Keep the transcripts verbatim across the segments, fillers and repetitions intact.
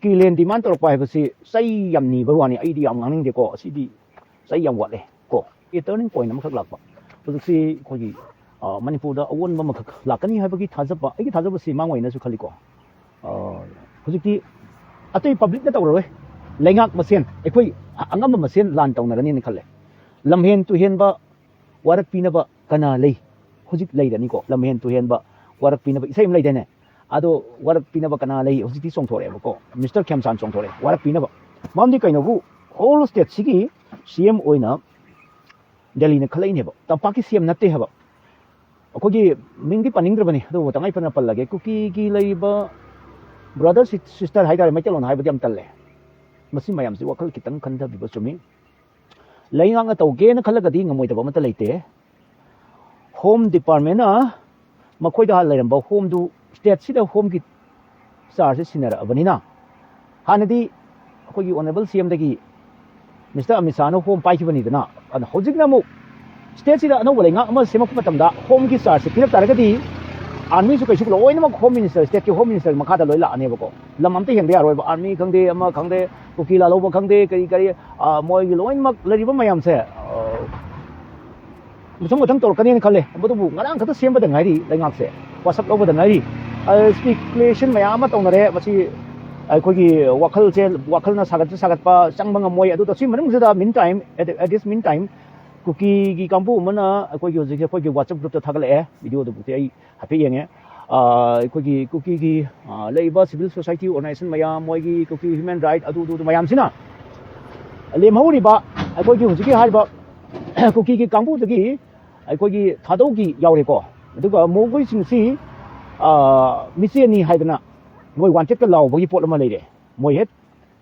ꯀꯤ ꯂꯦꯟ ꯗꯤꯃꯥꯟ ꯇꯧꯔꯛꯄ ꯍꯥꯏꯕꯁꯤ ꯆꯩ ꯌꯥꯝ ꯅꯤꯕ ꯋꯥꯅꯤ꯫ ꯑꯩꯗꯤ ꯌꯥꯝ ꯉꯥꯡꯅꯤꯡꯗꯦꯀꯣ, ꯑꯁꯤꯗꯤ ꯆꯩ ꯌꯥꯝ ꯋꯥꯠꯂꯦ ꯀꯣ꯫ ꯇꯔꯅꯤꯡ ꯄꯣꯏꯟ ꯑꯃꯈꯛ ꯂꯥꯛꯄ ꯍꯧꯖꯤꯛꯁꯤ ꯑꯩꯈꯣꯏꯒꯤ, ꯑ, ꯃꯅꯤꯄꯨꯔꯗ ꯑꯑꯣꯟꯕ ꯑꯃꯈꯛ ꯂꯥꯛꯀꯅꯤ ꯍꯥꯏꯕꯒꯤ ꯊꯥꯖꯕ, ꯑꯩꯒꯤ ꯊꯥꯖꯕꯁꯤ ꯃꯥꯡ ꯑꯣꯏꯅꯁꯨ ꯈꯜꯂꯤꯀꯣ꯫ ꯑ, ꯍꯧꯖꯤꯛꯇꯤ ꯑꯇꯩ ꯄꯕ꯭ꯂꯤꯛꯅ ꯇꯧꯔꯔꯣꯏ, ꯂꯩꯉꯥꯛ ꯃꯁꯦꯟ, ꯑꯩꯈꯣꯏ ꯑꯉꯝꯕ ꯃꯁꯦꯟ ꯂꯥꯟ ꯇꯧꯅꯔꯅꯤꯅ ꯈꯜꯂꯦ꯫ ꯂꯝꯍꯦꯟ ꯇꯨꯍꯦꯟꯕ ꯋꯥꯔꯛ ꯄꯤꯅꯕ ꯀꯅꯥ ꯂꯩ? ꯍꯧꯖꯤꯛ ꯂꯩꯔꯅꯤꯀꯣ, ꯂꯝꯍꯦꯟ ꯇꯨꯍꯦꯟꯕ ꯋꯥꯔꯛ ꯄꯤꯅꯕ ꯏꯁꯩ ꯑꯃ ꯂꯩꯗꯥꯏꯅꯦ? ꯑꯗꯣ ꯋꯥꯔꯛ ꯄꯤꯅꯕ ꯀꯅꯥ ꯂꯩ? ꯍꯧꯖꯤꯛꯇꯤ ꯆꯣꯡꯊꯣꯔꯛꯑꯦꯕꯀꯣ, ꯃꯤꯁꯇꯔ ꯈꯦꯝꯆꯥꯟ ꯆꯣꯡꯊꯣꯔꯛꯑꯦ ꯋꯥꯔꯛ ꯄꯤꯅꯕ꯫ ꯃꯔꯝꯗꯤ ꯀꯩꯅꯣꯕꯨ, ꯍꯣꯜ ꯁ꯭ꯇꯦꯠꯁꯤꯒꯤ ꯁꯤ ꯑꯦꯝ ꯑꯣꯏꯅ ꯗꯦꯜꯂꯤꯅ ꯈꯜꯂꯛꯏꯅꯦꯕ, ꯇꯝꯄꯥꯛꯀꯤ ꯁꯤ ꯑꯦꯝ ꯅꯠꯇꯦ ꯍꯥꯏꯕ꯫ ꯑꯩꯈꯣꯏꯒꯤ ꯃꯤꯡꯗꯤ ꯄꯟꯅꯤꯡꯗ꯭ꯔꯕꯅꯤ, ꯑꯗꯨꯕꯨ ꯇꯉꯥꯏ ꯐꯗꯅ ꯄꯜꯂꯒꯦ꯫ ꯀꯨꯀꯤꯒꯤ ꯂꯩꯔꯤꯕ ꯕ꯭ꯔꯗꯔ ꯁꯤꯁꯇꯔ ꯍꯥꯏꯇꯥꯔꯦ, ꯃꯩꯇꯩꯂꯣꯟ ꯍꯥꯏꯕꯗꯤ ꯌꯥꯝ ꯇꯜꯂꯦ꯫ ꯃꯁꯤ ꯃꯌꯥꯝꯁꯤ ꯋꯥꯈꯜ ꯈꯤꯇꯪ ꯈꯟꯊꯕꯤꯕ ꯆꯨꯝꯃꯤ꯫ ꯂꯩꯉꯥꯛꯅ ꯇꯧꯒꯦꯅ ꯈꯜꯂꯒꯗꯤ ꯉꯝꯃꯣꯏꯗꯕ ꯑꯃꯠꯇ ꯂꯩꯇꯦ꯫ ꯍꯣꯝ ꯗꯤꯄꯥꯔꯠꯃꯦꯟꯅ ꯃꯈꯣꯏꯗ ꯍꯥꯟꯅ ꯂꯩꯔꯝꯕ ꯍꯣꯝꯗꯨ, ꯁ꯭ꯇꯦꯠꯁꯤꯗ ꯍꯣꯝꯒꯤ ꯆꯥꯔꯖꯁꯦ ꯁꯤꯟꯅꯔꯛꯑꯕꯅꯤꯅ, ꯍꯥꯟꯅꯗꯤ ꯑꯩꯈꯣꯏꯒꯤ ꯑꯣꯅꯔꯦꯕꯜ ꯁꯤ ꯑꯦꯝꯗꯒꯤ ꯃꯤꯁꯇꯔ ꯑꯃꯤꯠ ꯁꯥꯍꯅ ꯍꯣꯝ ꯄꯥꯏꯈꯤꯕꯅꯤꯗꯅ, ꯑꯗꯨꯅ ꯍꯧꯖꯤꯛꯅ ꯑꯃꯨꯛ ꯁ꯭ꯇꯦꯠꯁꯤꯗ ꯑꯅꯧꯕ ꯂꯩꯉꯥꯛ ꯑꯃ ꯁꯦꯝꯃꯛꯄ ꯃꯇꯝꯗ ꯍꯣꯝꯒꯤ ꯆꯥꯔꯖꯁꯦ ꯄꯤꯔꯛ ꯇꯥꯔꯒꯗꯤ, ꯑꯥꯔꯃꯤꯁꯨ ꯀꯩꯁꯨ ꯂꯣꯏꯅꯃꯛ ꯍꯣꯝ ꯃꯤꯅꯤꯁꯇꯔ, ꯁ꯭ꯇꯦꯠꯀꯤ ꯍꯣꯝ ꯃꯤꯅꯤꯁꯇꯔꯒꯤ ꯃꯈꯥꯗ ꯂꯣꯏ ꯂꯥꯛꯑꯅꯦꯕꯀꯣ꯫ ꯂꯝ ꯑꯝꯇ ꯍꯦꯟꯕ ꯌꯥꯔꯣꯏꯕ, ꯑꯥꯔꯃꯤ ꯈꯪꯗꯦ, ꯑꯃ ꯈꯪꯗꯦ, ꯀꯨꯀꯤ ꯂꯥꯜꯍꯧꯕ ꯈꯪꯗꯦ, ꯀꯔꯤ ꯀꯔꯤ, ꯑ, ꯃꯣꯏꯒꯤ ꯂꯣꯏꯅꯃꯛ ꯂꯩꯔꯤꯕ ꯃꯌꯥꯝꯁꯦ, ꯑ, ꯃꯊꯪ ꯃꯊꯪ ꯇꯧꯔꯛꯀꯅꯤꯅ ꯈꯜꯂꯦ꯫ ꯑꯗꯨꯕꯨ ꯉꯔꯥꯡ ꯈꯛꯇ ꯁꯦꯝꯕꯗ ꯉꯥꯏꯔꯤ ꯂꯩꯉꯥꯛꯁꯦ, ꯋꯥꯁꯛ ꯂꯧꯕꯗ ꯉꯥꯏꯔꯤ꯫ ꯑ, ꯁ꯭ꯄꯤꯀꯨꯂꯦꯁꯟ ꯃꯌꯥꯝ ꯑꯃ ꯇꯧꯅꯔꯦ꯫ ꯃꯁꯤ ꯑꯩꯈꯣꯏꯒꯤ ꯋꯥꯈꯜꯁꯦ, ꯋꯥꯈꯜꯅ ꯁꯥꯒꯠ ꯁꯥꯒꯠꯄ ꯆꯪꯕ ꯉꯝꯃꯣꯏ꯫ ꯑꯗꯨ ꯇꯧꯁꯤ ꯃꯅꯨꯡꯁꯤꯗ, mean time, at, at this mean time, ꯀꯨꯀꯤꯒꯤ ꯀꯥꯡꯕꯨ ꯑꯃꯅ ꯑꯩꯈꯣꯏꯒꯤ ꯍꯧꯖꯤꯛꯁꯦ ꯑꯩꯈꯣꯏꯒꯤ WhatsApp groupꯇ ꯊꯥꯒꯠꯂꯛꯑꯦ, videoꯗꯨꯕꯨꯗꯤ ꯑꯩ ꯍꯥꯏꯐꯦꯠ ꯌꯦꯡꯉꯦ꯫ ꯑ, ꯑꯩꯈꯣꯏꯒꯤ ꯀꯨꯀꯤꯒꯤ, ꯑ, ꯂꯩꯔꯤꯕ civil society organization ꯃꯌꯥꯝ, ꯃꯣꯏꯒꯤ ꯀꯨꯀꯤ human right, ꯑꯗꯨ, ꯑꯗꯨ, ꯑꯗꯨ ꯃꯌꯥꯝꯁꯤꯅ ꯂꯦꯝꯍꯧꯔꯤꯕ ꯑꯩꯈꯣꯏꯒꯤ ꯍꯧꯖꯤꯛꯀꯤ ꯍꯥꯏꯔꯤꯕ ꯀꯨꯀꯤꯒꯤ ꯀꯥꯡꯕꯨꯗꯒꯤ ꯑꯩꯈꯣꯏꯒꯤ ꯊꯥꯗꯧꯒꯤ ꯌꯥꯎꯔꯦꯀꯣ꯫ ꯑꯗꯨꯒ ꯃꯈꯣꯏꯁꯤꯡꯁꯤ, ꯑ, ꯃꯤꯆꯦꯅꯤ ꯍꯥꯏꯗꯅ ꯃꯣꯏ ꯋꯥꯟꯇꯦꯠꯇ ꯂꯥꯎꯕꯒꯤ ꯄꯣꯠ ꯑꯃ ꯂꯩꯔꯦ꯫ ꯃꯣꯏ ꯍꯦꯛ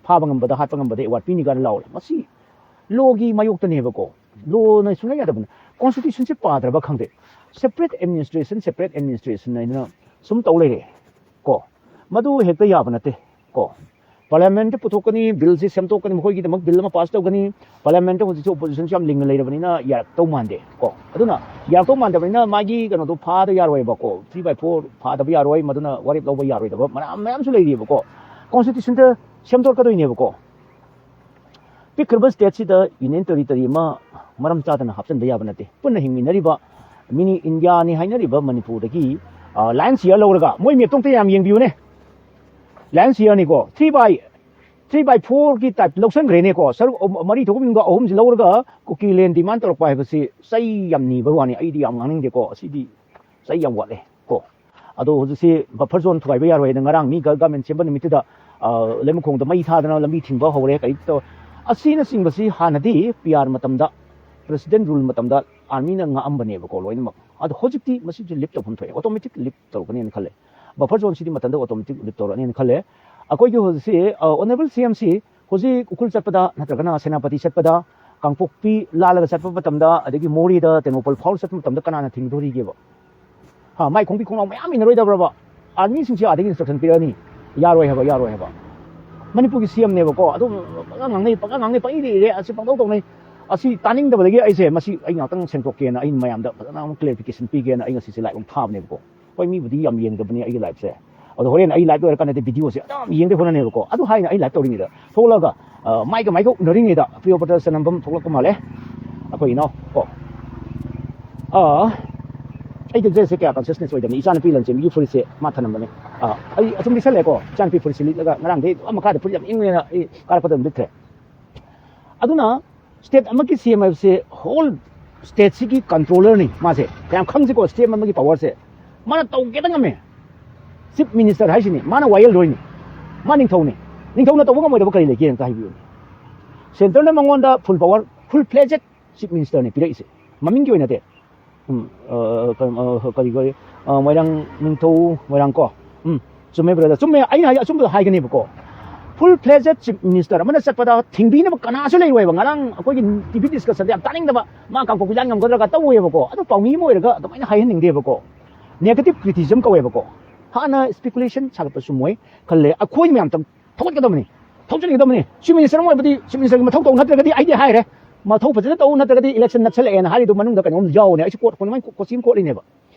ꯐꯥꯕ ꯉꯝꯕꯗ, ꯍꯥꯠꯄ ꯉꯝꯕꯗ ꯑꯦꯋꯥꯔꯗ ꯄꯤꯅꯤ ꯀꯥꯏꯅ ꯂꯥꯎꯔꯦ꯫ ꯃꯁꯤ ꯂꯣꯒꯤ ꯃꯥꯌꯣꯛꯇꯅꯦꯕꯀꯣ꯫ ꯂꯣꯅ ꯁꯨꯡꯌꯥ ꯌꯥꯗꯕꯅꯤ꯫ ꯀꯣꯟꯁꯇꯤꯇ꯭ꯌꯨꯁꯟꯁꯦ ꯄꯥꯗ꯭ꯔꯕ ꯈꯪꯗꯦ꯫ Separate administration, separate administration ꯍꯥꯏꯗꯅ ꯁꯨꯝ ꯇꯧ ꯂꯩꯔꯦ ꯀꯣ꯫ ꯃꯗꯨ ꯍꯦꯛꯇ ꯌꯥꯕ ꯅꯠꯇꯦ ꯀꯣ꯫ ꯄꯥꯔꯂꯤꯌꯥꯃꯦꯟꯠꯇ ꯄꯨꯊꯣꯛꯀꯅꯤ, ꯕꯤꯜꯁꯤ ꯁꯦꯝꯗꯣꯛꯀꯅꯤ, ꯃꯈꯣꯏꯒꯤꯗꯃꯛ ꯕꯤꯜ ꯑꯃ ꯄꯥꯁ ꯇꯧꯒꯅꯤ꯫ ꯄꯥꯔꯂꯤꯌꯥꯃꯦꯟꯠꯇ ꯍꯧꯖꯤꯛꯁꯨ ꯑꯣꯄꯣꯖꯤꯁꯟꯁꯨ ꯌꯥꯝ ꯂꯤꯡꯅ ꯂꯩꯔꯕꯅꯤꯅ ꯌꯥꯔꯛꯇꯧ ꯃꯥꯟꯗꯦ ꯀꯣ꯫ ꯑꯗꯨꯅ ꯌꯥꯔꯛꯇꯧ ꯃꯥꯟꯗꯕꯅꯤꯅ ꯃꯥꯒꯤ ꯀꯩꯅꯣꯗꯣ ꯐꯥꯗ ꯌꯥꯔꯣꯏꯕꯀꯣ, ꯊ꯭ꯔꯤ ꯕꯥꯏ ꯐꯣꯔ ꯐꯥꯗꯕ ꯌꯥꯔꯣꯏ, ꯃꯗꯨꯅ ꯋꯥꯔꯦꯞ ꯂꯧꯕ ꯌꯥꯔꯣꯏꯗꯕ ꯃꯌꯥꯝ ꯃꯌꯥꯝꯁꯨ ꯂꯩꯔꯤꯕꯀꯣ꯫ ꯀꯣꯟꯁꯇꯤꯇ꯭ꯌꯨꯁꯟꯗ ꯁꯦꯝꯗꯣꯔꯛꯀꯗꯣꯏꯅꯦꯕꯀꯣ꯫ ꯄꯤꯛꯈ꯭ꯔꯕ ꯁ꯭ꯇꯦꯠꯁꯤꯗ ꯌꯨꯅꯤꯌꯟ ꯇꯦꯔꯤꯇꯣꯔꯤ ꯑꯃ ꯃꯔꯝ ꯆꯥꯗꯅ ꯍꯥꯞꯆꯤꯟꯕ ꯌꯥꯕ ꯅꯠꯇꯦ꯫ ꯄꯨꯟꯅ ꯍꯤꯡꯃꯤꯟꯅꯔꯤꯕ ꯃꯤꯅꯤ ꯏꯟꯗꯤꯌꯥꯅꯤ ꯍꯥꯏꯅꯔꯤꯕ ꯃꯅꯤꯄꯨꯔꯗꯒꯤ ꯂꯥꯏꯟ ꯁꯤꯌꯔ ꯂꯧꯔꯒ, ꯃꯣꯏ ꯃꯦꯞꯇꯣ ꯑꯝꯇ ꯌꯥꯝ ꯌꯦꯡꯕꯤꯌꯨꯅꯦ꯫ ꯂꯥꯏꯟ ꯁꯤꯌꯔꯅꯤꯀꯣ, ꯊ꯭ꯔꯤ ꯕꯥꯏ ꯊ꯭ꯔꯤ ꯕꯥꯏ ꯐꯣꯔꯒꯤ ꯇꯥꯏꯞ ꯂꯧꯁꯟꯈ꯭ꯔꯦꯅꯦꯀꯣ꯫ ꯁꯔꯨꯛ ꯑꯍꯨꯝ- ꯃꯔꯤ ꯊꯣꯛꯄ ꯃꯅꯨꯡꯗ ꯑꯍꯨꯝꯁꯤ ꯂꯧꯔꯒ ꯀꯨꯀꯤ ꯂꯦꯟ ꯗꯤꯃꯥꯟ ꯇꯧꯔꯛꯄ ꯍꯥꯏꯕꯁꯤ ꯆꯩ ꯌꯥꯝ ꯅꯤꯕ ꯋꯥꯅꯤ꯫ ꯑꯩꯗꯤ ꯌꯥꯝ ꯉꯥꯡꯅꯤꯡꯗꯦꯀꯣ, ꯑꯁꯤꯗꯤ ꯆꯩ ꯌꯥꯝ ꯋꯥꯠꯂꯦ ꯀꯣ꯫ ꯑꯗꯣ ꯍꯧꯖꯤꯛꯁꯤ ꯕꯐꯔ ꯖꯣꯟ ꯊꯨꯒꯥꯏꯕ ꯌꯥꯔꯣꯏ ꯍꯥꯏꯅ ꯉꯔꯥꯡ ꯃꯤ ꯒ- ꯒꯃꯦꯟ ꯁꯦꯝꯕ ꯅꯨꯃꯤꯠꯇꯨꯗ, ꯑ, ꯂꯩꯃꯈꯣꯡꯗ ꯃꯩ ꯊꯥꯗꯅ ꯂꯝꯕꯤ ꯊꯤꯡꯕ ꯍꯧꯔꯦ, ꯀꯔꯤ ꯇꯧ, ꯑꯁꯤꯅꯆꯤꯡꯕꯁꯤ ꯍꯥꯟꯅꯗꯤ ꯄꯤ ꯑꯥꯔ ꯃꯇꯝꯗ, ꯄ꯭ꯔꯦꯁꯤꯗꯦꯟ ꯔꯨꯜ ꯃꯇꯝꯗ ꯑꯥꯔꯃꯤꯅ ꯉꯥꯛꯑꯝꯕꯅꯦꯕꯀꯣ ꯂꯣꯏꯅꯃꯛ꯫ ꯑꯗꯣ ꯍꯧꯖꯤꯛꯇꯤ ꯃꯁꯤꯁꯨ ꯂꯤꯐ ꯇꯧꯐꯝ ꯊꯣꯛꯑꯦ, ꯑꯣꯇꯣꯃꯦꯇꯤꯛ ꯂꯤꯐ ꯇꯧꯔꯛꯀꯅꯤꯅ ꯈꯜꯂꯦ꯫ ꯕꯐꯔ ꯖꯣꯟꯁꯤꯗꯤ ꯃꯊꯟꯇ ꯑꯣꯇꯣꯃꯦꯇꯤꯛ ꯂꯤꯐ ꯇꯧꯔꯛꯑꯅꯤꯅ ꯈꯜꯂꯦ꯫ ꯑꯩꯈꯣꯏꯒꯤ ꯍꯧꯖꯤꯛꯁꯤ, ꯑ, ꯑꯣꯅꯔꯦꯕꯜ ꯁꯤ ꯑꯦꯝ ꯁꯤ ꯍꯧꯖꯤꯛ ꯎꯈ꯭ꯔꯨꯜ ꯆꯠꯄꯗ ꯅꯠꯇ꯭ꯔꯒꯅ ꯁꯦꯅꯥꯄꯇꯤ ꯆꯠꯄꯗ, ꯀꯥꯡꯄꯣꯛꯄꯤ ꯂꯥꯜꯂꯒ ꯆꯠꯄ ꯃꯇꯝꯗ, ꯑꯗꯒꯤ ꯃꯣꯔꯦꯗ ꯇꯦꯡꯅꯧꯄꯜ ꯐꯥꯎꯔ ꯆꯠꯄ ꯃꯇꯝꯗ ꯀꯅꯥꯅ ꯊꯤꯡꯗꯣꯔꯤꯒꯦꯕ? ꯍꯥ, ꯃꯥꯏ ꯈꯣꯡꯕꯤ ꯈꯣꯡꯅꯥꯎ ꯃꯌꯥꯝ ꯏꯟꯅꯔꯣꯏꯗꯕ꯭ꯔꯕ? ꯑꯥꯔꯃꯤꯁꯤꯡꯁꯦ ꯑꯥꯗꯒꯤ ꯏꯟꯁꯇ꯭ꯔꯛꯁꯟ ꯄꯤꯔꯛꯑꯅꯤ, "ꯌꯥꯔꯣꯏ ꯍꯥꯏꯕ, ꯌꯥꯔꯣꯏ ꯍꯥꯏꯕ"? ꯃꯅꯤꯄꯨꯔꯒꯤ ꯁꯤ ꯑꯦꯝꯅꯦꯕꯀꯣ, ꯑꯗꯨꯝ ꯄꯪꯉꯥꯡ ꯉꯥꯡꯅꯩ, ꯄꯪꯉꯥꯡ ꯉꯥꯡꯅꯩ, ꯄꯪꯏꯗ ꯏꯔꯦ, ꯑꯁꯤ ꯄꯪꯇꯧ ꯇꯧꯅꯩ꯫ ꯑꯁꯤ ꯇꯥꯅꯤꯡꯗꯕꯗꯒꯤ ꯑꯩꯁꯦ ꯃꯁꯤ ꯑꯩ ꯉꯥꯛꯇꯪ ꯁꯦꯡꯗꯣꯛꯀꯦꯅ, ꯑꯩ ꯃꯌꯥꯝꯗ ꯐꯖꯅ ꯑꯃꯨꯛ ꯀ꯭ꯂꯦꯔꯤꯐꯤꯀꯦꯁꯟ ꯄꯤꯒꯦꯅ ꯑꯩ ꯉꯁꯤꯁꯦ ꯂꯥꯏꯚ ꯑꯃꯨꯛ ꯊꯥꯕꯅꯦꯕꯀꯣ꯫ ꯍꯣꯏ, ꯃꯤꯕꯨꯗꯤ ꯌꯥꯝ ꯌꯦꯡꯗꯕꯅꯤ ꯑꯩꯒꯤ ꯂꯥꯏꯐꯁꯦ, ꯑꯗꯣ ꯍꯣꯔꯦꯟ ꯑꯩ ꯂꯥꯏꯚ ꯂꯣꯏꯔꯀꯥꯟꯗꯗꯤ ꯚꯤꯗꯤꯑꯣꯁꯦ ꯑꯗꯨꯝ ꯌꯦꯡꯗꯦ ꯍꯣꯠꯅꯅꯦꯕꯀꯣ꯫ ꯑꯗꯨ ꯍꯥꯏꯅ ꯑꯩ ꯂꯥꯏꯚ ꯇꯧꯔꯤꯉꯩꯗ ꯊꯣꯛꯂꯒ, ꯑ, ꯃꯥꯏꯒ ꯃꯥꯏꯒ ꯎꯅꯔꯤꯉꯩꯗ ꯄ꯭ꯔꯤꯌꯣꯄꯇ ꯆꯅꯝꯕꯝ ꯊꯣꯛꯂꯛꯄ ꯃꯥꯜꯂꯦ, ꯑꯩꯈꯣꯏ ꯏꯅꯥꯎ ꯀꯣ꯫ ꯑ, ꯑꯩꯗꯤ ꯗ꯭ꯔꯦꯁꯁꯦ ꯀꯌꯥ ꯀꯟꯁꯤꯌꯁꯅꯦꯁ ꯑꯣꯏꯗꯕꯅꯤ꯫ ꯏꯆꯥꯅꯨꯄꯤ ꯂꯟꯆꯦꯟꯕꯤꯒꯤ ꯐꯨꯔꯤꯠꯁꯦ ꯃꯥ ꯊꯅꯝꯕꯅꯦ꯫ ꯑ, ꯑꯩ ꯑꯆꯨꯝꯗꯤ ꯁꯜꯂꯦꯀꯣ, ꯏꯆꯥꯅꯨꯄꯤ ꯐꯨꯔꯤꯠꯁꯦ ꯂꯤꯠꯂꯒ ꯉꯔꯥꯡꯗꯩ ꯑꯗꯨꯝ ꯃꯈꯥꯗ ꯐꯨꯔꯤꯠ ꯌꯥꯝ ꯏꯪꯉꯦꯅ ꯑꯩ ꯀꯥꯔꯛꯄꯗ ꯑꯗꯨꯝ ꯂꯤꯠꯈ꯭ꯔꯦ꯫ ꯑꯗꯨꯅ ꯁ꯭ꯇꯦꯠ ꯑꯃꯒꯤ ꯁꯤ ꯑꯦꯝ ꯍꯥꯏꯕꯁꯦ ꯍꯣꯜ ꯁ꯭ꯇꯦꯠꯁꯤꯒꯤ ꯀꯟꯇ꯭ꯔꯣꯂꯔꯅꯤ ꯃꯥꯁꯦ꯫ ꯌꯥꯝ ꯈꯪꯁꯤꯀꯣ, ꯁ꯭ꯇꯦꯠ ꯑꯃꯒꯤ ꯄꯋꯥꯔꯁꯦ ꯃꯥꯅ ꯇꯧꯒꯦꯗ ꯉꯝꯃꯦ꯫ ꯆꯤꯐ ꯃꯤꯅꯤꯁꯇꯔ ꯍꯥꯏꯁꯤꯅꯤ, ꯃꯥꯅ ꯋꯥꯌꯦꯜ ꯂꯣꯏꯅꯤ, ꯃꯥ ꯅꯤꯡꯊꯧꯅꯤ꯫ ꯅꯤꯡꯊꯧꯅ ꯇꯧꯕ ꯉꯝꯃꯣꯏꯗꯕ ꯀꯔꯤ ꯂꯩꯒꯦ ꯑꯝꯇ ꯍꯥꯏꯕꯤꯌꯨꯅꯦ꯫ ꯁꯦꯟꯇꯔꯅ ꯃꯉꯣꯟꯗ ꯐꯨꯜ ꯄꯋꯥꯔ, ꯐꯨꯜ ꯐ꯭ꯂꯦꯖꯦꯠ ꯆꯤꯐ ꯃꯤꯅꯤꯁꯇꯔꯅꯤ ꯄꯤꯔꯛꯏꯁꯦ, ꯃꯃꯤꯡꯒꯤ ꯑꯣꯏꯅ ꯅꯠꯇꯦ꯫ ꯎꯝ, ꯑ, ꯀ-, ꯑ, ꯀꯔꯤ, ꯀꯔꯤ, ꯑ, ꯃꯣꯏꯔꯥꯡ ꯅꯤꯡꯊꯧ, ꯃꯣꯏꯔꯥꯡ ꯀꯣ꯫ ꯎꯝ, ꯆꯨꯝꯃꯦ ꯕ꯭ꯔꯗꯔ, ꯆꯨꯝꯃꯦ꯫ ꯑꯩꯅ ꯍꯥꯏ ꯑꯆꯨꯝꯕꯗꯣ ꯍꯥꯏꯒꯅꯦꯕꯀꯣ꯫ ꯐꯨꯜ ꯐ꯭ꯂꯦꯖꯦꯠ ꯆꯤꯐ ꯃꯤꯅꯤꯁꯇꯔ ꯑꯃꯅ ꯆꯠꯄꯗ ꯊꯤꯡꯕꯤꯅꯕ ꯀꯅꯥꯁꯨ ꯂꯩꯔꯣꯏꯕ꯫ ꯉꯔꯥꯡ ꯑꯩꯈꯣꯏꯒꯤ ꯇꯤ ꯚꯤ ꯗꯤꯁꯀꯁꯟꯗ ꯌꯥꯝ ꯇꯥꯅꯤꯡꯗꯕ, "ꯃꯥ ꯀꯥꯡꯄꯣꯛꯄꯤ ꯂꯥꯟ ꯉꯝꯒꯗ꯭ꯔꯥꯒ" ꯇꯧꯋꯦꯕꯀꯣ꯫ ꯑꯗꯨ ꯄꯥꯎꯃꯤ ꯑꯃ ꯑꯣꯏꯔꯒ ꯑꯗꯨꯃꯥꯏꯅ ꯍꯥꯏꯍꯟꯅꯤꯡꯗꯦꯕꯀꯣ꯫ Negative criticism ꯀꯧꯋꯦꯕꯀꯣ꯫ ꯍꯥꯟꯅ ꯏꯁꯄꯤꯀꯨꯂꯦꯁꯟ ꯁꯥꯒꯠꯄ ꯆꯨꯝꯃꯣꯏ ꯈꯜꯂꯦ꯫ ꯑꯩꯈꯣꯏ ꯃꯌꯥꯝ ꯊꯧꯒꯠꯀꯗꯕꯅꯤ, ꯊꯧꯖꯤꯟꯒꯗꯕꯅꯤ꯫ ꯆꯤꯐ ꯃꯤꯅꯤꯁꯇꯔ ꯑꯃ ꯑꯣꯏꯕꯗꯤ ꯆꯤꯐ ꯃꯤꯅꯤꯁꯇꯔꯒꯤ ꯃꯊꯧ ꯇꯧ, ꯅꯠꯇ꯭ꯔꯒꯗꯤ ꯑꯩꯗꯤ ꯍꯥꯏꯔꯦ, ꯃꯊꯧ ꯐꯖꯅ ꯇꯧ, ꯅꯠꯇ꯭ꯔꯒꯗꯤ ꯏꯂꯦꯛꯁꯟ ꯅꯛꯁꯜꯂꯛꯑꯦꯅ ꯍꯥꯏꯔꯤꯗꯨ ꯃꯅꯨꯡꯗ ꯀꯩꯅꯣꯝ ꯌꯥꯎꯕꯅꯦ꯫ ꯑꯩꯁꯨ ꯀꯣꯠ, ꯀꯣꯠ, ꯀꯣꯆꯤꯡ ꯀꯣꯠꯂꯤꯅꯦꯕ꯫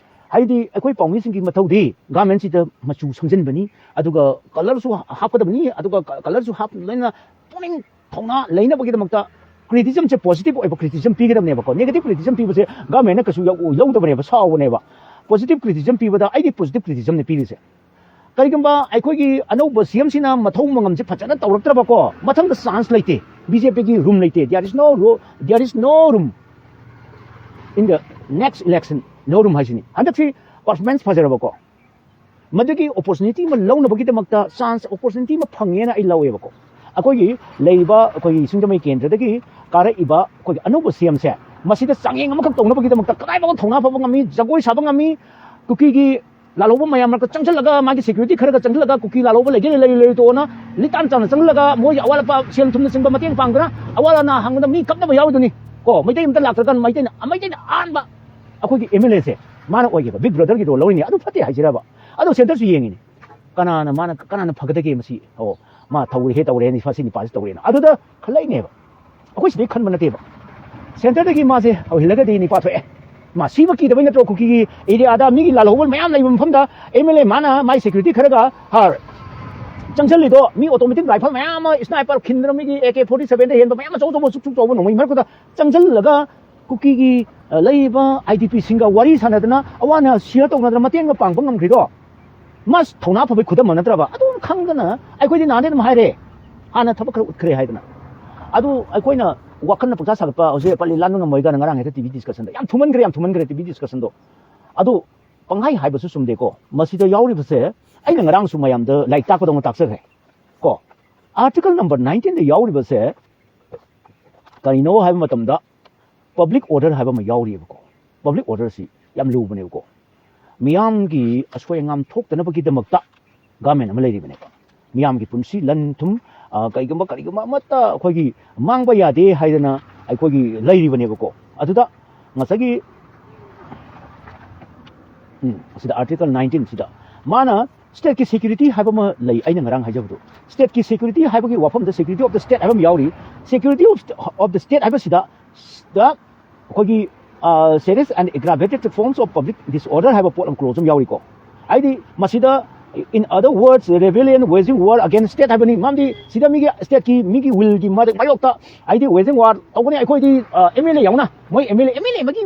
ꯍꯥꯏꯗꯤ ꯑꯩꯈꯣꯏ ꯄꯥꯎꯃꯤꯁꯤꯡꯒꯤ ꯃꯊꯧꯗꯤ ꯒꯥꯔꯃꯦꯟꯁꯤꯗ ꯃꯆꯨ ꯁꯪꯖꯤꯟꯕꯅꯤ, ꯑꯗꯨꯒ ꯀꯂꯔꯁꯨ ꯍꯥꯞꯀꯗꯕꯅꯤ, ꯑꯗꯨꯒ ꯀꯂꯔꯁꯨ ꯍꯥꯞ ꯂꯣꯏꯅ ꯄꯨꯛꯅꯤꯡ ꯊꯧꯅꯥ ꯂꯩꯅꯕꯒꯤꯗꯃꯛꯇ criticismꯁꯦ positive ꯑꯣꯏꯕ criticism ꯄꯤꯒꯗꯕꯅꯦꯕꯀꯣ꯫ Negative criticism ꯄꯤꯕꯁꯦ ꯒꯥꯔꯃꯦꯟꯅ ꯀꯩꯁꯨ ꯌꯥꯎ- ꯂꯧꯗꯕꯅꯦꯕ, ꯁꯥꯎꯕꯅꯦꯕ꯫ Positive criticism ꯄꯤꯕꯗ ꯑꯩꯗꯤ positive criticismꯅꯦ ꯄꯤꯔꯤꯁꯦ꯫ ꯀꯔꯤꯒꯨꯝꯕ ꯑꯩꯈꯣꯏꯒꯤ ꯑꯅꯧꯕ ꯁꯤ ꯑꯦꯝꯁꯤꯅ ꯃꯊꯧ ꯃꯉꯝꯁꯦ ꯐꯖꯅ ꯇꯧꯔꯛꯇ꯭ꯔꯕꯀꯣ, ꯃꯊꯪꯗ ꯆꯥꯟꯁ ꯂꯩꯇꯦ꯫ ꯕꯤ ꯖꯦ ꯄꯤꯒꯤ ꯔꯨꯝ ꯂꯩꯇꯦ꯫ There is no ro- there is no room in the next election, no room ꯍꯥꯏꯁꯤꯅꯤ꯫ ꯍꯟꯗꯛꯁꯤ ꯄꯔꯐꯣꯔꯃꯦꯟꯁ ꯐꯖꯔꯕꯀꯣ, ꯃꯗꯨꯒꯤ ꯑꯣꯄꯣꯔꯆꯨꯅꯤꯇꯤ ꯑꯃ ꯂꯧꯅꯕꯒꯤꯗꯃꯛꯇ ꯆꯥꯟꯁ ꯑꯣꯄꯣꯔꯆꯨꯅꯤꯇꯤ ꯑꯃ ꯐꯪꯉꯦꯅ ꯑꯩ ꯂꯧꯋꯦꯕꯀꯣ꯫ ꯑꯩꯈꯣꯏꯒꯤ ꯂꯩꯔꯤꯕ ꯑꯩꯈꯣꯏꯒꯤ ꯁꯤꯡꯖꯃꯩ ꯀꯦꯟꯗ꯭ꯔꯗꯒꯤ ꯀꯥꯔꯛꯏꯕ ꯑꯩꯈꯣꯏꯒꯤ ꯑꯅꯧꯕ ꯁꯤ ꯑꯦꯝꯁꯦ, ꯃꯁꯤꯗ ꯆꯥꯡꯌꯦꯡ ꯑꯃꯈꯛ ꯇꯧꯅꯕꯒꯤꯗꯃꯛꯇ ꯀꯗꯥꯏꯐꯥꯎꯕ ꯊꯧꯅꯥ ꯐꯕ ꯉꯝꯃꯤ, ꯖꯒꯣꯏ ꯁꯥꯕ ꯉꯝꯃꯤ, ꯀꯨꯀꯤꯒꯤ ꯂꯥꯜꯍꯧꯕ ꯃꯌꯥꯝ ꯃꯔꯛꯇ ꯆꯪꯁꯤꯜꯂꯒ, ꯃꯥꯒꯤ ꯁꯦꯀ꯭ꯌꯨꯔꯤꯇꯤ ꯈꯔꯒ ꯆꯪꯁꯤꯜꯂꯒ, ꯀꯨꯀꯤ ꯂꯥꯜꯍꯧꯕ ꯂꯩꯒꯦ ꯂꯩꯔꯣꯏ ꯇꯣꯛꯑꯣꯅ ꯂꯤꯇꯥꯟ ꯆꯥꯅ ꯆꯪꯁꯤꯜꯂꯒ, ꯃꯣꯏꯒꯤ ꯑꯋꯥꯠ ꯑꯄꯥ, ꯁꯦꯜ ꯊꯨꯝꯅꯆꯤꯡꯕ ꯃꯇꯦꯡ ꯄꯥꯡꯗꯅ, ꯑꯋꯥꯠ ꯑꯅꯥ ꯍꯪꯕꯗ ꯃꯤ ꯀꯞꯅꯕ ꯌꯥꯎꯔꯤꯗꯨꯅꯤ ꯀꯣ꯫ ꯃꯩꯇꯩ ꯑꯝꯇ ꯂꯥꯛꯇ꯭ꯔꯀꯥꯟꯗ ꯃꯩꯇꯩꯅ, ꯃꯩꯇꯩꯅ ꯑꯍꯥꯟꯕ ꯑꯩꯈꯣꯏꯒꯤ ꯑꯦꯝ ꯑꯦꯜ ꯑꯦꯁꯦ ꯃꯥꯅ ꯑꯣꯏꯒꯦꯕ, ꯕꯤꯛ ꯕ꯭ꯔꯗꯔꯒꯤꯗꯣ ꯂꯧꯔꯤꯅꯦ꯫ ꯑꯗꯨ ꯐꯠꯇꯦ ꯍꯥꯏꯖꯔꯕ? ꯑꯗꯣ ꯁꯦꯟꯇꯔꯁꯨ ꯌꯦꯡꯉꯤꯅꯦ, ꯀꯅꯥꯅ, ꯃꯥꯅ, ꯀꯅꯥꯅ ꯐꯒꯗꯒꯦ? ꯃꯁꯤ, ꯑꯣ, ꯃꯥ ꯊꯧꯔꯦ, ꯍꯦ ꯇꯧꯔꯦ, ꯃꯁꯤ ꯅꯤꯄꯥꯁꯤ ꯇꯧꯔꯦꯅ꯫ ꯑꯗꯨꯗ ꯈꯜꯂꯛꯏꯅꯦꯕ꯫ ꯑꯩꯈꯣꯏ ꯁꯤꯗꯩ ꯈꯟꯕ ꯅꯠꯇꯦꯕ, ꯁꯦꯟꯇꯔꯗꯒꯤ ꯃꯥꯁꯦ ꯍꯧꯍꯜꯂꯒꯗꯤ ꯅꯤꯄꯥ ꯊꯣꯛꯑꯦ꯫ ꯃꯥ ꯁꯤꯕ ꯀꯤꯗꯕꯩ ꯅꯠꯇ꯭ꯔꯣ ꯀꯨꯀꯤꯒꯤ ꯑꯦꯔꯤꯌꯥꯗ ꯃꯤꯒꯤ ꯂꯥꯜꯍꯧꯕ ꯃꯌꯥꯝ ꯂꯩꯕ ꯃꯐꯝꯗ ꯑꯦꯝ ꯑꯦꯜ ꯑꯦ ꯃꯥꯅ ꯃꯥꯏ ꯁꯦꯀ꯭ꯌꯨꯔꯤꯇꯤ ꯈꯔꯒ ꯍꯥꯔ ꯆꯪꯁꯤꯜꯂꯤꯗꯣ? ꯃꯤ ꯑꯣꯇꯣꯃꯦꯇꯤꯛ ꯔꯥꯏꯐꯜ ꯃꯌꯥꯝ ꯑꯃ, ꯁ꯭ꯅꯥꯏꯄꯔ ꯈꯤꯟꯗꯅ, ꯃꯤꯒꯤ ꯑꯦ ꯀꯦ ꯐꯣꯔꯇꯤ ꯁꯚꯦꯟꯗ ꯍꯦꯟꯕ ꯃꯌꯥꯝ ꯑꯆꯧ ꯑꯆꯧꯕ ꯁꯨꯛ ꯁꯨꯛ ꯆꯥꯎꯕ ꯅꯣꯡꯃꯩ ꯃꯔꯛꯇꯨꯗ ꯆꯪꯁꯤꯜꯂꯒ ꯀꯨꯀꯤꯒꯤ, ꯑ, ꯂꯩꯔꯤꯕ ꯑꯥꯏ ꯗꯤ ꯄꯤꯁꯤꯡꯒ ꯋꯥꯔꯤ ꯁꯥꯟꯅꯗꯅ, ꯑꯋꯥ ꯑꯅꯥ ꯁꯤꯌꯔ ꯇꯧꯅꯗꯅ ꯃꯇꯦꯡꯒ ꯄꯥꯡꯕ ꯉꯝꯈ꯭ꯔꯤꯗꯣ, ꯃꯁ ꯊꯧꯅꯥ ꯐꯕꯩ ꯈꯨꯗꯝ ꯅꯠꯇ꯭ꯔꯕ? ꯑꯗꯨꯝ ꯈꯪꯗꯅ ꯑꯩꯈꯣꯏꯗꯤ ꯅꯍꯥꯟꯗꯩ ꯑꯗꯨꯝ ꯍꯥꯏꯔꯦ, ꯍꯥꯟꯅ ꯊꯕꯛ ꯈꯔ ꯎꯠꯈ꯭ꯔꯦ ꯍꯥꯏꯗꯅ꯫ ꯑꯗꯨ ꯑꯩꯈꯣꯏꯅ ꯋꯥꯈꯜꯅ ꯄꯪꯁꯥ ꯁꯥꯒꯠꯄ, ꯍꯧꯖꯤꯛ ꯄꯜꯂꯤ ꯂꯥꯟꯕ ꯉꯝꯃꯣꯏ ꯀꯥꯏꯅ ꯉꯔꯥꯡ ꯍꯦꯛꯇ ꯇꯤ ꯚꯤ ꯗꯤꯁꯀꯁꯟꯗ꯫ ꯌꯥꯝ ꯊꯨꯃꯟꯈ꯭ꯔꯦ, ꯌꯥꯝ ꯊꯨꯃꯟꯈ꯭ꯔꯦ ꯇꯤ ꯚꯤ ꯗꯤꯁꯀꯁꯟꯗꯣ꯫ ꯑꯗꯨ ꯄꯪꯍꯥꯏ ꯍꯥꯏꯕꯁꯨ ꯆꯨꯝꯗꯦꯀꯣ꯫ ꯃꯁꯤꯗ ꯌꯥꯎꯔꯤꯕꯁꯦ ꯑꯩꯅ ꯉꯔꯥꯡꯁꯨ ꯃꯌꯥꯝꯗ ꯂꯥꯏꯔꯤꯛ ꯇꯥꯛꯄꯗꯧꯅ ꯇꯥꯛꯆꯈ꯭ꯔꯦ ꯀꯣ꯫ ꯑꯥꯔꯇꯤꯀꯜ ꯅꯝꯕꯔ ꯅꯥꯏꯟꯇꯤꯟꯗ ꯌꯥꯎꯔꯤꯕꯁꯦ ꯀꯔꯤꯅꯣ ꯍꯥꯏꯕ ꯃꯇꯝꯗ, ꯄꯕ꯭ꯂꯤꯛ ꯑꯣꯔꯗꯔ ꯍꯥꯏꯕ ꯑꯃ ꯌꯥꯎꯔꯤꯑꯕꯀꯣ꯫ ꯄꯕ꯭ꯂꯤꯛ ꯑꯣꯔꯗꯔꯁꯤ ꯌꯥꯝ ꯂꯨꯕꯅꯦꯕꯀꯣ꯫ ꯃꯤꯌꯥꯝꯒꯤ ꯑꯁꯣꯏ ꯑꯉꯥꯝ ꯊꯣꯛꯇꯅꯕꯒꯤꯗꯃꯛꯇ ꯒꯃꯦꯟ ꯑꯃ ꯂꯩꯔꯤꯕꯅꯦꯕ꯫ ꯃꯤꯌꯥꯝꯒꯤ ꯄꯨꯟꯁꯤ, ꯂꯟ ꯊꯨꯝ, ꯑ, ꯀꯔꯤꯒꯨꯝꯕ, ꯀꯔꯤꯒꯨꯝꯕ ꯑꯃꯠꯇ ꯑꯩꯈꯣꯏꯒꯤ ꯃꯥꯡꯕ ꯌꯥꯗꯦ ꯍꯥꯏꯗꯅ ꯑꯩꯈꯣꯏꯒꯤ ꯂꯩꯔꯤꯕꯅꯦꯕꯀꯣ꯫ ꯑꯗꯨꯗ ꯉꯁꯥꯏꯒꯤ, ꯎꯝ, ꯑꯁꯤꯗ ꯑꯥꯔꯇꯤꯀꯜ ꯅꯥꯏꯟꯇꯤꯟꯁꯤꯗ ꯃꯥꯅ ꯁ꯭ꯇꯦꯠꯀꯤ ꯁꯦꯀ꯭ꯌꯨꯔꯤꯇꯤ ꯍꯥꯏꯕ ꯑꯃ ꯂꯩ, ꯑꯩꯅ ꯉꯔꯥꯡ ꯍꯥꯏꯖꯕꯗꯣ꯫ ꯁ꯭ꯇꯦꯠꯀꯤ ꯁꯦꯀ꯭ꯌꯨꯔꯤꯇꯤ ꯍꯥꯏꯕꯒꯤ ꯋꯥꯐꯝꯗ security of the state ꯍꯥꯏꯕ ꯑꯃ ꯌꯥꯎꯔꯤ꯫ Security of, of the state ꯍꯥꯏꯕꯁꯤꯗ, ꯁꯤꯗ ꯑꯩꯈꯣꯏꯒꯤ, serious and aggravated forms of public disorder ꯍꯥꯏꯕ ꯄꯣꯠ ꯑꯃ ꯀ꯭ꯂꯣꯖ ꯑꯃ ꯌꯥꯎꯔꯤꯀꯣ꯫ ꯍꯥꯏꯗꯤ ꯃꯁꯤꯗ, in other words, rebellion, waging war against state ꯍꯥꯏꯕꯅꯤ꯫ ꯃꯔꯝꯗꯤ ꯁꯤꯗ ꯃꯤꯒꯤ ꯁ꯭ꯇꯦꯠꯀꯤ ꯃꯤꯒꯤ ꯋꯤꯜꯒꯤ ꯃꯥꯌꯣꯛꯇ ꯍꯥꯏꯗꯤ ꯋꯦꯖꯤꯡ ꯋꯥꯔ ꯇꯧꯒꯅꯤ꯫ ꯑꯩꯈꯣꯏꯗꯤ ꯑꯦꯝ ꯑꯦꯜ ꯑꯦ ꯌꯥꯎꯅ, ꯃꯣꯏ M L A M L A ꯑꯃꯒꯤ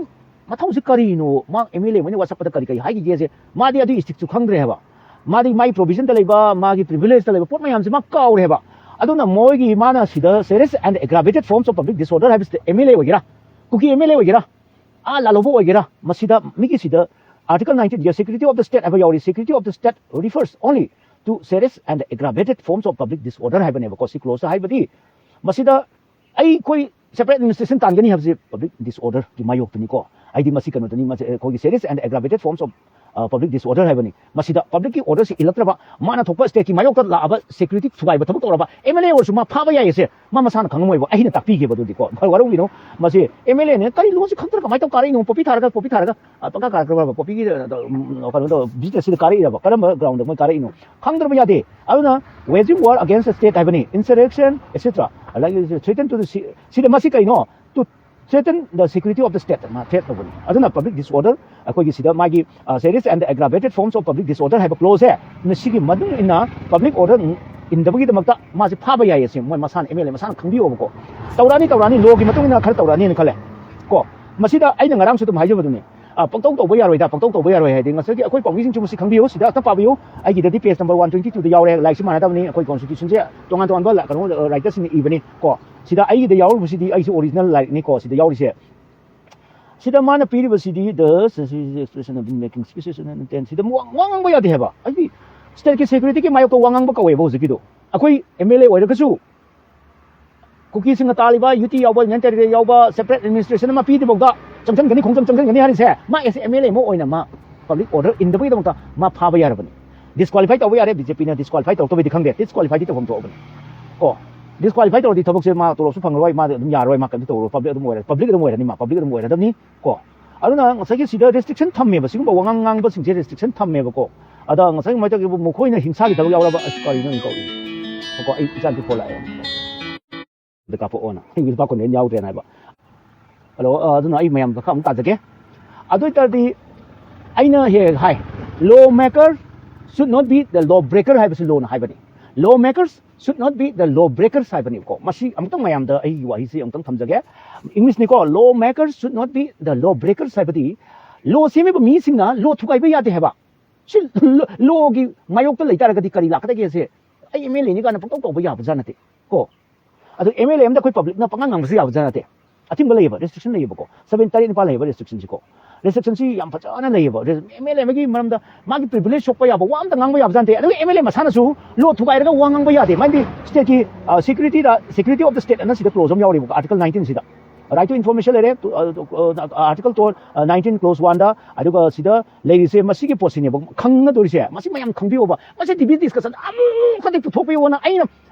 ꯃꯊꯧꯁꯤ ꯀꯔꯤꯅꯣ? ꯃꯥ ꯑꯦꯝ ꯑꯦꯜ ꯑꯦ ꯑꯃꯅ ꯋꯥꯆꯞꯇ ꯀꯔꯤ ꯀꯔꯤ ꯍꯥꯏꯈꯤꯒꯦꯁꯦ ꯃꯥꯗꯤ ꯑꯗꯨꯒꯤ ꯏꯁꯇꯤꯛꯁꯨ ꯈꯪꯗ꯭ꯔꯦ ꯍꯥꯏꯕ꯫ ꯃꯥꯗꯤ ꯃꯥꯒꯤ ꯄ꯭ꯔꯣꯚꯤꯖꯟꯗ ꯂꯩꯕ, ꯃꯥꯒꯤ ꯄ꯭ꯔꯤꯚꯤꯂꯦꯖꯇ ꯂꯩꯕ ꯄꯣꯠ ꯃꯌꯥꯝꯁꯦ ꯃꯥ ꯀꯥꯎꯔꯦ ꯍꯥꯏꯕ꯫ ꯑꯗꯨꯅ ꯃꯣꯏꯒꯤ ꯃꯥꯅ ꯁꯤꯗ serious and aggravated forms of public disorder ꯍꯥꯏꯕꯁꯤꯗ ꯑꯦꯝ ꯑꯦꯜ ꯑꯦ ꯑꯣꯏꯒꯦꯔꯥ, ꯀꯨꯀꯤ ꯑꯦꯝ ꯑꯦꯜ ꯑꯦ ꯑꯣꯏꯒꯦꯔꯥ, ꯑꯥ ꯂꯥꯜꯍꯧꯕ ꯑꯣꯏꯒꯦꯔꯥ, ꯃꯁꯤꯗ ꯃꯤꯒꯤ ꯁꯤꯗ Article nineteen, security of the state ꯍꯥꯏꯕ ꯌꯥꯎꯔꯤ꯫ Security of the state refers only to serious and aggravated forms of public disorder ꯍꯥꯏꯕꯅꯦꯕꯀꯣ꯫ ꯁꯤ ꯀ꯭ꯂꯣꯖꯇ ꯍꯥꯏꯕꯗꯤ ꯃꯁꯤꯗ ꯑꯩꯈꯣꯏ separate administration ꯇꯥꯟꯒꯅꯤ ꯍꯥꯏꯕꯁꯤ ꯄꯕ꯭ꯂꯤꯛ ꯗꯤꯁꯑꯣꯔꯗꯔꯒꯤ ꯃꯥꯌꯣꯛꯇꯅꯤꯀꯣ꯫ ꯍꯥꯏꯗꯤ ꯃꯁꯤ ꯀꯩꯅꯣꯗꯅꯤ, ꯃꯁꯤ ꯑꯩꯈꯣꯏꯒꯤ serious and aggravated forms of public disorder ꯍꯥꯏꯕꯅꯤ꯫ ꯃꯁꯤꯗ ꯄꯕ꯭ꯂꯤꯛꯀꯤ ꯑꯣꯔꯗꯔꯁꯤ ꯏꯜꯂꯛꯇ꯭ꯔꯕ, ꯃꯥꯅ ꯊꯣꯛꯄ ꯁ꯭ꯇꯦꯠꯀꯤ ꯃꯥꯌꯣꯛꯇ ꯂꯥꯛꯑꯕ ꯁꯦꯀ꯭ꯌꯨꯔꯤꯇꯤ ꯊꯨꯒꯥꯏꯕ ꯊꯕꯛ ꯇꯧꯔꯕ ꯑꯦꯝ ꯑꯦꯜ ꯑꯦ ꯑꯣꯏꯔꯁꯨ ꯃꯥ ꯐꯥꯕ ꯌꯥꯏ꯫ ꯑꯁꯦ ꯃꯥ ꯃꯁꯥꯅ ꯈꯪꯉꯝꯃꯣꯏꯕ, ꯑꯩꯅ ꯇꯥꯛꯄꯤꯒꯦꯕ꯫ ꯑꯗꯨꯗꯤꯀꯣ ꯋꯥꯔꯧꯕꯤꯅꯣ, ꯃꯁꯤ ꯑꯦꯝ ꯑꯦꯜ ꯑꯦꯅ ꯀꯔꯤ ꯂꯣꯟꯁꯤ ꯈꯪꯗ꯭ꯔꯒ ꯀꯃꯥꯏꯅ ꯇꯧ ꯀꯥꯔꯛꯏꯅꯣ? ꯄꯣꯄꯤ ꯊꯥꯔꯒ, ꯄꯣꯄꯤ ꯊꯥꯔꯒ ꯑ, ꯄꯪꯀꯥ ꯀꯥꯔꯛꯈ꯭ꯔꯕ ꯄꯣꯄꯤꯒꯤ, ꯑ, ꯎꯝ, ꯀꯩꯅꯣꯗꯣ, ꯕꯤꯖꯤꯅꯦꯁꯁꯤꯗ ꯀꯥꯔꯛꯏꯔꯕ? ꯀꯔꯝꯕ ꯒ꯭ꯔꯥꯎꯟꯗ ꯃꯣꯏ ꯀꯥꯔꯛꯏꯅꯣ? ꯈꯪꯗ꯭ꯔꯕ ꯌꯥꯗꯦ꯫ ꯑꯗꯨꯅ waging war against the state ꯍꯥꯏꯕꯅꯤ, insurrection, et cetera, like threaten to the si-, ꯁꯤꯗ ꯃꯁꯤ ꯀꯩꯅꯣ? To threaten the security of the state ꯃꯥ ꯊ꯭ꯔꯦꯠ ꯇꯧꯕꯅꯤ꯫ ꯑꯗꯨꯅ ꯄꯕ꯭ꯂꯤꯛ ꯗꯤꯁꯑꯣꯔꯗꯔ, ꯑꯩꯈꯣꯏꯒꯤ ꯁꯤꯗ ꯃꯥꯒꯤ serious and aggravated forms of public disorder ꯍꯥꯏꯕ ꯀ꯭ꯂꯣꯖꯁꯦ ꯃꯁꯤꯒꯤ ꯃꯇꯨꯡ ꯏꯟꯅ ꯄꯕ꯭ꯂꯤꯛ ꯑꯣꯔꯗꯔ ꯏꯟꯗꯕꯒꯤꯗꯃꯛꯇ ꯃꯥꯁꯦ ꯐꯥꯕ ꯌꯥꯏ꯫ ꯑꯁꯤ ꯃꯣꯏ ꯃꯁꯥꯅ, ꯑꯦꯝ ꯑꯦꯜ ꯑꯦ ꯃꯁꯥꯅ ꯈꯪꯕꯤꯌꯣꯕꯀꯣ꯫ ꯇꯧꯔꯛꯑꯅꯤ, ꯇꯧꯔꯛꯑꯅꯤ, ꯂꯣꯒꯤ ꯃꯇꯨꯡ ꯏꯟꯅ ꯈꯔ ꯇꯧꯔꯛꯑꯅꯤꯅ ꯈꯜꯂꯦ ꯀꯣ꯫ ꯃꯁꯤꯗ ꯑꯩꯅ ꯉꯔꯥꯡꯁꯨ ꯑꯗꯨꯝ ꯍꯥꯏꯖꯕꯗꯨꯅꯤ, ꯑ, ꯄꯪꯇꯧ ꯇꯧꯕ ꯌꯥꯔꯣꯏꯗ, ꯄꯪꯇꯧ ꯇꯧꯕ ꯌꯥꯔꯣꯏ ꯍꯥꯏꯗꯤ ꯉꯁꯥꯏꯒꯤ ꯑꯩꯈꯣꯏ ꯄꯥꯎꯃꯤꯁꯤꯡꯁꯨ ꯃꯁꯤ ꯈꯪꯕꯤꯌꯨ꯫ ꯁꯤꯗ ꯑꯝꯇ ꯄꯥꯕꯤꯌꯨ꯫ ꯑꯩꯒꯤꯗꯗꯤ ꯄꯦꯖ ꯅꯝꯕꯔ ꯋꯥꯟ ꯇ꯭ꯋꯦꯟꯇꯤ ꯇꯨꯗ ꯌꯥꯎꯔꯦ꯫ ꯂꯥꯏꯔꯤꯛꯁꯤ ꯃꯥꯟꯅꯗꯕꯅꯤ꯫ ꯑꯩꯈꯣꯏ ꯀꯣꯟꯁꯇꯤꯇ꯭ꯌꯨꯁꯟꯁꯦ ꯇꯣꯉꯥꯟ ꯇꯣꯉꯥꯟꯕ ꯂ-, ꯀꯩꯅꯣ, ꯔꯥꯏꯇꯔꯁꯤꯡꯅ ꯏꯕꯅꯤ ꯀꯣ꯫ ꯁꯤꯗ ꯑꯩꯒꯤꯗ ꯌꯥꯎꯔꯤꯕꯁꯤꯗꯤ ꯑꯩꯁꯨ ꯑꯣꯔꯤꯖꯤꯅꯦꯜ ꯂꯥꯏꯔꯤꯛꯅꯤꯀꯣ ꯁꯤꯗ ꯌꯥꯎꯔꯤꯁꯦ꯫ ꯁꯤꯗ ꯃꯥꯅ ꯄꯤꯔꯤꯕꯁꯤꯗꯤ the expression of making speeches and intent꯫ ꯁꯤꯗ ꯋꯥ, ꯋꯥ ꯉꯥꯡꯕ ꯌꯥꯗꯦ ꯍꯥꯏꯕ꯫ ꯍꯥꯏꯗꯤ ꯁ꯭ꯇꯦꯠꯀꯤ ꯁꯦꯀ꯭ꯌꯨꯔꯤꯇꯤꯒꯤ ꯃꯥꯌꯣꯛꯇ ꯋꯥ ꯉꯥꯡꯕ ꯀꯧꯋꯦꯕ ꯍꯧꯖꯤꯛꯀꯤꯗꯣ꯫ ꯑꯩꯈꯣꯏ ꯑꯦꯝ ꯑꯦꯜ ꯑꯦ ꯑꯣꯏꯔꯒꯁꯨ ꯀꯨꯀꯤꯁꯤꯡꯅ ꯇꯥꯜꯂꯤꯕ, ꯌꯨ ꯇꯤ ꯌꯥꯎꯕ, ꯌꯨꯅꯤꯌꯟ ꯇꯦꯔꯤꯇꯣꯔꯤ ꯌꯥꯎꯕ, ꯁꯦꯄꯔꯦꯠ ꯑꯦꯗꯃꯤꯅꯤꯁꯇ꯭ꯔꯦꯁꯟ ꯑꯃ ꯄꯤꯗ꯭ꯔꯤꯐꯥꯎꯗ ꯆꯪꯁꯤꯟꯒꯅꯤ, ꯈꯣꯡꯖꯪ ꯆꯪꯁꯤꯟꯒꯅꯤ ꯍꯥꯏꯔꯤꯁꯦ, ꯃꯥ ꯑꯦꯁ ꯑꯦꯝ ꯑꯦꯜ ꯑꯦ ꯑꯃ ꯑꯣꯏꯅ ꯃꯥ ꯄꯕ꯭ꯂꯤꯛ ꯑꯣꯔꯗꯔ ꯏꯟꯗꯕꯒꯤꯗꯃꯛꯇ ꯃꯥ ꯐꯥꯕ ꯌꯥꯔꯕꯅꯤ꯫ ꯗꯤꯁꯀ꯭ꯋꯥꯂꯤꯐꯥꯏ ꯇꯧꯕ ꯌꯥꯔꯦ, ꯕꯤ ꯖꯦ ꯄꯤꯅ ꯗꯤꯁꯀ꯭ꯋꯥꯂꯤꯐꯥꯏ ꯇꯧꯔꯛꯇꯕꯩꯗꯤ ꯈꯪꯗꯦ, ꯗꯤꯁꯀ꯭ꯋꯥꯂꯤꯐꯥꯏꯗꯤ ꯇꯧꯐꯝ ꯊꯣꯛꯑꯕꯅꯤ ꯀꯣ꯫ ꯗꯤꯁꯀ꯭ꯋꯥꯂꯤꯐꯥꯏ ꯇꯧꯔꯗꯤ ꯊꯕꯛꯁꯦ ꯃꯥ ꯇꯣꯂꯣꯞꯁꯨ ꯐꯪꯉꯔꯣꯏ, ꯃꯥ ꯑꯗꯨꯝ ꯌꯥꯔꯔꯣꯏ, ꯃꯥ ꯀꯩꯝꯇ ꯇꯧꯔꯔꯣꯏ, ꯄꯕ꯭ꯂꯤꯛ ꯑꯗꯨꯝ ꯑꯣꯏꯔꯅꯤ, ꯃꯥ ꯄꯕ꯭ꯂꯤꯛ ꯑꯗꯨꯝ ꯑꯣꯏꯔꯗꯕꯅꯤ ꯀꯣ꯫ ꯑꯗꯨꯅ ꯉꯁꯥꯏꯒꯤ ꯁꯤꯗ ꯔꯦꯁꯇ꯭ꯔꯤꯛꯁꯟ ꯊꯝꯃꯦꯕ, ꯁꯤꯒꯨꯝꯕ ꯋꯥꯉꯥꯡ ꯉꯥꯡꯕꯁꯤꯡꯁꯦ ꯔꯦꯁꯇ꯭ꯔꯤꯛꯁꯟ ꯊꯝꯃꯦꯕꯀꯣ꯫ ꯑꯗ ꯉꯁꯥꯏꯒꯤ ꯃꯊꯛꯇ ꯃꯈꯣꯏꯅ ꯍꯤꯡꯁꯥꯒꯤ ꯊꯕꯛ ꯌꯥꯎꯔꯕ, ꯑꯁ, ꯀꯔꯤꯅꯣ ꯑꯩꯅ ꯇꯧꯔꯤꯁꯦ? ꯀꯣ, ꯑꯩ ꯏꯆꯥꯅꯨꯄꯤ ꯐꯣꯟ ꯂꯥꯛꯑꯦ꯫ ꯑꯗ ꯀꯥꯞꯄꯛꯑꯣꯅ꯫ ꯑꯩ ꯂꯨꯄꯥ ꯀꯨꯟ ꯍꯦꯟꯅ ꯌꯥꯎꯗ꯭ꯔꯦꯅ ꯍꯥꯏꯕ꯫ ꯍꯜꯂꯣ꯫ ꯑ, ꯑꯗꯨꯅ ꯑꯩ ꯃꯌꯥꯝꯗ ꯈꯔ ꯑꯃꯨꯛ ꯇꯥꯖꯒꯦ꯫ ꯑꯗꯨ ꯑꯣꯏ ꯇꯥꯔꯗꯤ ꯑꯩꯅ ꯍꯦꯛ ꯍꯦꯛ ꯍꯥꯏ, "Law maker should not be the law breaker" ꯍꯥꯏꯕꯁꯤ ꯂꯣꯅ ꯍꯥꯏꯕꯅꯤ꯫ "Law makers should not be the law breakers" ꯍꯥꯏꯕꯅꯤꯀꯣ꯫ ꯃꯁꯤ ꯑꯃꯨꯛꯇꯪ ꯃꯌꯥꯝꯗ ꯑꯩꯒꯤ ꯋꯥꯍꯩꯁꯤ ꯑꯃꯨꯛꯇꯪ ꯊꯝꯖꯒꯦ꯫ English ꯅꯤꯀꯣ, "Law makers should not be the law breakers" ꯍꯥꯏꯕꯗꯤ ꯂꯣ ꯁꯦꯝꯃꯤꯕ ꯃꯤꯁꯤꯡꯅ ꯂꯣ ꯊꯨꯒꯥꯏꯕ ꯌꯥꯗꯦ ꯍꯥꯏꯕ꯫ ꯁꯤ ꯂꯣ-, ꯂꯣꯒꯤ ꯃꯥꯌꯣꯛꯇ ꯂꯩꯇꯥꯔꯒꯗꯤ ꯀꯔꯤ ꯂꯥꯛꯀꯗꯒꯦꯁꯦ? ꯑꯩ ꯑꯦꯝ ꯑꯦꯜ ꯑꯦꯅꯤ ꯀꯥꯏꯅ ꯄꯪꯇꯧ ꯇꯧꯕ ꯌꯥꯕꯖꯥꯠ ꯅꯠꯇꯦ ꯀꯣ꯫ ꯑꯗꯨ ꯑꯦꯝ ꯑꯦꯜ ꯑꯦ ꯑꯃꯗ ꯑꯩꯈꯣꯏ ꯄꯕ꯭ꯂꯤꯛꯅ ꯄꯪꯉꯥꯡ ꯉꯥꯡꯕꯁꯨ ꯌꯥꯕꯖꯥꯠ ꯅꯠꯇꯦ꯫ ꯑꯊꯤꯡꯕ ꯂꯩꯌꯦꯕ, ꯔꯦꯁꯇ꯭ꯔꯤꯛꯁꯟ ꯂꯩꯌꯦꯕꯀꯣ꯫ ꯁꯕꯦꯟ, ꯇꯔꯦꯠ, ꯅꯤꯄꯥꯜ ꯂꯩꯌꯦꯕ ꯔꯦꯁꯇ꯭ꯔꯤꯛꯁꯟꯁꯤꯀꯣ꯫ ꯔꯦꯁꯇ꯭ꯔꯤꯛꯁꯟꯁꯤ ꯌꯥꯝ ꯐꯖꯅ ꯂꯩꯌꯦꯕ꯫ ꯑꯦꯝ ꯑꯦꯜ ꯑꯦ ꯑꯃꯒꯤ ꯃꯔꯝꯗ ꯃꯥꯒꯤ ꯄ꯭ꯔꯤꯚꯤꯂꯦꯖ ꯁꯣꯛꯄ ꯌꯥꯕ ꯋꯥ ꯑꯝꯇ ꯉꯥꯡꯕ ꯌꯥꯕꯖꯥꯠ ꯅꯠꯇꯦ꯫ ꯑꯗꯨꯒ ꯑꯦꯝ ꯑꯦꯜ ꯑꯦ ꯃꯁꯥꯅꯁꯨ ꯂꯣ ꯊꯨꯒꯥꯏꯔꯒ ꯋꯥ ꯉꯥꯡꯕ ꯌꯥꯗꯦ꯫ ꯃꯔꯝꯗꯤ ꯁ꯭ꯇꯦꯠꯀꯤ, ꯑ, ꯁꯦꯀ꯭ꯌꯨꯔꯤꯇꯤꯗ, security of the state ꯑꯅ ꯁꯤꯗ ꯀ꯭ꯂꯣꯖ ꯑꯃ ꯌꯥꯎꯔꯤꯕꯀꯣ, ꯑꯥꯔꯇꯤꯀꯜ ꯅꯥꯏꯟꯇꯤꯟꯁꯤꯗ꯫ Right to information ꯂꯩꯔꯦ, ꯇꯨ-, ꯑ, ꯑ, ꯑꯥꯔꯇꯤꯀꯜ ꯇꯣ-, ꯑ, ꯅꯥꯏꯟꯇꯤꯟ ꯀ꯭ꯂꯣꯖ ꯋꯥꯟꯗ, ꯑꯗꯨꯒ ꯁꯤꯗ ꯂꯩꯔꯤꯁꯦ ꯃꯁꯤꯒꯤ ꯄꯣꯠꯁꯤꯅꯦꯕ ꯈꯪꯅꯗꯣꯔꯤꯁꯦ꯫ ꯃꯁꯤ ꯃꯌꯥꯝ ꯈꯪꯕꯤꯌꯣꯕ꯫ ꯃꯁꯤ ꯇꯤ ꯚꯤ ꯗꯤꯁꯀꯁꯟ ꯑꯃꯨꯛꯈꯛꯇꯤ ꯄꯨꯊꯣꯛꯄꯤꯌꯣꯅ ꯑꯩꯅ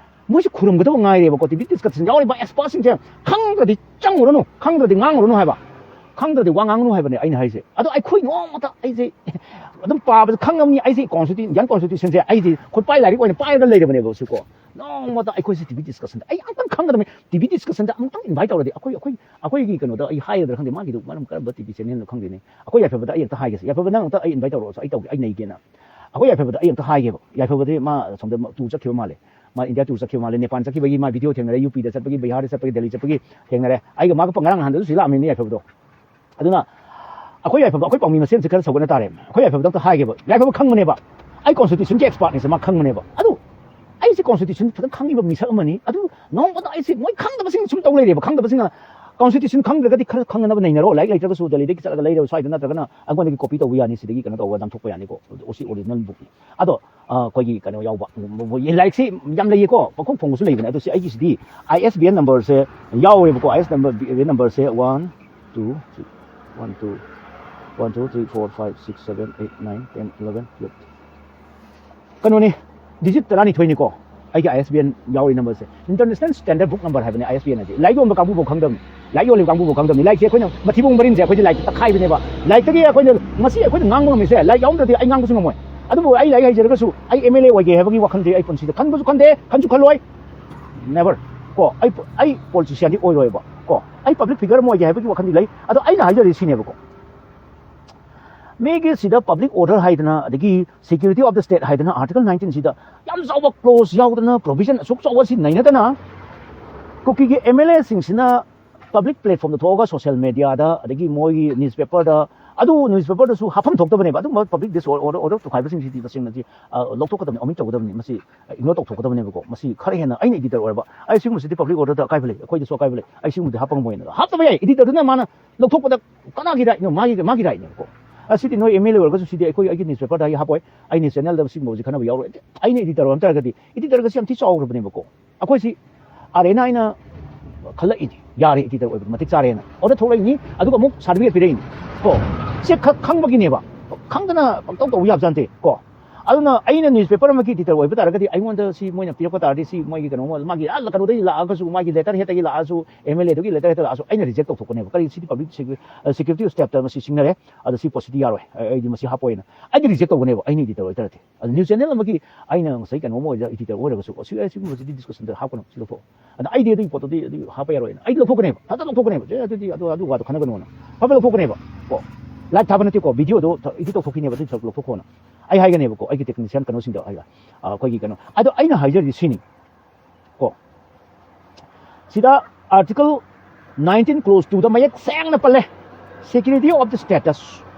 ꯃꯣꯏꯁꯤ ꯈꯨꯔꯨꯝꯒꯗꯕ ꯉꯥꯏꯔꯦꯕꯀꯣ꯫ ꯇꯤ ꯚꯤ ꯗꯤꯁꯀꯁꯟ ꯌꯥꯎꯔꯤꯕ ꯑꯦꯛꯁꯄꯥꯔꯠꯁꯤꯡꯁꯦ ꯈꯪꯗ꯭ꯔꯗꯤ ꯆꯪꯉꯨꯔꯅꯨ, ꯈꯪꯗ꯭ꯔꯗꯤ ꯉꯥꯡꯉꯨꯔꯅꯨ ꯍꯥꯏꯕ, ꯈꯪꯗ꯭ꯔꯗꯤ ꯋꯥ ꯉꯥꯡꯒꯅꯨ ꯍꯥꯏꯕꯅꯦ ꯑꯩꯅ ꯍꯥꯏꯁꯦ꯫ ꯑꯗꯣ ꯑꯩꯈꯣꯏ ꯅꯣꯡꯃꯇ ꯑꯩꯁꯦ ꯑꯗꯨꯝ ꯄꯥꯕꯗ ꯈꯪꯉꯝꯅꯤ, ꯑꯩꯁꯦ ꯀꯣꯟꯁꯇꯤꯇ꯭ꯌꯨ-, ꯏꯟꯗꯤꯌꯟ ꯀꯣꯟꯁꯇꯤꯇ꯭ꯌꯨꯁꯟꯁꯦ ꯑꯩꯁꯦ ꯈꯨꯠꯄꯥꯏ ꯂꯥꯏꯔꯤꯛ ꯑꯣꯏꯅ ꯄꯥꯏꯔꯒ ꯂꯩꯔꯕꯅꯦꯕ ꯁꯤꯀꯣ꯫ ꯅꯣꯡꯃꯇ ꯑꯩꯈꯣꯏꯁꯦ ꯇꯤ ꯚꯤ ꯗꯤꯁꯀꯁꯟꯗ ꯑꯩ ꯑꯃꯨꯛꯇꯪ ꯈꯪꯒꯗꯕꯅꯤ꯫ ꯇꯤ ꯚꯤ ꯗꯤꯁꯀꯁꯟꯗ ꯑꯃꯨꯛꯇꯪ ꯏꯟꯚꯥꯏꯠ ꯇꯧꯔꯗꯤ ꯑꯩꯈꯣꯏ, ꯑꯩꯈꯣꯏ, ꯑꯩꯈꯣꯏꯒꯤ ꯀꯩꯅꯣꯗ ꯑꯩ ꯍꯥꯏꯒꯗ꯭ꯔꯥ ꯈꯪꯗꯦ, ꯃꯥꯒꯤꯗꯨ ꯃꯔꯝ ꯀꯔꯝꯕ ꯇꯤ ꯚꯤ ꯆꯦꯅꯦꯜꯅꯣ ꯈꯪꯗꯦꯅꯦ꯫ ꯑꯩꯈꯣꯏ ꯌꯥꯏꯐꯕꯗ ꯑꯩ ꯑꯝꯇ ꯍꯥꯏꯒꯦꯁꯦ, ꯌꯥꯏꯐꯕ ꯅꯪ ꯑꯝꯇ ꯑꯩ ꯏꯟꯚꯥꯏꯠ ꯇꯧꯔꯛꯑꯣꯁꯨ ꯑꯩ ꯇꯧꯒꯦ, ꯑꯩ ꯅꯩꯒꯦꯅ꯫ ꯑꯩꯈꯣꯏ ꯌꯥꯏꯐꯕꯗ ꯑꯩ ꯑꯝꯇ ꯍꯥꯏꯒꯦꯕ꯫ ꯌꯥꯏꯐꯕꯗꯤ ꯃꯥ ꯑꯁꯣꯝꯗ ꯇꯨꯔ ꯆꯠꯈꯤꯕ ꯃꯥꯜꯂꯦ꯫ ꯃꯥ ꯏꯟꯗꯤꯌꯥ ꯇꯨꯔ ꯆꯠꯈꯤꯕ ꯃꯥꯜꯂꯦ꯫ ꯅꯦꯄꯥꯜ ꯆꯠꯈꯤꯕꯒꯤ ꯃꯥ ꯚꯤꯗꯤꯑꯣ ꯊꯦꯡꯅꯔꯦ, ꯌꯨ ꯄꯤꯗ ꯆꯠꯄꯒꯤ, ꯕꯤꯍꯥꯔꯗ ꯆꯠꯄꯒꯤ, ꯗꯦꯜꯂꯤ ꯆꯠꯄꯒꯤ ꯊꯦꯡꯅꯔꯦ꯫ ꯑꯩꯒ ꯃꯥꯒ ꯉꯔꯥꯡ ꯅꯍꯥꯟꯗꯁꯨ ꯁꯤ ꯂꯥꯛꯑꯝꯃꯤꯅꯦ ꯌꯥꯏꯐꯕꯗꯣ꯫ ꯑꯗꯨꯅ ꯑꯩꯈꯣꯏ ꯌꯥꯏꯐꯕ, ꯑꯩꯈꯣꯏ ꯄꯥꯎꯃꯤ ꯃꯁꯦꯟꯁꯦ ꯈꯔ ꯁꯧꯒꯠꯅ ꯇꯥꯔꯦ꯫ ꯑꯩꯈꯣꯏ ꯌꯥꯏꯐꯕꯗ ꯑꯝꯇ ꯍꯥꯏꯒꯦꯕ꯫ ꯌꯥꯏꯐꯕ ꯈꯪꯕꯅꯦꯕ, ꯑꯩ ꯀꯣꯟꯁꯇꯤꯇ꯭ꯌꯨꯁꯟꯒꯤ ꯑꯦꯛꯁꯄꯥꯔꯠꯅꯦꯁꯦ ꯃꯥ ꯈꯪꯕꯅꯦꯕ꯫ ꯑꯗꯨ ꯑꯩꯁꯦ ꯀꯣꯟꯁꯇꯤꯇ꯭ꯌꯨꯁꯟ ꯐꯖꯅ ꯈꯪꯉꯤꯕ ꯃꯤꯁꯛ ꯑꯃꯅꯤ꯫ ꯑꯗꯨ ꯅꯣꯡꯃꯗ ꯑꯩꯁꯦ ꯃꯣꯏ ꯈꯪꯗꯕꯁꯤꯡ ꯁꯨꯝ ꯇꯧ ꯂꯩꯔꯦꯕ꯫ ꯈꯪꯗꯕꯁꯤꯡꯅ ꯀꯣꯟꯁꯇꯤꯇ꯭ꯌꯨꯁꯟ ꯈꯪꯗ꯭ꯔꯒꯗꯤ ꯈꯔ ꯈꯪꯅꯕ ꯅꯩꯅꯔꯣ꯫ ꯂꯥꯏꯔꯤꯛ ꯂꯩꯇ꯭ꯔꯒꯁꯨ ꯗꯦꯜꯂꯤꯗꯒꯤ ꯆꯠꯂꯒ ꯂꯩꯔꯣ, ꯁ꯭ꯋꯥꯏꯗ ꯅꯠꯇ꯭ꯔꯒꯅ ꯑꯩꯉꯣꯟꯗꯒꯤ ꯀꯣꯄꯤ ꯇꯧꯕ ꯌꯥꯅꯤ, ꯁꯤꯗꯒꯤ ꯀꯩꯅꯣ ꯇꯧꯕ ꯅꯥꯟꯊꯣꯛꯄ ꯌꯥꯅꯤꯀꯣ꯫ ꯑꯣ ꯁꯤ ꯑꯣꯔꯤꯖꯤꯅꯦꯜ ꯕꯨꯛꯅꯤ꯫ ꯑꯗꯣ ꯑ, ꯑꯩꯈꯣꯏꯒꯤ ꯀꯩꯅꯣ ꯌꯥꯎꯕ, ꯂꯥꯏꯔꯤꯛꯁꯤ ꯌꯥꯝ ꯂꯩꯌꯦꯀꯣ, ꯄꯪꯐꯣꯡ ꯐꯣꯡꯕꯁꯨ ꯂꯩꯕꯅꯦ꯫ ꯑꯗꯣ ꯁꯤ ꯑꯩꯒꯤꯁꯤꯗꯤ ꯑꯥꯏ ꯑꯦꯁ ꯕꯤ ꯑꯦꯟ ꯅꯝꯕꯔꯁꯦ ꯌꯥꯎꯋꯦꯕꯀꯣ꯫ ꯑꯥꯏ ꯑꯦꯁ ꯕꯤ ꯑꯦꯟ ꯅꯝꯕꯔꯁꯦ one two three, one two, one two three four five six seven eight nine ten eleven twelve. ꯀꯩꯅꯣꯅꯤ, ꯗꯤꯖꯤꯠ ꯇꯔꯥꯅꯤꯊꯣꯏꯅꯤꯀꯣ꯫ ꯑꯩꯒꯤ ꯑꯥꯏ ꯑꯦꯁ ꯕꯤ ꯑꯦꯟ ꯌꯥꯎꯔꯤ ꯅꯝꯕꯔꯁꯦ꯫ ꯏꯟꯇꯔꯅꯦꯁꯅꯦꯜ ꯁ꯭ꯇꯦꯟꯗꯔꯗ ꯕꯨꯛ ꯅꯝꯕꯔ ꯍꯥꯏꯕꯅꯦ ꯑꯥꯏ ꯑꯦꯁ ꯕꯤ ꯑꯦꯟ ꯍꯥꯏꯗꯤ꯫ ꯂꯥꯏꯔꯤꯛ ꯌꯣꯟꯕ ꯀꯥꯡꯕꯨꯐꯥꯎ ꯈꯪꯗꯕꯅꯤ꯫ ꯂꯥꯏꯔꯤꯛ ꯌꯣꯜꯂꯤꯕ ꯀꯥꯡꯕꯨꯐꯥꯎ ꯈꯪꯗꯕꯅꯤ꯫ ꯂꯥꯏꯔꯤꯛꯁꯦ ꯑꯩꯈꯣꯏꯅ ꯃꯊꯤꯕꯣꯡ ꯃꯔꯤꯟꯁꯦ ꯑꯩꯈꯣꯏꯗꯤ ꯂꯥꯏꯔꯤꯛꯇ ꯇꯛꯈꯥꯏꯕꯅꯦꯕ꯫ ꯂꯥꯏꯔꯤꯛꯇꯒꯤ ꯑꯩꯈꯣꯏꯅ ꯉꯁꯤ ꯑꯩꯈꯣꯏꯅ ꯉꯥꯡꯕ ꯉꯝꯃꯤꯁꯦ ꯂꯥꯏꯔꯤꯛ ꯌꯥꯎꯔꯝꯗ꯭ꯔꯗꯤ ꯑꯩ ꯉꯥꯡꯕꯁꯨ ꯉꯝꯃꯣꯏ꯫ ꯑꯗꯨꯕꯨ ꯑꯩ ꯂꯥꯏꯔꯤꯛ ꯍꯩꯖꯔꯒꯁꯨ ꯑꯩ ꯑꯦꯝ ꯑꯦꯜ ꯑꯦ ꯑꯣꯏꯒꯦ ꯍꯥꯏꯕꯒꯤ ꯋꯥꯈꯜꯁꯦ ꯑꯩ ꯄꯨꯟꯁꯤꯗ ꯈꯟꯕꯁꯨ ꯈꯟꯗꯦ, ꯈꯟꯁꯨ ꯈꯜꯂꯣꯏ꯫ Never꯫ ꯀꯣ, ꯑꯩ, ꯑꯩ ꯄꯣꯂꯤꯇꯤꯁꯤꯌꯥꯟꯗꯤ ꯑꯣꯏꯔꯣꯏꯕ꯫ ꯀꯣ꯫ ꯑꯩ ꯄꯕ꯭ꯂꯤꯛ ꯐꯤꯒꯔ ꯑꯃ ꯑꯣꯏꯒꯦ ꯍꯥꯏꯕꯒꯤ ꯋꯥꯈꯜꯗꯤ ꯂꯩ, ꯑꯗꯣ ꯑꯩꯅ ꯍꯥꯏꯖꯔꯤꯁꯤ ꯁꯤꯅꯦꯕꯀꯣ, ꯃꯤꯒꯤ ꯁꯤꯗ ꯄꯕ꯭ꯂꯤꯛ ꯑꯣꯔꯗꯔ ꯍꯥꯏꯗꯅ, ꯑꯗꯒꯤ ꯁꯦꯀ꯭ꯌꯨꯔꯤꯇꯤ ꯑꯣꯐ ꯗ ꯁ꯭ꯇꯦꯠ ꯍꯥꯏꯗꯅ, ꯑꯥꯔꯇꯤꯀꯜ ꯅꯥꯏꯟꯇꯤꯟꯁꯤꯗ ꯌꯥꯝ ꯆꯥꯎꯕ ꯀ꯭ꯂꯣꯖ ꯌꯥꯎꯗꯅ, ꯄ꯭ꯔꯣꯚꯤꯖꯟ ꯑꯁꯨꯛ ꯆꯥꯎꯕ ꯁꯤ ꯅꯩꯅꯗꯅ, ꯀꯨꯀꯤꯒꯤ ꯑꯦꯝ ꯑꯦꯜ ꯑꯦꯁꯤꯡꯁꯤꯅ ꯄꯕ꯭ꯂꯤꯛ ꯄ꯭ꯂꯦꯠꯐꯣꯔꯝꯗ ꯊꯣꯛꯑꯒ, ꯁꯣꯁꯤꯌꯦꯜ ꯃꯦꯗꯤꯌꯥꯗ, ꯑꯗꯒꯤ ꯃꯣꯏꯒꯤ ꯅ꯭ꯌꯨꯁꯄꯦꯄꯔꯗ, ꯑꯗꯨ ꯅ꯭ꯌꯨꯁꯄꯦꯄꯔꯗꯁꯨ ꯍꯥꯐꯝ ꯊꯣꯛꯇꯕꯅꯦꯕ꯫ ꯑꯗꯨꯒꯨꯝꯕ ꯄꯕ꯭ꯂꯤꯛ ꯗꯤꯁ ꯑꯣꯔꯗꯔ ꯊꯨꯒꯥꯏꯕꯁꯤꯡꯁꯤꯗꯤ ꯇꯁꯦꯡꯅꯗꯤ, ꯑ, ꯂꯧꯊꯣꯛꯀꯗꯕꯅꯤ, ꯑꯣꯃꯤꯠ ꯇꯧꯒꯗꯕꯅꯤ꯫ ꯃꯁꯤ ꯏꯒꯅꯣꯔ ꯇꯧꯊꯣꯛꯀꯗꯕꯅꯦꯕꯀꯣ꯫ ꯃꯁꯤ ꯈꯔ ꯍꯦꯟꯅ ꯑꯩꯅ ꯏꯗꯤꯇꯔ ꯑꯣꯏꯔꯕ, ꯑꯩ ꯁꯤꯒꯨꯝꯕꯁꯤꯗꯤ ꯄꯕ꯭ꯂꯤꯛ ꯑꯣꯔꯗꯔꯗ ꯑꯀꯥꯏꯕ ꯂꯩ, ꯑꯩꯈꯣꯏꯗꯁꯨ ꯑꯀꯥꯏꯕ ꯂꯩ, ꯑꯩ ꯁꯤꯒꯨꯝꯕꯗꯤ ꯍꯥꯞꯄ ꯉꯝꯃꯣꯏꯅ ꯍꯥꯞꯇꯕ ꯌꯥꯏ꯫ ꯏꯗꯤꯇꯔꯗꯨꯅ ꯃꯥꯅ ꯂꯧꯊꯣꯛꯄꯗ ꯀꯅꯥꯒꯤ ꯔꯥꯏꯠꯅꯣ? ꯃꯥꯒꯤ, ꯃꯥꯒꯤ ꯔꯥꯏꯠꯅꯦꯕꯀꯣ꯫ ꯑꯁꯤꯗꯤ ꯅꯣꯏ ꯑꯦꯝ ꯑꯦꯜ ꯑꯦ ꯑꯣꯏꯔꯒꯁꯨ ꯁꯤꯗꯤ ꯑꯩꯈꯣꯏ, ꯑꯩꯒꯤ ꯅ꯭ꯌꯨꯁꯄꯦꯄꯔꯗ ꯑꯩ ꯍꯥꯞꯄꯣꯏ, ꯑꯩꯅ ꯆꯦꯅꯦꯜꯗ ꯁꯤꯒꯨꯝꯕꯁꯤ ꯈꯟꯅꯕ ꯌꯥꯎꯔꯣꯏ꯫ ꯑꯩꯅ ꯏꯗꯤꯇꯔ ꯑꯣꯏꯔꯝ ꯇꯥꯔꯒꯗꯤ, ꯏꯗꯤꯇꯔꯒꯁꯤ ꯌꯥꯝ ꯊꯤ ꯆꯥꯎꯈ꯭ꯔꯕꯅꯦꯕꯀꯣ꯫ ꯑꯩꯈꯣꯏꯁꯤ ꯑꯥꯔ ꯑꯦꯟ ꯑꯥꯏꯅ ꯈꯜꯂꯛꯏꯅꯤ, ꯌꯥꯔꯦ, ꯏꯗꯤꯇꯔ ꯑꯣꯏꯕꯗ ꯃꯇꯤꯛ ꯆꯥꯔꯦꯅ ꯑꯣꯔꯗꯔ ꯊꯣꯛꯂꯛꯏꯅꯤ, ꯑꯗꯨꯒ ꯑꯃꯨꯛ ꯁꯥꯔꯇꯤꯐꯤꯀꯦꯠ ꯄꯤꯔꯛꯏꯅꯤ ꯀꯣ꯫ ꯁꯤ ꯈꯛ ꯈꯪꯕꯒꯤꯅꯦꯕ, ꯈꯪꯗꯅ ꯄꯪꯇꯧ ꯇꯧꯕ ꯌꯥꯕꯖꯥꯠ ꯅꯠꯇꯦ ꯀꯣ꯫ ꯑꯗꯨꯅ ꯑꯩꯅ ꯅ꯭ꯌꯨꯁꯄꯦꯄꯔ ꯑꯃꯒꯤ ꯏꯗꯤꯇꯔ ꯑꯣꯏꯕ ꯇꯥꯔꯒꯗꯤ, ꯑꯩꯉꯣꯟꯗ ꯁꯤ ꯃꯣꯏꯅ ꯄꯤꯔꯛꯄ ꯇꯥꯔꯗꯤ, ꯁꯤ ꯃꯣꯏꯒꯤ ꯀꯩꯅꯣ, ꯃꯥꯒꯤ ꯑꯥ ꯀꯩꯅꯣꯗꯒꯤ ꯂꯥꯛꯑꯒꯁꯨ, ꯃꯥꯒꯤ ꯂꯦꯇꯔ ꯍꯦꯠꯇꯒꯤ ꯂꯥꯛꯑꯁꯨ, ꯑꯦꯝ ꯑꯦꯜ ꯑꯦꯗꯨꯒꯤ ꯂꯦꯇꯔ ꯍꯦꯠꯇ ꯂꯥꯛꯑꯁꯨ, ꯑꯩꯅ ꯔꯤꯖꯦꯛ ꯇꯧꯊꯣꯛꯀꯅꯦꯕ꯫ ꯀꯔꯤ, ꯁꯤꯗꯤ ꯄꯕ꯭ꯂꯤꯛ ꯁꯦꯀ꯭ꯌꯨꯔꯤꯇꯤ ꯁ꯭ꯇꯦꯞꯇ ꯃꯁꯤ ꯁꯤꯡꯅꯔꯦ, ꯑꯗꯣ ꯁꯤ ꯄꯣꯠꯁꯤꯗꯤ ꯌꯥꯔꯣꯏ, ꯑꯩ, ꯑꯩꯗꯤ ꯃꯁꯤ ꯍꯥꯞꯄꯣꯏꯅ ꯑꯩꯗꯤ ꯔꯤꯖꯦꯛ ꯇꯧꯒꯅꯦꯕ, ꯑꯩꯅ ꯏꯗꯤꯇꯔ ꯑꯣꯏꯇꯥꯔꯗꯤ꯫ ꯑꯗꯨ ꯅ꯭ꯌꯨꯁ ꯆꯦꯅꯦꯜ ꯑꯃꯒꯤ ꯑꯩꯅ ꯉꯁꯥꯏ ꯀꯩꯅꯣꯝ ꯑꯣꯏꯔ, ꯏꯗꯤꯇꯔ ꯑꯣꯏꯔꯒꯁꯨ, ꯑꯁꯤ, ꯑꯁꯤꯒꯨꯝꯕꯁꯤꯗꯤ ꯗꯤꯁꯀꯁꯟꯗ ꯍꯥꯞꯀꯅꯨ, ꯁꯤ ꯂꯧꯊꯣꯛꯑꯣ꯫ ꯑꯗ ꯑꯩꯗꯤ ꯑꯗꯨꯒꯤ ꯄꯣꯠꯇꯨꯗꯤ ꯑꯗꯨ ꯍꯥꯞꯄ ꯌꯥꯔꯣꯏꯅ ꯑꯩꯗꯤ ꯂꯧꯊꯣꯛꯀꯅꯦꯕ, ꯐꯖꯅ ꯂꯧꯊꯣꯛꯀꯅꯦꯕ꯫ "ꯑꯦ, ꯑꯗꯨꯗꯤ ꯑꯗꯨ, ꯑꯗꯨ ꯋꯥꯗꯣ ꯈꯟꯅꯒꯅꯨꯅ" ꯐꯕ ꯂꯧꯊꯣꯛꯀꯅꯦꯕ ꯀꯣ꯫ ꯂꯥꯏꯚ ꯊꯥꯕ ꯅꯠꯇꯦꯀꯣ, ꯚꯤꯗꯤꯑꯣꯗꯣ ꯏꯗꯤꯠ ꯇꯧꯊꯣꯛꯈꯤꯅꯦꯕ, ꯑꯗꯨ ꯁꯔꯨꯛ ꯂꯧꯊꯣꯛꯈꯣꯅ ꯑꯩ ꯍꯥꯏꯒꯅꯦꯕꯀꯣ, ꯑꯩꯒꯤ ꯇꯦꯛꯅꯤꯁꯤꯌꯥꯟ ꯀꯩꯅꯣꯁꯤꯡꯗ ꯑꯩ, ꯑ, ꯑꯩꯈꯣꯏꯒꯤ ꯀꯩꯅꯣ꯫ ꯑꯗꯣ ꯑꯩꯅ ꯍꯥꯏꯖꯔꯤꯁꯦ ꯁꯤꯅꯤ ꯀꯣ, ꯁꯤꯗ ꯑꯥꯔꯇꯤꯀꯜ ꯅꯥꯏꯟꯇꯤꯟ ꯀ꯭ꯂꯣꯖ ꯇꯨꯗ ꯃꯌꯦꯛ ꯁꯦꯡꯅ ꯄꯜꯂꯦ, "Security of the status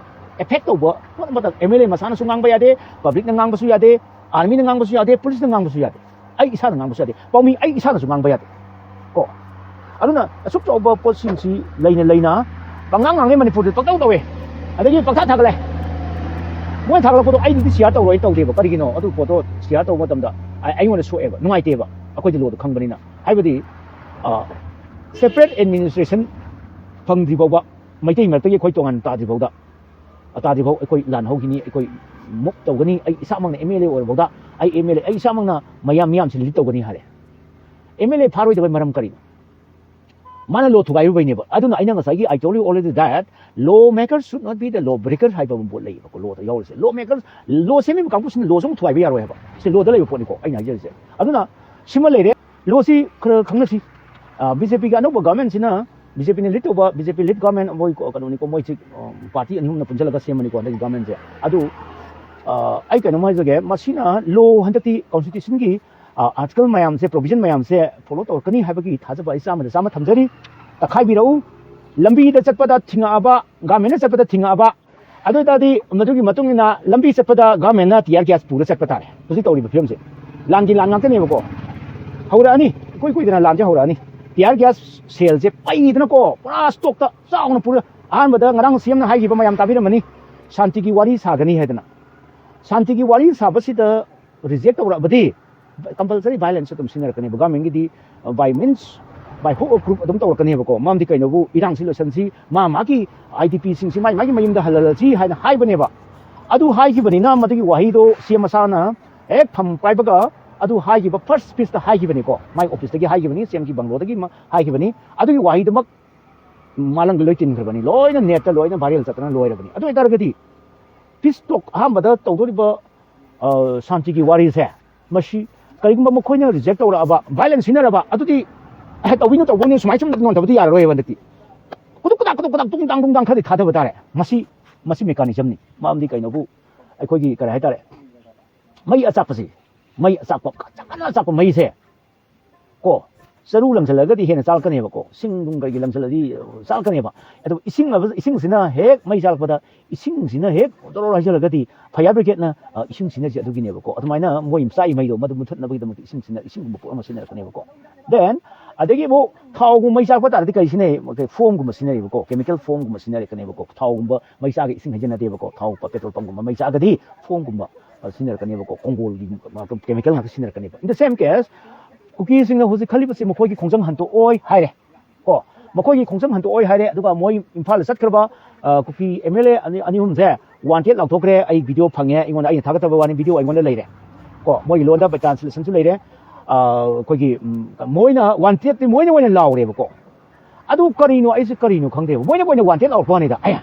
effect ꯇꯧꯕ ꯄꯣꯠ ꯑꯃꯇ ꯑꯦꯝ ꯑꯦꯜ ꯑꯦ ꯃꯁꯥꯅꯁꯨ ꯉꯥꯡꯕ ꯌꯥꯗꯦ, ꯄꯕ꯭ꯂꯤꯛꯅ ꯉꯥꯡꯕꯁꯨ ꯌꯥꯗꯦ, ꯑꯥꯔꯃꯤꯅ ꯉꯥꯡꯕꯁꯨ ꯌꯥꯗꯦ, ꯄꯨꯂꯤꯁꯅ ꯉꯥꯡꯕꯁꯨ ꯌꯥꯗꯦ, ꯑꯩ ꯏꯁꯥꯅ ꯉꯥꯡꯕꯁꯨ ꯌꯥꯗꯦ, ꯄꯥꯎꯃꯤ ꯑꯩ ꯏꯁꯥꯅꯁꯨ ꯉꯥꯡꯕ ꯌꯥꯗꯦ" ꯀꯣ꯫ ꯑꯗꯨꯅ ꯑꯁꯨꯛ ꯆꯥꯎꯕ ꯄꯣꯠꯁꯤꯡꯁꯤ ꯂꯩꯅ ꯂꯩꯅ ꯄꯪꯉꯥꯡ ꯉꯥꯡꯅꯩ, ꯃꯅꯤꯄꯨꯔꯗ ꯄꯪꯇꯧ ꯇꯧꯋꯦ, ꯑꯗꯒꯤ ꯄꯪꯊꯥ ꯊꯥꯒꯠꯂꯦ꯫ ꯃꯣꯏꯅ ꯊꯥꯒꯠꯂꯛꯄꯗꯣ ꯑꯩꯗꯤ ꯁꯤꯌꯥꯔ ꯇꯧꯔꯣꯏ, ꯇꯧꯗꯦꯕ꯫ ꯀꯔꯤꯒꯤꯅꯣ? ꯑꯗꯨ ꯄꯣꯠꯇꯣ ꯁꯤꯌꯥꯔ ꯇꯧꯕ ꯃꯇꯝꯗ ꯑꯩ, ꯑꯩꯉꯣꯟꯗ ꯁꯣꯛꯑꯦꯕ, ꯅꯨꯡꯉꯥꯏꯇꯦꯕ꯫ ꯑꯩꯈꯣꯏꯗꯤ ꯂꯣꯗꯣ ꯈꯪꯕꯅꯤꯅ꯫ ꯍꯥꯏꯕꯗꯤ, ꯑ, ꯁꯦꯄꯔꯦꯠ ꯑꯦꯗꯃꯤꯅꯤꯁꯇ꯭ꯔꯦꯁꯟ ꯐꯪꯗ꯭ꯔꯤ ꯐꯥꯎꯕ, ꯃꯩꯇꯩ ꯃꯔꯛꯇꯒꯤ ꯑꯩꯈꯣꯏ ꯇꯣꯉꯥꯟꯅ ꯇꯥꯗ꯭ꯔꯤ ꯐꯥꯎꯗ, ꯇꯥꯗ꯭ꯔꯤ ꯐꯥꯎ ꯑꯩꯈꯣꯏ ꯂꯥꯟ ꯍꯧꯈꯤꯅꯤ, ꯑꯩꯈꯣꯏ ꯃꯨꯞ ꯇꯧꯒꯅꯤ꯫ ꯑꯩ ꯏꯁꯥꯃꯛꯅ ꯑꯦꯝ ꯑꯦꯜ ꯑꯦ ꯑꯣꯏꯔꯐꯥꯎꯗ, ꯑꯩ ꯑꯦꯝ ꯑꯦꯜ ꯑꯦ, ꯑꯩ ꯏꯁꯥꯃꯛꯅ ꯃꯌꯥꯝ ꯃꯤꯌꯥꯝꯁꯤ ꯂꯤꯠ ꯇꯧꯒꯅꯤ ꯍꯥꯏꯔꯦ꯫ ꯑꯦꯝ ꯑꯦꯜ ꯑꯦ ꯐꯥꯔꯣꯏꯗꯕꯩ ꯃꯔꯝ ꯀꯔꯤꯅꯣ? ꯃꯥꯅ ꯂꯣ ꯊꯨꯒꯥꯏꯔꯨꯕꯩꯅꯦꯕ꯫ ꯑꯗꯨꯅ ꯑꯩꯅ ꯉꯁꯥꯏꯒꯤ "I told you already that law maker should not be the law breaker" ꯍꯥꯏꯕ ꯑꯃ ꯄꯣꯠ ꯂꯩꯌꯦꯕꯀꯣ, ꯂꯣꯗ ꯌꯥꯎꯔꯤꯁꯦ꯫ ꯂꯣ ꯃꯦꯀꯔ, ꯂꯣ ꯁꯦꯝꯃꯤꯕ ꯀꯥꯡꯕꯨꯁꯤꯅ ꯂꯣꯁꯨ ꯑꯃꯨꯛ ꯊꯨꯒꯥꯏꯕ ꯌꯥꯔꯣꯏ ꯍꯥꯏꯕ꯫ ꯁꯤ ꯂꯣꯗ ꯂꯩꯕ ꯄꯣꯠꯅꯤꯀꯣ ꯑꯩꯅ ꯍꯥꯏꯖꯔꯤꯁꯦ꯫ ꯑꯗꯨꯅ ꯁꯤꯃ ꯂꯩꯔꯦ꯫ ꯂꯣꯁꯤ ꯈꯔ ꯈꯪꯅꯁꯤ꯫ ꯕꯤ ꯖꯦ ꯄꯤꯒꯤ ꯑꯅꯧꯕ ꯒꯚꯔꯟꯃꯦꯟꯁꯤꯅ, ꯕꯤ ꯖꯦ ꯄꯤꯅ ꯂꯤꯗ ꯇꯧꯕ, ꯕꯤ ꯖꯦ ꯄꯤ ꯂꯤꯗ ꯒꯚꯔꯟꯃꯦꯟ, ꯃꯣꯏ ꯀꯣ-, ꯀꯩꯅꯣꯅꯤꯀꯣ, ꯃꯣꯏꯁꯤ, ꯑ, ꯄꯥꯔꯇꯤ ꯑꯅꯤ ꯑꯍꯨꯝꯅ ꯄꯨꯟꯁꯤꯜꯂꯒ ꯁꯦꯝꯕꯅꯤꯀꯣ ꯍꯟꯗꯛꯀꯤ ꯒꯚꯔꯟꯃꯦꯟꯁꯦ꯫ ꯑꯗꯨ, ꯑ, ꯑꯩ ꯀꯩꯅꯣꯝ ꯍꯥꯏꯖꯒꯦ, ꯃꯁꯤꯅ ꯂꯣ ꯍꯟꯗꯛꯇꯤ ꯀꯣꯟꯁꯇꯤꯇ꯭ꯌꯨꯁꯟꯒꯤ, ꯑ, ꯑꯥꯔꯇꯤꯀꯜ ꯃꯌꯥꯝꯁꯦ, ꯄ꯭ꯔꯣꯚꯤꯖꯟ ꯃꯌꯥꯝꯁꯦ ꯐꯣꯂꯣ ꯇꯧꯔꯛꯀꯅꯤ ꯍꯥꯏꯕꯒꯤ ꯊꯥꯖꯕ ꯑꯩ ꯆꯥꯝꯃꯗ ꯆꯥꯝꯃ ꯊꯝꯖꯔꯤ꯫ ꯇꯛꯈꯥꯏꯕꯤꯔꯛꯎ꯫ ꯂꯝꯕꯤꯗ ꯆꯠꯄꯗ ꯊꯤꯡꯉꯛꯑꯕ, ꯒꯚꯔꯟꯃꯦꯟꯅ ꯆꯠꯄꯗ ꯊꯤꯡꯉꯛꯑꯕ, ꯑꯗꯨ ꯑꯣꯏ ꯇꯥꯔꯗꯤ ꯃꯗꯨꯒꯤ ꯃꯇꯨꯡ ꯏꯟꯅ ꯂꯝꯕꯤ ꯆꯠꯄꯗ ꯒꯚꯔꯟꯃꯦꯟꯅ ꯇꯤꯌꯥꯔ ꯒ꯭ꯌꯥꯁ ꯄꯨꯔ ꯆꯠꯄ ꯇꯥꯔꯦ꯫ ꯍꯧꯖꯤꯛ ꯇꯧꯔꯤꯕ ꯐꯤꯕꯝꯁꯦ ꯂꯥꯟꯒꯤ ꯂꯥꯟ ꯉꯥꯛꯇꯅꯦꯕꯀꯣ꯫ ꯍꯧꯔꯛꯑꯅꯤ, ꯏꯀꯨꯏ ꯀꯨꯏꯗꯅ ꯂꯥꯟꯁꯦ ꯍꯧꯔꯛꯑꯅꯤ꯫ ꯇꯤꯌꯥꯔ ꯒ꯭ꯌꯥꯁ ꯁꯦꯜꯁꯦ ꯄꯩꯗꯅꯀꯣ, ꯄꯨꯔꯥ ꯁ꯭ꯇꯣꯛꯇ ꯆꯥꯎꯅ ꯄꯨꯔ, ꯑꯍꯥꯟꯕꯗ ꯉꯔꯥꯡ ꯁꯤ ꯑꯦꯝꯅ ꯍꯥꯏꯈꯤꯕ ꯃꯌꯥꯝ ꯇꯥꯕꯤꯔꯝꯃꯅꯤ, ꯁꯥꯟꯇꯤꯒꯤ ꯋꯥꯔꯤ ꯁꯥꯒꯅꯤ ꯍꯥꯏꯗꯅ꯫ ꯁꯥꯟꯇꯤꯒꯤ ꯋꯥꯔꯤ ꯁꯥꯕꯁꯤꯗ ꯔꯤꯖꯦꯛ ꯇꯧꯔꯛꯑꯕꯗꯤ ꯀꯝꯄꯜꯁꯔꯤ ꯚꯥꯏꯂꯦꯟꯁ ꯑꯗꯨꯝ ꯁꯤꯖꯤꯟꯅꯔꯛꯀꯅꯦꯕ꯫ ꯒꯚꯔꯟꯃꯦꯟꯒꯤꯗꯤ, ꯑ, by means, by hook or crook ꯑꯗꯨꯝ ꯇꯧꯔꯛꯀꯅꯦꯕꯀꯣ꯫ ꯃꯔꯝꯗꯤ ꯀꯩꯅꯣꯕꯨ, ꯏꯔꯥꯡꯁꯤ ꯂꯣꯏꯁꯟꯁꯤ, ꯃꯥ ꯃꯥꯒꯤ ꯑꯥꯏ ꯗꯤ ꯄꯤꯁꯤꯡꯁꯤ ꯃꯥꯏ ꯃꯥꯒꯤ ꯃꯌꯨꯝꯗ ꯍꯜꯍꯜꯂꯁꯤ ꯍꯥꯏꯅ ꯍꯥꯏꯕꯅꯦꯕ꯫ ꯑꯗꯨ ꯍꯥꯏꯈꯤꯕꯅꯤꯅ ꯃꯗꯨꯒꯤ ꯋꯥꯍꯩꯗꯣ ꯁꯤ ꯑꯦꯝ ꯃꯁꯥꯅ ꯍꯦꯛ ꯐꯝ ꯄꯥꯏꯕꯒ ꯑꯗꯨ ꯍꯥꯏꯈꯤꯕ ꯐꯥꯔꯁ ꯁ꯭ꯄꯤꯆꯇ ꯍꯥꯏꯈꯤꯕꯅꯤꯀꯣ꯫ ꯃꯥꯏ ꯑꯣꯐꯤꯁꯇꯒꯤ ꯍꯥꯏꯈꯤꯕꯅꯤ, ꯁꯤ ꯑꯦꯝꯒꯤ ꯕꯪꯒ꯭ꯂꯣꯗꯒꯤ ꯃ-, ꯍꯥꯏꯈꯤꯕꯅꯤ꯫ ꯑꯗꯨꯒꯤ ꯋꯥꯍꯩꯗꯨꯃꯛ ꯃꯥꯂꯪꯗ ꯂꯣꯏ ꯇꯤꯟꯈ꯭ꯔꯕꯅꯤ, ꯂꯣꯏꯅ ꯅꯦꯠꯇ ꯂꯣꯏꯅ ꯚꯥꯏꯔꯦꯜ ꯆꯠꯇꯅ ꯂꯣꯏꯔꯕꯅꯤ꯫ ꯑꯗꯨ ꯑꯣꯏꯇꯥꯔꯒꯗꯤ ꯄꯤꯁ ꯇꯣꯛ ꯑꯍꯥꯟꯕꯗ ꯇꯧꯗꯣꯔꯤꯕ, ꯑ, ꯁꯥꯟꯇꯤꯒꯤ ꯋꯥꯔꯤꯁꯦ, ꯃꯁꯤ ꯀꯔꯤꯒꯨꯝꯕ ꯃꯈꯣꯏꯅ ꯔꯤꯖꯦꯛ ꯇꯧꯔꯛꯑꯕ, ꯚꯥꯏꯂꯦꯟꯁ ꯁꯤꯖꯤꯟꯅꯔꯕ, ꯑꯗꯨꯗꯤ, "ꯑꯦ, ꯇꯧꯕꯤꯅꯨ, ꯇꯧꯕꯤꯅꯨ, ꯁꯨꯃꯥꯏꯅ ꯁꯨꯝ ꯅꯣꯟꯊꯕꯗꯤ ꯌꯥꯔꯔꯣꯏꯕ ꯍꯟꯗꯛꯇꯤ"꯫ ꯀꯨꯗꯨꯛ ꯀꯨꯗꯥꯛ, ꯀꯨꯗꯨꯛ ꯀꯨꯗꯥꯛ, ꯇꯨꯡ ꯇꯥꯡ, ꯇꯨꯡ ꯇꯥꯡ ꯈꯔꯗꯤ ꯊꯥꯗꯕ ꯇꯥꯔꯦ꯫ ꯃꯁꯤ, ꯃꯁꯤ ꯃꯦꯀꯥꯅꯤꯖꯝꯅꯤ꯫ ꯃꯔꯝꯗꯤ ꯀꯩꯅꯣꯕꯨ, ꯑꯩꯈꯣꯏꯒꯤ ꯀꯔꯤ ꯍꯥꯏꯇꯥꯔꯦ, ꯃꯩ ꯑꯆꯥꯛꯄꯁꯤ, ꯃꯩ ꯑꯆꯥꯛꯄ, ꯀꯟꯅ ꯑꯆꯥꯛꯄ ꯃꯩꯁꯦ, ꯀꯣ, ꯆꯔꯨ ꯂꯪꯁꯤꯜꯂꯒꯗꯤ ꯍꯦꯟꯅ ꯆꯥꯛꯀꯅꯦꯕꯀꯣ, ꯁꯤꯡ ꯅꯨꯡ ꯀꯩꯀꯩ ꯂꯪꯁꯤꯜꯂꯗꯤ ꯆꯥꯛꯀꯅꯦꯕ꯫ ꯑꯗꯨ ꯏꯁꯤꯡ ꯍꯥꯏꯕ, ꯏꯁꯤꯡꯁꯤꯅ ꯍꯦꯛ ꯃꯩ ꯆꯥꯛꯄꯗ, ꯏꯁꯤꯡꯁꯤꯅ ꯍꯦꯛ ꯖꯣꯔꯣ ꯍꯩꯖꯤꯜꯂꯒꯗꯤ fire brigade ꯅ, ꯑ, ꯏꯁꯤꯡ ꯁꯤꯖꯤꯟꯅꯁꯦ ꯑꯗꯨꯒꯤꯅꯦꯕꯀꯣ꯫ ꯑꯗꯨꯃꯥꯏꯅ ꯃꯣꯏ ꯆꯥꯛꯏ ꯃꯩꯗꯣ ꯃꯗꯨ ꯃꯨꯊꯠꯅꯕꯒꯤꯗꯃꯛꯇ ꯏꯁꯤꯡ ꯁꯤꯖꯤꯟꯅ-, ꯏꯁꯤꯡꯒꯨꯝꯕ ꯄꯣꯠ ꯑꯃ ꯁꯤꯖꯤꯟꯅꯔꯛꯀꯅꯦꯕꯀꯣ꯫ Then, ꯑꯗꯒꯤ ꯑꯃꯨꯛ ꯊꯥꯎꯒꯨꯝꯕ ꯃꯩ ꯆꯥꯛꯄ ꯇꯥꯔꯗꯤ ꯀꯔꯤ ꯁꯤꯖꯤꯟꯅꯩ? ꯐꯣꯝꯒꯨꯝꯕ ꯁꯤꯖꯤꯟꯅꯩꯕꯀꯣ, ꯀꯦꯃꯤꯀꯦꯜ ꯐꯣꯝꯒꯨꯝꯕ ꯁꯤꯖꯤꯟꯅꯔꯛꯀꯅꯦꯕꯀꯣ꯫ ꯊꯥꯎꯒꯨꯝꯕ ꯃꯩ ꯆꯥꯛꯑꯒ ꯏꯁꯤꯡ ꯍꯩꯖꯤꯟꯅꯗꯦꯕꯀꯣ꯫ ꯊꯥꯎ, ꯄꯦꯇ꯭ꯔꯣꯜ ꯄꯝꯒꯨꯝꯕ ꯃꯩ ꯆꯥꯛꯑꯒꯗꯤ ꯐꯣꯝꯒꯨꯝꯕ, ꯑ, ꯁꯤꯖꯤꯟꯅꯔꯛꯀꯅꯦꯕꯀꯣ꯫ ꯀꯣꯡꯒꯣꯜꯒꯤ, ꯑ, ꯀꯦꯃꯤꯀꯦꯜ ꯉꯥꯛꯇ ꯁꯤꯖꯤꯟꯅꯔꯛꯀꯅꯦꯕ꯫ In the same case, ꯀꯨꯀꯤꯁꯤꯡꯅ ꯍꯧꯖꯤꯛ ꯈꯜꯂꯤꯕꯁꯤ ꯃꯈꯣꯏꯒꯤ ꯈꯣꯡꯖꯪ ꯍꯟꯗꯣꯛꯑꯣꯏ ꯍꯥꯏꯔꯦ꯫ ꯀꯣ, ꯃꯈꯣꯏꯒꯤ ꯈꯣꯡꯖꯪ ꯍꯟꯗꯣꯛꯑꯣꯏ ꯍꯥꯏꯔꯦ꯫ ꯑꯗꯨꯒ ꯃꯣꯏ ꯏꯝꯐꯥꯜꯗ ꯆꯠꯈ꯭ꯔꯕ, ꯑ, ꯀꯨꯀꯤ ꯑꯦꯝ ꯑꯦꯜ ꯑꯦ ꯑꯅꯤ, ꯑꯅꯤ ꯑꯍꯨꯝꯁꯦ ꯋꯥꯟꯇꯦꯗ ꯂꯥꯎꯊꯣꯛꯈ꯭ꯔꯦ꯫ ꯑꯩ ꯚꯤꯗꯤꯑꯣ ꯐꯪꯉꯦ, ꯑꯩꯉꯣꯟꯗ, ꯑꯩꯅ ꯊꯥꯒꯠꯆꯕ ꯋꯥꯅꯤ, ꯚꯤꯗꯤꯑꯣ ꯑꯩꯉꯣꯟꯗ ꯂꯩꯔꯦ꯫ ꯀꯣ, ꯃꯣꯏꯒꯤ ꯂꯣꯟꯗ ꯇ꯭ꯔꯥꯟꯁꯂꯦꯁꯟꯁꯨ ꯂꯩꯔꯦ꯫ ꯑ, ꯑꯩꯈꯣꯏꯒꯤ, ꯎꯝ, ꯃꯣꯏꯅ ꯋꯥꯟꯇꯦꯗꯇꯤ ꯃꯣꯏꯅ ꯑꯣꯏꯅ ꯂꯥꯎꯔꯦꯕꯀꯣ꯫ ꯑꯗꯨ ꯀꯔꯤꯅꯣ, ꯑꯩꯁꯦ ꯀꯔꯤꯅꯣ ꯈꯪꯗꯦꯕ, ꯃꯣꯏꯅ ꯑꯣꯏꯅ ꯋꯥꯟꯇꯦꯗ ꯂꯥꯎꯔꯛꯄ ꯋꯥꯅꯤꯗ꯫ ꯑꯦ,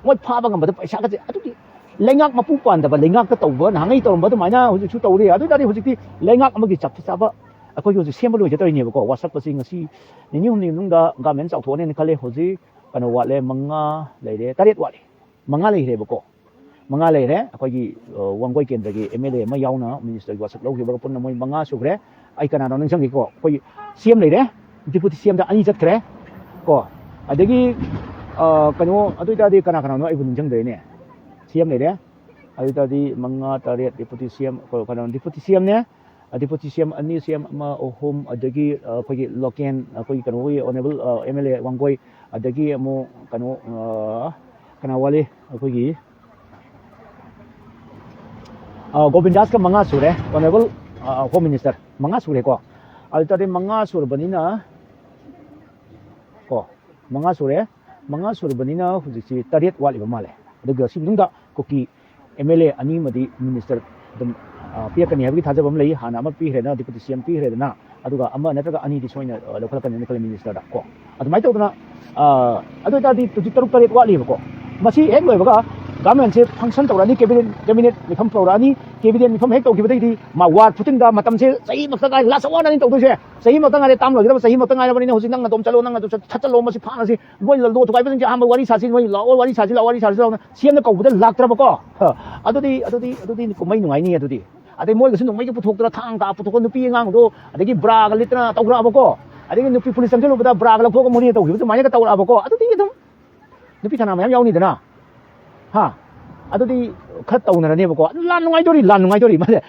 ꯃꯣꯏ ꯐꯥꯕ ꯉꯝꯕꯗ ꯄꯩꯁꯥꯒꯁꯦ, ꯑꯗꯨꯗꯤ ꯂꯩꯉꯥꯛ ꯃꯄꯨ ꯄꯥꯟꯗꯕ ꯂꯩꯉꯥꯛꯇ ꯇꯧꯕ, ꯅꯍꯥꯟꯉꯩ ꯇꯧꯔꯝꯕ ꯑꯗꯨꯃꯥꯏꯅ ꯍꯧꯖꯤꯛꯁꯨ ꯇꯧꯔꯤ꯫ ꯑꯗꯨ ꯑꯣꯏ ꯇꯥꯔꯗꯤ ꯍꯧꯖꯤꯛꯇꯤ ꯂꯩꯉꯥꯛ ꯑꯃꯒꯤ ꯆꯞ ꯆꯥꯕ ꯑꯩꯈꯣꯏꯒꯤ ꯍꯧꯖꯤꯛ ꯁꯦꯝꯕ ꯂꯣꯏꯒꯗꯧꯔꯤꯅꯦꯕꯀꯣ꯫ ꯋꯥꯁꯛꯄꯁꯤ ꯉꯁꯤ ꯅꯤꯅꯤ ꯍꯨꯝꯅꯤ ꯃꯅꯨꯡꯗ ꯒꯥꯔꯃꯦꯟ ꯆꯥꯎꯊꯣꯛꯑꯅꯦꯅ ꯈꯜꯂꯦ꯫ ꯍꯧꯖꯤꯛ ꯀꯩꯅꯣ ꯋꯥꯠꯂꯦ, ꯃꯉꯥ ꯂꯩꯔꯦ, ꯇꯔꯦꯠ ꯋꯥꯠꯂꯤ꯫ ꯃꯉꯥ ꯂꯩꯈ꯭ꯔꯦꯕꯀꯣ꯫ ꯃꯉꯥ ꯂꯩꯔꯦ꯫ ꯑꯩꯈꯣꯏꯒꯤ, ꯑ, ꯋꯥꯡꯒꯣꯏ ꯀꯦꯟꯗ꯭ꯔꯒꯤ ꯑꯦꯝ ꯑꯦꯜ ꯑꯦ ꯑꯃ ꯌꯥꯎꯅ ꯃꯤꯅꯤꯁꯇꯔꯒꯤ ꯋꯥꯁꯛ ꯂꯧꯈꯤꯕꯒ ꯄꯨꯟꯅ ꯃꯣꯏ ꯃꯉꯥ ꯁꯨꯈ꯭ꯔꯦ꯫ ꯑꯩ ꯀꯅꯥꯅꯣ ꯅꯤꯡꯁꯤꯡꯒꯦꯀꯣ? ꯑꯩꯈꯣꯏꯒꯤ ꯁꯤ ꯑꯦꯝ ꯂꯩꯔꯦ, ꯗꯤꯄꯨꯇꯤ ꯁꯤ ꯑꯦꯝꯗ ꯑꯅꯤ ꯆꯠꯈ꯭ꯔꯦ ꯀꯣ꯫ ꯑꯗꯒꯤ, ꯑ, ꯀꯩꯅꯣ, ꯑꯗꯨ ꯑꯣꯏꯇꯥꯔꯗꯤ ꯀꯅꯥ ꯀꯅꯥꯅꯣ ꯑꯩꯕꯨ ꯅꯤꯡꯁꯤꯡꯗ꯭ꯔꯦꯅꯦ꯫ ꯁꯤ ꯑꯦꯝ ꯂꯩꯔꯦ꯫ ꯑꯗꯨ ꯑꯣꯏꯇꯥꯔꯗꯤ ꯃꯉꯥ, ꯇꯔꯦꯠ, ꯗꯤꯄꯨꯇꯤ ꯁꯤ ꯑꯦꯝ, ꯑꯩꯈꯣꯏ ꯀꯩꯅꯣ, ꯗꯤꯄꯨꯇꯤ ꯁꯤ ꯑꯦꯝꯅꯦ, ꯗꯤꯄꯨꯇꯤ ꯁꯤ ꯑꯦꯝ ꯑꯅꯤ, ꯁꯤ ꯑꯦꯝ ꯑꯃ, ꯑꯍꯨꯝ, ꯑꯗꯒꯤ, ꯑ, ꯑꯩꯈꯣꯏꯒꯤ ꯂꯣꯀꯦꯜ, ꯑꯩꯈꯣꯏꯒꯤ ꯀꯩꯅꯣꯒꯤ ꯑꯣꯅꯦꯕꯜ, ꯑ, ꯑꯦꯝ ꯑꯦꯜ ꯑꯦ ꯋꯥꯡꯒꯣꯏ, ꯑꯗꯒꯤ ꯑꯃꯨꯛ ꯀꯩꯅꯣ, ꯑ, ꯀꯅꯥ ꯋꯥꯠꯂꯤ? ꯑꯩꯈꯣꯏꯒꯤ, ꯑ, ꯒꯣꯕꯤꯟꯗꯥꯁꯀ ꯃꯉꯥ ꯁꯨꯔꯦ, ꯑꯣꯅꯦꯕꯜ, ꯑ, ꯍꯣꯝ ꯃꯤꯅꯤꯁꯇꯔ, ꯃꯉꯥ ꯁꯨꯔꯦꯀꯣ꯫ ꯑꯗꯨ ꯇꯥꯔꯗꯤ ꯃꯉꯥ ꯁꯨꯔꯕꯅꯤꯅ, ꯀꯣ, ꯃꯉꯥ ꯁꯨꯔꯦ꯫ ꯃꯉꯥ ꯁꯨꯔꯕꯅꯤꯅ ꯍꯧꯖꯤꯛꯁꯤ ꯇꯔꯦꯠ ꯋꯥꯠꯂꯤꯕ ꯃꯥꯜꯂꯦ꯫ ꯑꯗꯨꯒ ꯁꯤ ꯃꯅꯨꯡꯗ ꯀꯨꯀꯤ ꯑꯦꯝ ꯑꯦꯜ ꯑꯦ ꯑꯅꯤ ꯑꯃꯗꯤ ꯃꯤꯅꯤꯁꯇꯔ ꯑꯗꯨꯝ, ꯑ, ꯄꯤꯔꯛꯀꯅꯤ ꯍꯥꯏꯕꯒꯤ ꯊꯥꯖꯕ ꯑꯃ ꯂꯩ꯫ ꯍꯥꯟꯅ ꯑꯃ ꯄꯤꯈ꯭ꯔꯦꯗꯅ, ꯗꯤꯄꯨꯇꯤ ꯁꯤ ꯑꯦꯝ ꯄꯤꯈ꯭ꯔꯦꯗꯅ, ꯑꯗꯨꯒ ꯑꯃ ꯅꯠꯇ꯭ꯔꯒ ꯑꯅꯤꯗꯤ ꯁꯣꯏꯅ, ꯑ, ꯂꯧꯈꯠꯂꯛꯀꯅꯤꯅ ꯈꯜꯂꯤ ꯃꯤꯅꯤꯁꯇꯔꯗ ꯀꯣ꯫ ꯑꯗꯨꯃꯥꯏꯅ ꯇꯧꯗꯅ, ꯑ, ꯑꯗꯨ ꯑꯣꯏꯇꯥꯔꯗꯤ ꯍꯧꯖꯤꯛ ꯇꯔꯨꯛ ꯇꯔꯦꯠ ꯋꯥꯠꯂꯤꯕꯀꯣ꯫ ꯃꯁꯤ ꯍꯦꯛ ꯂꯣꯏꯕꯒ ꯒꯚꯔꯟꯃꯦꯟꯁꯦ ꯐꯪꯁꯟ ꯇꯧꯔꯛꯑꯅꯤ, ꯀꯦꯕꯤꯅꯦꯠ, ꯀꯦꯕꯤꯅꯦꯠ ꯃꯤꯐꯝ ꯇꯧꯔꯛꯑꯅꯤ꯫ ꯀꯦꯕꯤꯅꯦꯠ ꯃꯤꯐꯝ ꯍꯦꯛ ꯇꯧꯈꯤꯕꯗꯩꯗꯤ ꯃꯥ ꯋꯥꯔ ꯐꯨꯇꯤꯡꯗ ꯃꯇꯝꯁꯦ ꯆꯍꯤ ꯑꯃꯈꯛꯇ ꯉꯥꯏꯔꯦ, ꯂꯥꯁ ꯋꯥꯔꯅꯤ ꯇꯧꯗꯣꯏꯁꯦ꯫ ꯆꯍꯤ ꯑꯃꯈꯛꯇ ꯉꯥꯏꯔꯦ, ꯇꯥꯝ ꯂꯣꯏꯒꯗꯕ ꯆꯍꯤ ꯑꯃꯈꯛꯇ ꯉꯥꯏꯔꯕꯅꯤꯅ ꯍꯧꯖꯤꯛ ꯅꯪ ꯑꯗꯨꯝ ꯆꯠꯂꯣ, ꯅꯪ ꯑꯗꯨꯝ ꯆꯠ-, ꯆꯠ-, ꯆꯠꯂꯣ, ꯃꯁꯤ ꯐꯥꯅꯁꯤ꯫ ꯃꯣꯏ ꯂꯣ ꯊꯨꯒꯥꯏꯕꯁꯤꯡꯁꯦ ꯑꯍꯥꯟꯕ ꯋꯥꯔꯤ ꯁꯥꯁꯤ, ꯃꯣꯏ ꯂꯥꯛꯑꯣ, ꯋꯥꯔꯤ ꯁꯥꯁꯤ ꯂꯥꯛꯑꯣ, ꯋꯥꯔꯤ ꯁꯥꯁꯤ ꯂꯥꯛꯑꯣꯅ ꯁꯤ ꯑꯦꯝꯅ ꯀꯧꯕꯗ ꯂꯥꯛꯇ꯭ꯔꯕꯀꯣ꯫ ꯍ, ꯑꯗꯨꯗꯤ, ꯑꯗꯨꯗꯤ, ꯑꯗꯨꯗꯤ ꯀꯨꯝꯍꯩ ꯅꯨꯡꯉꯥꯏꯅꯤ ꯑꯗꯨꯗꯤ꯫ ꯑꯗꯩ ꯃꯣꯏꯒꯁꯨ ꯅꯣꯡꯃꯩꯒ ꯄꯨꯊꯣꯛꯇꯅ ꯊꯥꯡ ꯇꯥ ꯄꯨꯊꯣꯛꯄ ꯅꯨꯄꯤ ꯑꯉꯥꯡꯗꯣ, ꯑꯗꯒꯤ ꯕ꯭ꯔꯥꯒ ꯂꯤꯠꯇꯅ ꯇꯧꯈ꯭ꯔꯛꯑꯕꯀꯣ꯫ ꯑꯗꯒꯤ ꯅꯨꯄꯤ ꯄꯨꯂꯤꯁ ꯆꯪꯁꯤꯜꯂꯨꯕꯗ ꯕ꯭ꯔꯥꯒ ꯂꯧꯊꯣꯛꯑꯒ ꯃꯣꯔꯦ ꯇꯧꯈꯤꯕ ꯑꯗꯨꯃꯥꯏꯅꯒ ꯇꯧꯔꯛꯑꯕꯀꯣ꯫ ꯑꯗꯨꯗꯤ ꯑꯗꯨꯝ ꯅꯨꯄꯤ ꯊꯥꯅ ꯃꯌꯥꯝ ꯌꯥꯎꯅꯤꯗꯅ꯫ ꯍꯥ? ꯑꯗꯨꯗꯤ ꯈꯔ ꯇꯧꯅꯔꯅꯦꯕꯀꯣ꯫ ꯑꯗꯨ ꯂꯥꯟ ꯅꯨꯡꯉꯥꯏꯗꯣꯔꯤ, ꯂꯥꯟ ꯅꯨꯡꯉꯥꯏꯗꯣꯔꯤ꯫ ꯃꯥꯁꯦ,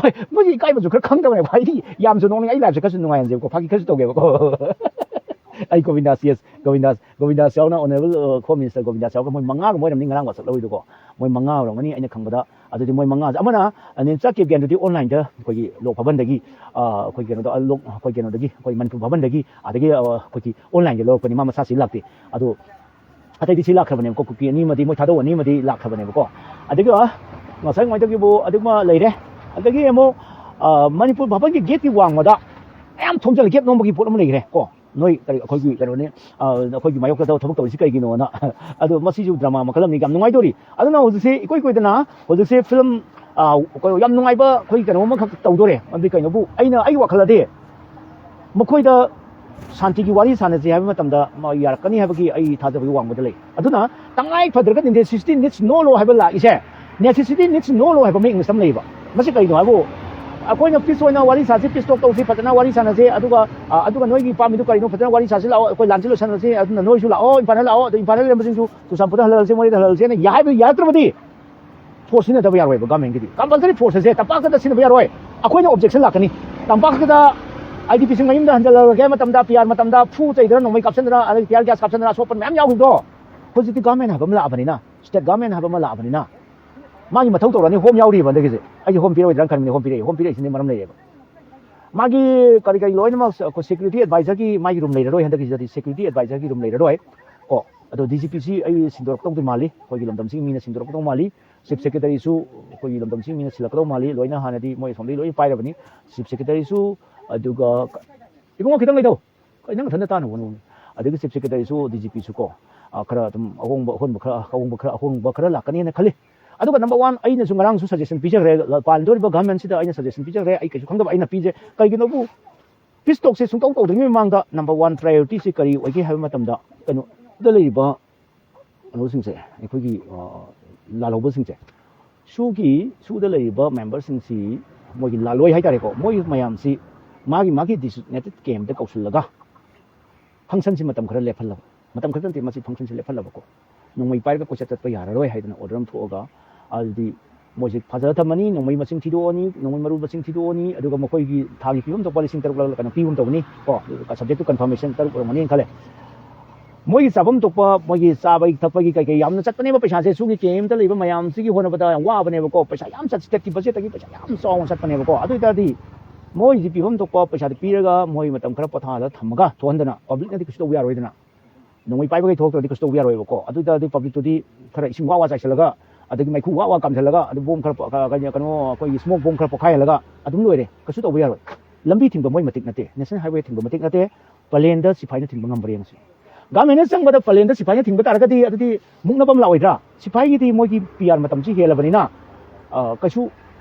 ꯍꯣꯏ, ꯃꯣꯏꯒꯤ ꯏꯀꯥꯏꯕꯁꯨ ꯈꯔ ꯈꯪꯗꯕꯅꯦꯕ꯫ ꯍꯥꯏꯗꯤ ꯌꯥꯝꯁꯨ ꯅꯣꯛꯅꯤꯡ-, ꯑꯩ ꯂꯥꯏꯐꯁꯦ ꯈꯔꯁꯨ ꯅꯨꯡꯉꯥꯏꯍꯟꯁꯦꯕꯀꯣ, ꯐꯥꯒꯤ ꯈꯔꯁꯨ ꯇꯧꯒꯦꯕꯀꯣ꯫ ꯑꯩ ꯒꯣꯕꯤꯟꯗꯥꯁ, yes, ꯒꯣꯕꯤꯟꯗꯥꯁ, ꯒꯣꯕꯤꯟꯗꯥꯁ ꯌꯥꯎꯅ, ꯑꯣꯅꯔꯦꯕꯜ, ꯑ, ꯍꯣꯝ ꯃꯤꯅꯤꯁꯇꯔ ꯒꯣꯕꯤꯟꯗꯥꯁ ꯌꯥꯎꯔꯒ ꯃꯣꯏ ꯃꯉꯥꯒꯨꯝꯕ ꯑꯣꯏꯔꯝꯅꯤ ꯉꯔꯥꯡ ꯋꯥꯆꯞ ꯂꯧꯔꯤꯗꯣꯀꯣ꯫ ꯃꯣꯏ ꯃꯉꯥ ꯑꯣꯏꯔꯝꯒꯅꯤ ꯑꯩꯅ ꯈꯪꯕꯗ꯫ ꯑꯗꯨꯗꯤ ꯃꯣꯏ ꯃꯉꯥꯁꯦ ꯑꯃꯅ, ꯑ, ꯅꯦꯝꯆꯥ ꯀꯦꯞ ꯒ꯭ꯌꯥꯟꯗꯨꯗꯤ ꯑꯣꯟꯂꯥꯏꯟꯗ ꯑꯩꯈꯣꯏꯒꯤ ꯂꯣꯛ ꯚꯕꯟꯗꯒꯤ, ꯑ, ꯑꯩꯈꯣꯏ ꯀꯩꯅꯣꯗ, ꯑ, ꯂꯣꯛ-, ꯑꯩꯈꯣꯏ ꯀꯩꯅꯣꯗꯒꯤ, ꯑꯩꯈꯣꯏ ꯃꯅꯤꯄꯨꯔ ꯚꯕꯟꯗꯒꯤ, ꯑꯗꯒꯤ, ꯑ, ꯑꯩꯈꯣꯏꯒꯤ ꯑꯣꯟꯂꯥꯏꯟꯗ ꯂꯧꯔꯛꯄꯅꯤ, ꯃꯥ ꯃꯁꯥꯁꯤ ꯂꯥꯛꯇꯦ꯫ ꯑꯗꯣ ꯑꯇꯩꯗꯤ ꯁꯤ ꯂꯥꯛꯈ꯭ꯔꯕꯅꯦꯕꯀꯣ, ꯀꯨꯀꯤ ꯑꯅꯤ ꯑꯃꯗꯤ ꯃꯣꯏ ꯊꯥꯗꯧ ꯑꯅꯤ ꯑꯃꯗꯤ ꯂꯥꯛꯈ꯭ꯔꯕꯅꯦꯕꯀꯣ꯫ ꯑꯗꯨꯒ ꯉꯁꯥꯏ ꯉꯥꯏꯗꯒꯤꯕꯨ ꯑꯗꯨꯃ ꯂꯩꯔꯦ꯫ ꯑꯗꯒꯤ ꯑꯃꯨꯛ, ꯑ, ꯃꯅꯤꯄꯨꯔ ꯚꯕꯟꯒꯤ ꯒꯦꯠꯀꯤ ꯋꯥꯡꯃꯗ ꯃꯌꯥꯝ ꯊꯣꯝꯖꯤꯜꯂ ꯒꯦꯠ ꯅꯣꯝꯕꯒꯤ ꯄꯣꯠ ꯑꯃ ꯂꯩꯈ꯭ꯔꯦ ꯀꯣ꯫ ꯅꯣꯏ ꯀꯔꯤ, ꯑꯩꯈꯣꯏꯒꯤ ꯀꯩꯅꯣꯅꯤ, ꯑ, ꯑꯩꯈꯣꯏꯒꯤ ꯃꯥꯌꯣꯛꯇ ꯊꯕꯛ ꯇꯧꯔꯤꯁꯤ ꯀꯩꯒꯤꯅꯣꯅ꯫ ꯑꯗꯣ ꯃꯁꯤꯁꯨ ꯗ꯭ꯔꯃꯥ ꯃꯈꯜ ꯑꯃꯅꯤ, ꯌꯥꯝ ꯅꯨꯡꯉꯥꯏꯗꯧꯔꯤ꯫ ꯑꯗꯨꯅ ꯍꯧꯖꯤꯛꯁꯦ ꯏꯀꯨꯏ ꯀꯨꯏꯗꯅ ꯍꯧꯖꯤꯛꯁꯦ ꯐꯤꯂꯝ ꯑꯥ, ꯀꯩꯅꯣ, ꯌꯥꯝ ꯅꯨꯡꯉꯥꯏꯕ ꯑꯩꯈꯣꯏ ꯀꯩꯅꯣ ꯑꯃꯈꯛ ꯇꯧꯗꯣꯔꯦ꯫ ꯃꯗꯨꯗꯤ ꯀꯩꯅꯣꯕꯨ, ꯑꯩꯅ, ꯑꯩꯒꯤ ꯋꯥꯈꯜꯗꯗꯤ ꯃꯈꯣꯏꯗ ꯁꯥꯟꯇꯤꯒꯤ ꯋꯥꯔꯤ ꯁꯥꯟꯅꯁꯦ ꯍꯥꯏꯕ ꯃꯇꯝꯗ ꯃ-, ꯌꯥꯔꯛꯀꯅꯤ ꯍꯥꯏꯕꯒꯤ ꯑꯩ ꯊꯥꯖꯕꯒꯤ ꯋꯥꯡꯃꯗ ꯂꯩ꯫ ꯑꯗꯨꯅ ꯇꯉꯥꯏ ꯐꯗ꯭ꯔꯒꯗꯤ necessity needs no law ꯍꯥꯏꯕ ꯂꯥꯛꯏꯁꯦ, necessity needs no law ꯍꯥꯏꯕ ꯑꯃ English ꯑꯃ ꯂꯩꯌꯦꯕ꯫ ꯃꯁꯤ ꯀꯩꯅꯣ ꯍꯥꯏꯕꯨ, ꯑꯩꯈꯣꯏꯅ peace ꯑꯣꯏꯅ ꯋꯥꯔꯤ ꯁꯥꯁꯤ, peace talk ꯇꯧꯁꯤ, ꯐꯖꯅ ꯋꯥꯔꯤ ꯁꯥꯟꯅꯁꯤ, ꯑꯗꯨꯒ, ꯑ, ꯑꯗꯨꯒ ꯅꯣꯏꯒꯤ ꯄꯥꯝꯃꯤꯗꯨ ꯀꯔꯤꯅꯣ, ꯐꯖꯅ ꯋꯥꯔꯤ ꯁꯥꯁꯤ ꯂꯥꯛꯑꯣ, ꯑꯩꯈꯣꯏ ꯂꯥꯟꯁꯤ ꯂꯣꯏꯁꯟꯅꯁꯤ, ꯑꯗꯨꯅ ꯅꯣꯏꯁꯨ ꯂꯥꯛꯑꯣ, ꯏꯝꯐꯥꯜꯗ ꯂꯥꯛꯑꯣ, ꯑꯗꯨ ꯏꯝꯐꯥꯜꯗ ꯂꯩꯔꯝꯕꯁꯤꯡꯁꯨ ꯆꯨꯔꯆꯥꯟꯄꯨꯔꯗ ꯍꯜꯍꯜꯂꯁꯤ, ꯃꯣꯔꯦꯗ ꯍꯜꯍꯜꯂꯁꯦꯅ ꯌꯥ-, ꯍꯥꯏꯕ ꯌꯥꯔꯛꯇ꯭ꯔꯕꯗꯤ force ꯁꯤꯖꯤꯟꯅꯗꯕ ꯌꯥꯔꯣꯏꯕ government ꯀꯤꯗꯤ꯫ Compulsory force ꯑꯁꯦ ꯇꯝꯄꯥꯛꯇꯗ ꯁꯤꯖꯤꯟꯅꯕ ꯌꯥꯔꯣꯏ꯫ ꯑꯩꯈꯣꯏꯅ objection ꯂꯥꯛꯀꯅꯤ꯫ ꯇꯝꯄꯥꯛꯇꯗ IDP ꯁꯤꯡ ꯃꯌꯨꯝꯗ ꯍꯟꯖꯜꯂꯛꯑꯒꯦ ꯃꯇꯝꯗ, PR ꯃꯇꯝꯗ ꯐꯨ ꯆꯩꯗꯅ, ꯅꯣꯡꯃꯩ ꯀꯥꯞꯁꯟꯗꯅ, ꯑꯗꯒꯤ tear gas ꯀꯥꯞꯁꯟꯗꯅ ꯑꯁꯣꯛꯄ ꯃꯌꯥꯝ ꯌꯥꯎꯈꯤꯕꯗꯣ, ꯍꯧꯖꯤꯛꯇꯤ government ꯍꯥꯏꯕ ꯑꯃ ꯂꯥꯛꯑꯕꯅꯤꯅ, state government ꯍꯥꯏꯕ ꯑꯃ ꯂꯥꯛꯑꯕꯅꯤꯅ, ꯃꯥꯒꯤ ꯃꯊꯧ ꯇꯧꯔꯅꯤ꯫ Home ꯌꯥꯎꯔꯤꯕ ꯍꯟꯗꯛꯀꯤꯁꯦ꯫ ꯑꯩꯁꯦ home ꯄꯤꯔꯛꯑꯣꯏꯗ꯭ꯔꯥꯅ ꯈꯟꯕꯅꯤ, home ꯄꯤꯔꯛꯏ꯫ Home ꯄꯤꯔꯛꯏꯁꯤꯅ ꯃꯔꯝ ꯂꯩꯌꯦꯕ꯫ ꯃꯥꯒꯤ ꯀꯔꯤ ꯀꯔꯤ ꯂꯣꯏꯅꯃꯛ ꯑꯩꯈꯣꯏ security advisor ꯒꯤ ꯃꯥꯒꯤ room ꯂꯩꯔꯔꯣꯏ, ꯍꯟꯗꯛꯀꯤꯁꯤꯗꯗꯤ security advisor ꯒꯤ room ꯂꯩꯔꯔꯣꯏ꯫ ꯀꯣ, ꯑꯗꯣ DGP ꯁꯤ ꯑꯩ ꯁꯤꯟꯗꯣꯔꯛꯇꯧꯗꯤ ꯃꯥꯜꯂꯤ, ꯑꯩꯈꯣꯏꯒꯤ ꯂꯝꯗꯝꯁꯤꯒꯤ ꯃꯤꯅ ꯁꯤꯟꯗꯣꯔꯛꯇꯧ ꯃꯥꯜꯂꯤ꯫ Chief Secretary ꯁꯨ ꯑꯩꯈꯣꯏꯒꯤ ꯂꯝꯗꯝꯁꯤꯒꯤ ꯃꯤꯅ ꯁꯤꯜꯂꯛꯀꯗꯧ ꯃꯥꯜꯂꯤ, ꯂꯣꯏꯅ ꯍꯥꯟꯅꯗꯤ ꯃꯣꯏ ꯑꯁꯣꯝꯗꯒꯤ ꯂꯣꯏ ꯄꯥꯏꯔꯕꯅꯤ꯫ Chief Secretary ꯁꯨ, ꯑꯗꯨꯒ ꯏꯕꯨꯡꯉꯣ, ꯈꯤꯇꯪ ꯂꯩꯗꯧ, ꯀꯩ ꯅꯪ ꯅꯊꯟꯗ ꯇꯥꯅꯕ ꯍꯣꯠꯅꯧꯅꯦ꯫ ꯑꯗꯒꯤ Chief Secretary ꯁꯨ, DGP ꯁꯨ ꯀꯣ, ꯑ, ꯈꯔ ꯑꯗꯨꯝ ꯑꯍꯣꯡꯕ, ꯑꯍꯣꯟꯕ ꯈꯔ, ꯑꯍꯣꯡꯕ ꯈꯔ, ꯑꯍꯣꯡꯕ ꯈꯔ ꯂꯥꯛꯀꯅꯤꯅ ꯈꯜꯂꯤ꯫ ꯑꯗꯨꯒ number one, ꯑꯩꯅꯁꯨ ꯉꯔꯥꯡꯁꯨ suggestion ꯄꯤꯖꯈ꯭ꯔꯦ, ꯂ-, ꯄꯥꯟꯗꯣꯔꯤꯕ government ꯁꯤꯗ ꯑꯩꯅ suggestion ꯄꯤꯖꯈ꯭ꯔꯦ, ꯑꯩ ꯀꯩꯁꯨ ꯈꯪꯗꯕ ꯑꯩꯅ ꯄꯤꯖꯦ꯫ ꯀꯩꯒꯤꯅꯣꯕꯨ, peace talk ꯁꯦ ꯁꯨꯡꯇꯧ ꯇꯧꯗ꯭ꯔꯤꯉꯩ ꯃꯃꯥꯡꯗ number one priority ꯁꯤ ꯀꯔꯤ ꯑꯣꯏꯒꯦ ꯍꯥꯏꯕ ꯃꯇꯝꯗ, ꯀꯩꯅꯣꯗ ꯂꯩꯔꯤꯕ ꯀꯩꯅꯣꯁꯤꯡꯁꯦ, ꯑꯩꯈꯣꯏꯒꯤ, ꯑ, ꯂꯥꯜꯍꯧꯕꯁꯤꯡꯁꯦ, ꯁꯨꯒꯤ, ꯁꯨꯗ ꯂꯩꯔꯤꯕ member ꯁꯤꯡꯁꯤ, ꯃꯣꯏꯒꯤ ꯂꯥꯜꯂꯣꯏ ꯍꯥꯏꯇꯥꯔꯦꯀꯣ, ꯃꯣꯏ ꯃꯌꯥꯝꯁꯤ ꯃꯥꯒꯤ, ꯃꯥꯒꯤ designated camp ꯇ ꯀꯧꯁꯤꯜꯂꯒ function ꯁꯤ ꯃꯇꯝ ꯈꯔ ꯂꯦꯞꯍꯜꯂꯕ, ꯃꯇꯝ ꯈꯛꯇ ꯅꯠꯇꯦ, ꯃꯁꯤ function ꯁꯤ ꯂꯦꯞꯍꯜꯂꯕꯀꯣ, ꯅꯣꯡꯃꯩ ꯄꯥꯏꯔꯒ ꯀꯣꯏꯆꯠ ꯆꯠꯄ ꯌꯥꯔꯔꯣꯏ ꯍꯥꯏꯗꯅ order ꯑꯃ ꯊꯣꯛꯑꯒ, ꯑꯗꯨꯗꯤ ꯃꯣꯏꯁꯦ ꯐꯥꯖꯤꯜꯂ ꯊꯝꯃꯅꯤ, ꯅꯣꯡꯃꯩ ꯃꯁꯤꯡ ꯊꯤꯗꯣꯛꯑꯅꯤ, ꯅꯣꯡꯃꯩ ꯃꯔꯨ ꯃꯁꯤꯡ ꯊꯤꯗꯣꯛꯑꯅꯤ, ꯑꯗꯨꯒ ꯃꯈꯣꯏꯒꯤ ꯊꯥꯒꯤ ꯄꯤꯐꯝ ꯊꯣꯛꯄ ꯂꯤꯁꯤꯡ ꯇꯔꯨꯛ ꯂ ꯀꯩꯅꯣ ꯄꯤꯒꯨꯝ ꯇꯧꯕꯅꯤ ꯀꯣ, subject to confirmation ꯇꯔꯨꯛ ꯑꯣꯏꯔꯝꯒꯅꯤꯅ ꯈꯜꯂꯦ꯫ ꯃꯣꯏꯒꯤ ꯆꯥꯐꯝ ꯊꯣꯛꯄ, ꯃꯣꯏꯒꯤ ꯆꯥꯕꯒꯤ ꯊꯛꯄꯒꯤ ꯀꯩ ꯀꯩ ꯌꯥꯝꯅ ꯆꯠꯄꯅꯦꯕ ꯄꯩꯁꯥꯁꯦ, ꯁꯨꯒꯤ camp ꯇ ꯂꯩꯕ ꯃꯌꯥꯝꯁꯤꯒꯤ ꯍꯣꯠꯅꯕꯗ ꯌꯥꯝ ꯋꯥꯕꯅꯦꯕꯀꯣ, ꯄꯩꯁꯥ ꯌꯥꯝ ꯆꯠ-, state ꯀꯤ budget ꯇꯒꯤ ꯄꯩꯁꯥ ꯌꯥꯝ ꯆꯥꯎꯅ ꯆꯠꯄꯅꯦꯕꯀꯣ꯫ ꯑꯗꯨ ꯑꯣꯏꯇꯥꯔꯗꯤ ꯃꯣꯏꯁꯤ ꯄꯤꯐꯝ ꯊꯣꯛꯄ ꯄꯩꯁꯥꯗꯤ ꯄꯤꯔꯒ ꯃꯣꯏ ꯃꯇꯝ ꯈꯔ ꯄꯣꯊꯥꯍꯜꯂ ꯊꯝꯃꯒ ꯊꯣꯛꯍꯟꯗꯅ, public ꯅꯗꯤ ꯀꯩꯁꯨ ꯇꯧꯕ ꯌꯥꯔꯣꯏꯗꯅ꯫ ꯅꯣꯡꯃꯩ ꯄꯥꯏꯕꯈꯩ ꯊꯣꯛꯂꯛꯇ꯭ꯔꯗꯤ ꯀꯩꯁꯨ ꯇꯧꯕ ꯌꯥꯔꯣꯏꯕꯀꯣ꯫ ꯑꯗꯨ ꯑꯣꯏꯇꯥꯔꯗꯤ public ꯇꯨꯗꯤ ꯈꯔ ꯏꯁꯤꯡ ꯋꯥ ꯋꯥ ꯆꯥꯏꯁꯤꯜꯂꯒ, ꯑꯗꯒꯤ ꯃꯩꯈꯨ ꯋꯥ ꯋꯥ ꯀꯥꯝꯁꯤꯜꯂꯒ, ꯑꯗꯨ bomb ꯈꯔ ꯄ-, ꯀ-, ꯀꯩꯅꯣ, ꯀꯩꯅꯣ, ꯑꯩꯈꯣꯏꯒꯤ smoke bomb ꯈꯔ ꯄꯣꯈꯥꯏꯍꯜꯂꯒ ꯑꯗꯨꯝ ꯂꯣꯏꯔꯦ, ꯀꯩꯁꯨ ꯇꯧꯕ ꯌꯥꯔꯣꯏ꯫ ꯂꯝꯕꯤ ꯊꯤꯡꯕ ꯃꯣꯏ ꯃꯇꯤꯛ ꯅꯠꯇꯦ, national highway ꯊꯤꯡꯕ ꯃꯇꯤꯛ ꯅꯠꯇꯦ꯫ ꯄꯂꯦꯟꯗ ꯁꯤꯐꯥꯏꯅ ꯊꯤꯡꯕ ꯉꯝꯕ꯭ꯔꯥ ꯌꯦꯡꯉꯁꯤ꯫ Government ꯅ ꯆꯪꯕꯗ ꯄꯂꯦꯟꯗ ꯁꯤꯐꯥꯏꯅ ꯊꯤꯡꯕ ꯇꯥꯔꯒꯗꯤ ꯑꯗꯨꯗꯤ ꯃꯨꯛꯅꯕ ꯑꯃ ꯂꯥꯛꯑꯣꯏꯗ꯭ꯔꯥ? ꯁꯤꯐꯥꯏꯒꯤꯗꯤ ꯃꯣꯏꯒꯤ PR ꯃꯇꯝꯁꯤ ꯍꯦꯜꯂꯕꯅꯤꯅ, ꯑ, ꯀꯩꯁꯨ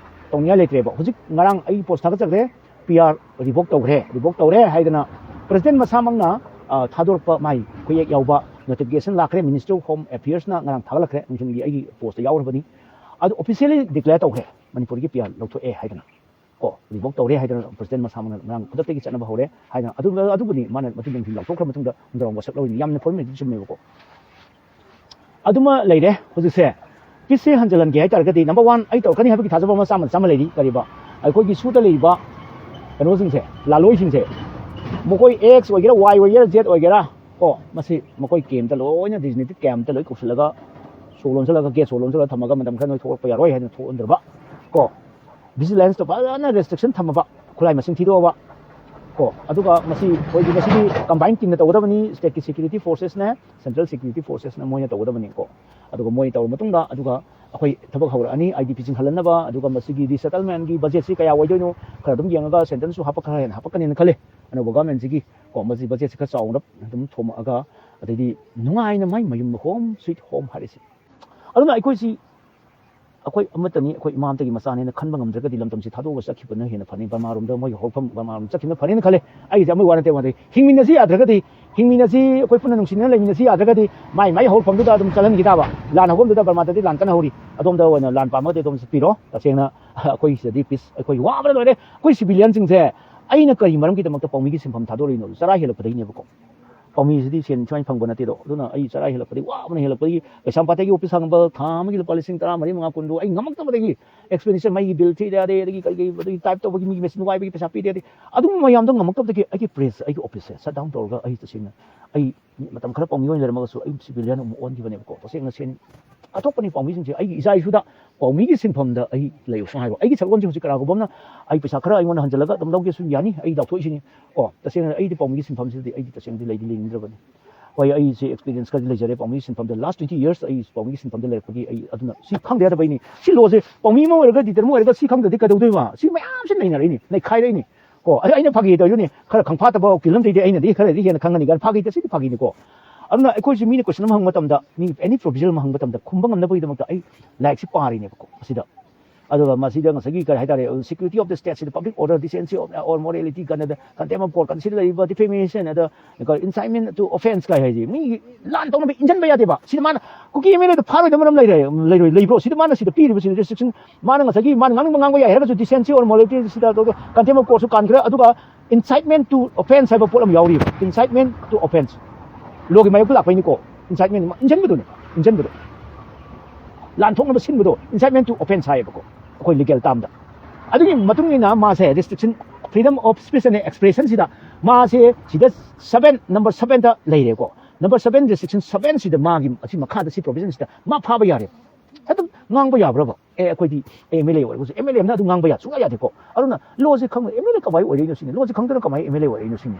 ꯇꯧꯅꯤꯡꯉꯥꯏ ꯂꯩꯇ꯭ꯔꯦꯕ꯫ ꯍꯧꯖꯤꯛ ꯉꯔꯥꯡ ꯑꯩ ꯄꯣꯁ ꯊꯥꯒꯠꯆꯈ꯭ꯔꯦ, ꯄꯤ ꯑꯥꯔ ꯔꯤꯚꯣꯛ ꯇꯧꯈ꯭ꯔꯦ, ꯔꯤꯚꯣꯛ ꯇꯧꯔꯦ ꯍꯥꯏꯗꯅ ꯄ꯭ꯔꯁꯤꯗꯦꯟ ꯃꯁꯥꯃꯛꯅ, ꯑ, ꯊꯥꯗꯣꯔꯛꯄ ꯃꯥꯏ ꯈꯨꯌꯦꯛ ꯌꯥꯎꯕ ꯅꯣꯇꯤꯐꯤꯀꯦꯁꯟ ꯂꯥꯛꯈ꯭ꯔꯦ꯫ ꯃꯤꯅꯤꯁꯇ꯭ꯔꯤ ꯑꯣꯐ ꯍꯣꯝ ꯑꯦꯐꯤꯌꯔꯁꯅ ꯉꯔꯥꯡ ꯊꯥꯒꯠꯂꯛꯈ꯭ꯔꯦ, ꯅꯨꯡꯊꯤꯜꯒꯤ ꯑꯩꯒꯤ ꯄꯣꯁꯇ ꯌꯥꯎꯔꯕꯅꯤ꯫ ꯑꯗꯨ ꯑꯣꯐꯤꯁꯤꯌꯦꯜꯂꯤ ꯗꯤꯀ꯭ꯂꯦꯌꯔ ꯇꯧꯈ꯭ꯔꯦ, ꯃꯅꯤꯄꯨꯔꯒꯤ ꯄꯤ ꯑꯥꯔ ꯂꯧꯊꯣꯛꯑꯦ ꯍꯥꯏꯗꯅ꯫ ꯀꯣ, ꯔꯤꯚꯣꯛ ꯇꯧꯔꯦ ꯍꯥꯏꯗꯅ ꯄ꯭ꯔꯁꯤꯗꯦꯟ ꯃꯁꯥꯃꯛꯅ ꯉꯔꯥꯡ ꯈꯨꯗꯛꯇꯒꯤ ꯆꯠꯅꯕ ꯍꯧꯔꯦ ꯍꯥꯏꯅ꯫ ꯑꯗꯨ, ꯑꯗꯨꯕꯨꯗꯤ ꯃꯥꯅ ꯃꯇꯨꯡ ꯂꯧꯊꯣꯛꯈ꯭ꯔ ꯃꯇꯨꯡꯗ ꯉꯔꯥꯡ ꯋꯥꯁꯛ ꯂꯧꯔꯤꯅꯤ꯫ ꯌꯥꯝꯅ ꯐꯣꯔꯃꯦꯂꯤꯇꯤ ꯆꯨꯝꯃꯦꯕꯀꯣ꯫ ꯑꯗꯨꯃ ꯂꯩꯔꯦ꯫ ꯍꯧꯖꯤꯛꯁꯦ ꯄꯤꯁꯁꯦ ꯍꯟꯖꯤꯜꯍꯟꯒꯦ ꯍꯥꯏ ꯇꯥꯔꯒꯗꯤ, number one ꯑꯩ ꯇꯧꯔꯛꯀꯅꯤ ꯍꯥꯏꯕꯒꯤ ꯊꯥꯖꯕ ꯑꯃ ꯆꯥꯝꯃꯗ ꯆꯥꯝꯃ ꯂꯩꯔꯤ꯫ ꯀꯔꯤꯕ, ꯑꯩꯈꯣꯏꯒꯤ ꯁꯨꯗ ꯂꯩꯔꯤꯕ ꯀꯩꯅꯣꯁꯤꯡꯁꯦ, ꯂꯥꯂꯣꯏꯁꯤꯡꯁꯦ, ꯃꯈꯣꯏ ꯑꯦꯛꯁ ꯑꯣꯏꯒꯦꯔꯥ, ꯋꯥꯏ ꯑꯣꯏꯒꯦꯔꯥ, ꯖꯦꯠ ꯑꯣꯏꯒꯦꯔꯥ, ꯀꯣ, ꯃꯁꯤ ꯃꯈꯣꯏ ꯀꯦꯝꯇ ꯂꯣꯏꯅ, ꯗꯤꯖꯤꯅꯦꯇꯦꯠ ꯀꯦꯝꯇ ꯂꯣꯏ ꯀꯧꯁꯤꯜꯂꯒ, ꯁꯣ ꯂꯣꯟꯁꯤꯜꯂꯒ, ꯒꯦꯠ ꯁꯣ ꯂꯣꯟꯁꯤꯜꯂꯒ ꯊꯝꯃꯒ ꯃꯇꯝ ꯈꯔ ꯅꯣꯏ ꯊꯣꯛꯂꯛꯄ ꯌꯥꯔꯣꯏ ꯍꯥꯏꯗꯅ ꯊꯣꯛꯍꯟꯗ꯭ꯔꯕ, ꯀꯣ, ꯚꯤꯖꯤꯂꯦꯟꯁꯇꯣ ꯐꯖꯅ ꯔꯦꯁꯇ꯭ꯔꯤꯛꯁꯟ ꯊꯝꯃꯕ, ꯈꯨꯠꯂꯥꯏ ꯃꯁꯤꯡ ꯊꯤꯗꯣꯛꯑꯕ, ꯀꯣ, ꯑꯗꯨꯒ ꯃꯁꯤ ꯑꯩꯈꯣꯏꯒꯤ ꯃꯁꯤꯗꯤ ꯀꯝꯕꯥꯏꯟ ꯇꯤꯝꯅ ꯇꯧꯒꯗꯕꯅꯤ, ꯁ꯭ꯇꯦꯠꯀꯤ ꯁꯦꯀ꯭ꯌꯨꯔꯤꯇꯤ ꯐꯣꯔꯁꯦꯁꯅꯦ, ꯁꯦꯟꯇ꯭ꯔꯦꯜ ꯁꯦꯀ꯭ꯌꯨꯔꯤꯇꯤ ꯐꯣꯔꯁꯦꯁꯅ ꯃꯣꯏꯅ ꯇꯧꯒꯗꯕꯅꯤꯀꯣ꯫ ꯑꯗꯨꯒ ꯃꯣꯏ ꯇꯧꯔ ꯃꯇꯨꯡꯗ, ꯑꯗꯨꯒ ꯑꯩꯈꯣꯏ ꯊꯕꯛ ꯍꯧꯔꯛꯑꯅꯤ, ꯑꯥꯏ ꯗꯤ ꯄꯤ ꯆꯤꯡꯍꯜꯂꯟꯅꯕ, ꯑꯗꯨꯒ ꯃꯁꯤꯒꯤ ꯔꯤꯁꯦꯇꯜꯃꯦꯟꯒꯤ ꯕꯖꯦꯠꯁꯤ ꯀꯌꯥ ꯑꯣꯏꯗꯣꯏꯅꯣ ꯈꯔ ꯑꯗꯨꯝ ꯌꯦꯡꯉꯒ, ꯁꯦꯟꯇ꯭ꯔꯅꯁꯨ ꯍꯥꯞꯄꯛ-, ꯈꯔ ꯍꯦꯟꯅ ꯍꯥꯞꯄꯛꯀꯅꯤꯅ ꯈꯜꯂꯦ꯫ ꯑꯅꯧꯕ ꯒꯚꯔꯟꯃꯦꯟꯁꯤꯒꯤ ꯀꯣ, ꯃꯁꯤ ꯕꯖꯦꯠꯁꯤ ꯈꯔ ꯆꯥꯎꯅ ꯑꯗꯨꯝ ꯊꯣꯝꯃꯛꯑꯒ, ꯑꯗꯩꯗꯤ ꯅꯨꯡꯉꯥꯏꯅ ꯃꯥꯏ ꯃꯌꯨꯝꯗ, ꯍꯣꯝ ꯁ꯭ꯋꯤꯠ ꯍꯣꯝ ꯍꯥꯏꯔꯤꯁꯤ꯫ ꯑꯗꯨꯅ ꯑꯩꯈꯣꯏꯁꯤ, ꯑꯩꯈꯣꯏ ꯑꯃꯠꯇꯅꯤ, ꯑꯩꯈꯣꯏ ꯏꯃꯥ ꯑꯃꯠꯇꯒꯤ ꯃꯆꯥꯅꯦꯅ ꯈꯟꯕ ꯉꯝꯗ꯭ꯔꯒꯗꯤ ꯂꯝꯗꯝꯁꯤ ꯊꯥꯗꯣꯛꯑꯒ ꯆꯠꯈꯤꯕꯅ ꯍꯦꯟꯅ ꯐꯅꯤ꯫ ꯕꯔꯃꯥꯔꯣꯝꯗ, ꯃꯣꯏꯒꯤ ꯍꯧꯔꯛꯐꯝ ꯕꯔꯃꯥꯔꯣꯝ ꯆꯠꯈꯤꯕꯅ ꯐꯅꯦꯅ ꯈꯜꯂꯦ꯫ ꯑꯩꯒꯤꯗꯤ ꯑꯃꯒꯤ ꯋꯥ ꯅꯠꯇꯦ, ꯋꯥ ꯅꯠꯇꯦ꯫ ꯍꯤꯡꯃꯤꯟꯅꯁꯤ ꯌꯥꯗ꯭ꯔꯒꯗꯤ, ꯍꯤꯡꯃꯤꯟꯅꯁꯤ, ꯑꯩꯈꯣꯏ ꯄꯨꯟꯅ ꯅꯨꯡꯁꯤꯅꯅ ꯂꯩꯃꯤꯟꯅꯁꯤ ꯌꯥꯗ꯭ꯔꯒꯗꯤ, ꯃꯥꯏ ꯃꯥꯏ ꯍꯧꯔꯛꯐꯝꯗꯨꯗ ꯑꯗꯨꯝ ꯆꯠꯍꯟꯈꯤ ꯇꯥꯕ꯫ ꯂꯥꯟ ꯍꯧꯐꯝꯗꯨꯗ, ꯕꯔꯃꯥꯗꯗꯤ ꯂꯥꯟ ꯀꯟꯅ ꯍꯧꯔꯤ, ꯑꯗꯣꯝꯗ ꯑꯣꯏꯅ ꯂꯥꯟ ꯄꯥꯝꯃꯒꯗꯤ ꯑꯗꯣꯝ ꯆꯠꯄꯤꯔꯣ꯫ ꯇꯁꯦꯡꯅ ꯑꯩꯈꯣꯏ ꯁꯤꯗꯗꯤ ꯄꯤꯁ, ꯑꯩꯈꯣꯏ ꯋꯥꯕꯅ ꯂꯣꯏꯔꯦ꯫ ꯑꯩꯈꯣꯏ ꯁꯤꯚꯤꯂꯤꯌꯟꯁꯤꯡꯁꯦ, ꯑꯩꯅ ꯀꯔꯤ ꯃꯔꯝꯒꯤꯗꯃꯛꯇ ꯄꯥꯎꯃꯤꯒꯤ ꯁꯤꯟꯐꯝ ꯊꯥꯗꯣꯔꯛꯏꯅꯣ? ꯆꯔꯥ ꯍꯦꯜꯂꯛꯄꯗꯒꯤꯅꯦꯕꯀꯣ꯫ ꯄꯥꯎꯃꯤꯁꯤꯗꯤ ꯁꯦꯟ ꯁꯨꯃꯥꯏꯅ ꯐꯪꯕ ꯅꯠꯇꯦꯗꯣ꯫ ꯑꯗꯨꯅ ꯑꯩ ꯆꯔꯥ ꯍꯦꯜꯂꯛꯄꯗꯒꯤ, ꯋꯥꯕꯅ ꯍꯦꯜꯂꯛꯄꯗꯒꯤ, ꯀꯩꯁꯥꯝꯄꯥꯠꯇꯒꯤ ꯑꯣꯐꯤꯁ ꯍꯥꯡꯕ ꯊꯥ ꯑꯃꯒꯤ ꯂꯨꯄꯥ ꯂꯤꯁꯤꯡ ꯇꯔꯥ ꯃꯔꯤ, ꯃꯉꯥ, ꯀꯨꯟꯗꯣ ꯑꯩ ꯉꯝꯃꯛꯇꯕꯗꯒꯤ, ꯑꯦꯛꯁꯄꯦꯟꯗꯤꯆꯔ, ꯃꯩꯒꯤ ꯕꯤꯜ ꯊꯤꯗ ꯌꯥꯗꯦ, ꯑꯗꯒꯤ ꯀꯔꯤ ꯀꯔꯤ, ꯑꯗꯒꯤ ꯇꯥꯏꯞ ꯇꯧꯕꯒꯤ ꯃꯤꯒꯤ ꯃꯦꯆꯤꯟ ꯋꯥꯏꯕꯒꯤ ꯄꯩꯁꯥ ꯄꯤꯗ ꯌꯥꯗꯦ, ꯑꯗꯨꯒꯨꯝꯕ ꯃꯌꯥꯝꯗꯣ ꯉꯝꯃꯛꯇꯕꯗꯒꯤ ꯑꯩꯒꯤ ꯄ꯭ꯔꯦꯁ, ꯑꯩꯒꯤ ꯑꯣꯐꯤꯁꯁꯦ ꯁꯠ ꯗꯥꯎꯟ ꯇꯧꯔꯒ, ꯑꯩ ꯇꯁꯦꯡꯅ, ꯑꯩ ꯃꯇꯝ ꯈꯔ ꯄꯥꯎꯃꯤ ꯑꯣꯏꯅ ꯂꯩꯔꯝꯃꯒꯁꯨ ꯑꯩ ꯁꯤꯚꯤꯂꯤꯌꯟ ꯑꯃꯨꯛ ꯑꯣꯟꯈꯤꯕꯅꯦꯕꯀꯣ꯫ ꯇꯁꯦꯡꯅ ꯁꯦꯟ ꯑꯇꯣꯞꯄꯅꯤ ꯄꯥꯎꯃꯤꯁꯤꯡꯁꯦ꯫ ꯑꯩꯒꯤ ꯏꯆꯥ ꯏꯁꯨꯗ ꯄꯥꯎꯃꯤꯒꯤ ꯁꯤꯟꯐꯝꯗ ꯑꯩ ꯂꯩꯌꯨ ꯁꯨꯝ ꯍꯥꯏꯕ꯫ ꯑꯩꯒꯤ ꯁꯔꯨꯛ ꯑꯃꯁꯦ ꯍꯧꯖꯤꯛ ꯀꯅꯥꯒꯨꯝꯕ ꯑꯃꯅ ꯑꯩ ꯄꯩꯁꯥ ꯈꯔ ꯑꯩꯉꯣꯟꯗ ꯍꯟꯖꯤꯜꯂꯒ ꯑꯗꯨꯝ ꯂꯧꯒꯦꯁꯨ ꯌꯥꯅꯤ, ꯑꯩ ꯂꯥꯎꯊꯣꯛꯏꯁꯤꯅꯤ꯫ ꯀꯣ, ꯇꯁꯦꯡꯅ ꯑꯩꯗꯤ ꯄꯥꯎꯃꯤꯒꯤ ꯁꯤꯟꯐꯝꯁꯤꯗꯗꯤ ꯑꯩꯗꯤ ꯇꯁꯦꯡꯅꯗꯤ ꯂꯩꯗꯤ ꯂꯩꯅꯤꯡꯗ꯭ꯔꯕꯅꯤ꯫ ꯍꯣꯏ, ꯑꯩꯁꯦ ꯑꯦꯛꯁꯄꯤꯔꯤꯌꯦꯟꯁ ꯈꯔꯗꯤ ꯂꯩꯖꯔꯦ ꯄꯥꯎꯃꯤꯒꯤ ꯁꯤꯟꯐꯝꯗ, ꯂꯥꯁ ꯇ꯭ꯋꯦꯟꯇꯤ ꯌꯔꯁ ꯑꯩ ꯄꯥꯎꯃꯤꯒꯤ ꯁꯤꯟꯐꯝꯗ ꯂꯩꯔꯛꯄꯒꯤ꯫ ꯑꯩ ꯑꯗꯨꯅ ꯁꯤ ꯈꯪꯗ ꯌꯥꯗꯕꯩꯅꯤ꯫ ꯁꯤ ꯂꯣꯁꯦ ꯄꯥꯎꯃꯤ ꯑꯃ ꯑꯣꯏꯔꯒ, ꯂꯤꯗꯔ ꯑꯃ ꯑꯣꯏꯔꯒ ꯁꯤ ꯈꯪꯗ꯭ꯔꯗꯤ ꯀꯩꯗꯧꯗꯣꯏꯕ? ꯁꯤ ꯃꯌꯥꯝꯁꯦ ꯅꯩꯅꯔꯛꯏꯅꯤ, ꯅꯩꯈꯥꯏꯔꯛꯏꯅꯤ꯫ ꯀꯣ, ꯑꯗ ꯑꯩꯅ ꯐꯥꯒꯤ ꯇꯧꯔꯤꯗꯨꯅꯤ, ꯈꯔ ꯈꯪꯐꯥꯠꯇꯕ ꯎꯀꯤꯜ ꯑꯃꯗꯩꯗꯤ ꯑꯩꯅꯗꯤ ꯈꯔꯗꯤ ꯍꯦꯟꯅ ꯈꯪꯒꯅꯤ ꯀꯥꯏꯅ꯫ ꯐꯥꯒꯤ ꯇꯧꯁꯤꯗꯤ ꯐꯥꯒꯤꯅꯤꯀꯣ꯫ ꯑꯗꯨꯅ ꯑꯩꯈꯣꯏꯁꯨ ꯃꯤꯅ ꯀꯣꯏꯁꯟ ꯑꯃ ꯍꯪꯕ ꯃꯇꯝꯗ, ꯃꯤ ꯑꯦꯅꯤ ꯄ꯭ꯔꯣꯕꯤꯖꯟ ꯑꯃ ꯍꯪꯕ ꯃꯇꯝꯗ ꯈꯨꯝꯕ ꯉꯝꯅꯕꯒꯤꯗꯃꯛꯇ ꯑꯩ ꯂꯥꯏꯔꯤꯛꯁꯤ ꯄꯥꯔꯤꯅꯦꯕꯀꯣ꯫ ꯃꯁꯤꯗ ꯑꯗꯨꯒ ꯃꯁꯤꯗ ꯉꯁꯥꯏꯒꯤ ꯀꯔꯤ ꯍꯥꯏꯇꯥꯔꯦ, security of the state ꯁꯤꯗ public order, decency of, or morality ꯀꯥꯏꯅꯗ contempt of court ꯀꯥꯏꯅ ꯁꯤꯗ ꯂꯩꯔꯤꯕ defamation, ꯑꯗ incitement to offence ꯀꯥꯏ ꯍꯥꯏꯁꯦ ꯃꯤ ꯂꯥꯟ ꯇꯧꯅꯕ ꯏꯟꯖꯟꯕ ꯌꯥꯗꯦꯕ꯫ ꯁꯤꯗ ꯃꯥꯅ ꯀꯨꯀꯤ ꯑꯦꯝ ꯑꯦꯜ ꯑꯦꯗ ꯐꯥꯔꯣꯏꯗꯕ ꯃꯔꯝ ꯂꯩꯔꯦ, ꯂꯩꯔꯣꯏ, ꯂꯩꯕ꯭ꯔꯣ? ꯁꯤꯗ ꯃꯥꯅ ꯁꯤꯗ ꯄꯤꯔꯤꯕ ꯁꯤꯗ restriction, ꯃꯥꯅ ꯉꯁꯥꯏꯒꯤ ꯃꯥꯅ ꯉꯥꯡꯅꯤꯡꯕ ꯉꯥꯡꯕ ꯌꯥꯏ ꯍꯥꯏꯔꯒꯁꯨ decency or morality ꯁꯤꯗ contempt of court ꯁꯨ ꯀꯥꯟꯈ꯭ꯔꯦ꯫ ꯑꯗꯨꯒ incitement to offence ꯍꯥꯏꯕ ꯄꯣꯠ ꯑꯃ ꯌꯥꯎꯔꯤꯕ, incitement to offence꯫ Law ꯒꯤ ꯃꯥꯌꯣꯛꯇ ꯂꯥꯛꯄꯩꯅꯤꯀꯣ, incitement ꯏꯟꯖꯟꯕꯗꯨꯅꯤ, ꯏꯟꯖꯟꯕꯗꯣ, ꯂꯥꯟ ꯊꯣꯛꯅꯕ ꯁꯤꯟꯕꯗꯣ incitement to offence ꯍꯥꯏꯌꯦꯕꯀꯣ ꯑꯩꯈꯣꯏ legal term ꯗ꯫ ꯑꯗꯨꯒꯤ ꯃꯇꯨꯡ ꯏꯟꯅ ꯃꯥꯁꯦ restriction, freedom of speech and expression ꯁꯤꯗ ꯃꯥꯁꯦ ꯁꯤꯗ seven, number seven ꯗ ꯂꯩꯔꯦꯀꯣ꯫ Number seven, restriction seven ꯁꯤꯗ ꯃꯥꯒꯤ ꯑꯁꯤ ꯃꯈꯥꯗ ꯁꯤ provision ꯁꯤꯗ ꯃꯥ ꯐꯥꯕ ꯌꯥꯔꯦ꯫ ꯑꯗꯨꯝ ꯉꯥꯡꯕ ꯌꯥꯕ꯭ꯔꯕ? ꯑꯦ, ꯑꯩꯈꯣꯏꯗꯤ ꯑꯦꯝ ꯑꯦꯜ ꯑꯦ ꯑꯣꯏꯔꯒꯁꯨ ꯑꯦꯝ ꯑꯦꯜ ꯑꯦ ꯑꯃꯅ ꯑꯗꯨꯝ ꯉꯥꯡꯕ ꯌꯥ, ꯁꯨꯡꯌꯥ ꯌꯥꯗꯦꯀꯣ꯫ ꯑꯗꯨꯅ law ꯁꯦ ꯈꯪꯕ, ꯑꯦꯝ ꯑꯦꯜ ꯑꯦ ꯀꯃꯥꯏꯅ ꯑꯣꯏꯔꯛꯏꯅꯣ ꯁꯤꯅꯤ, law ꯁꯦ ꯈꯪꯗꯅ ꯀꯃꯥꯏꯅ ꯑꯦꯝ ꯑꯦꯜ ꯑꯦ ꯑꯣꯏꯔꯛꯏꯅꯣ ꯁꯤꯅꯤ꯫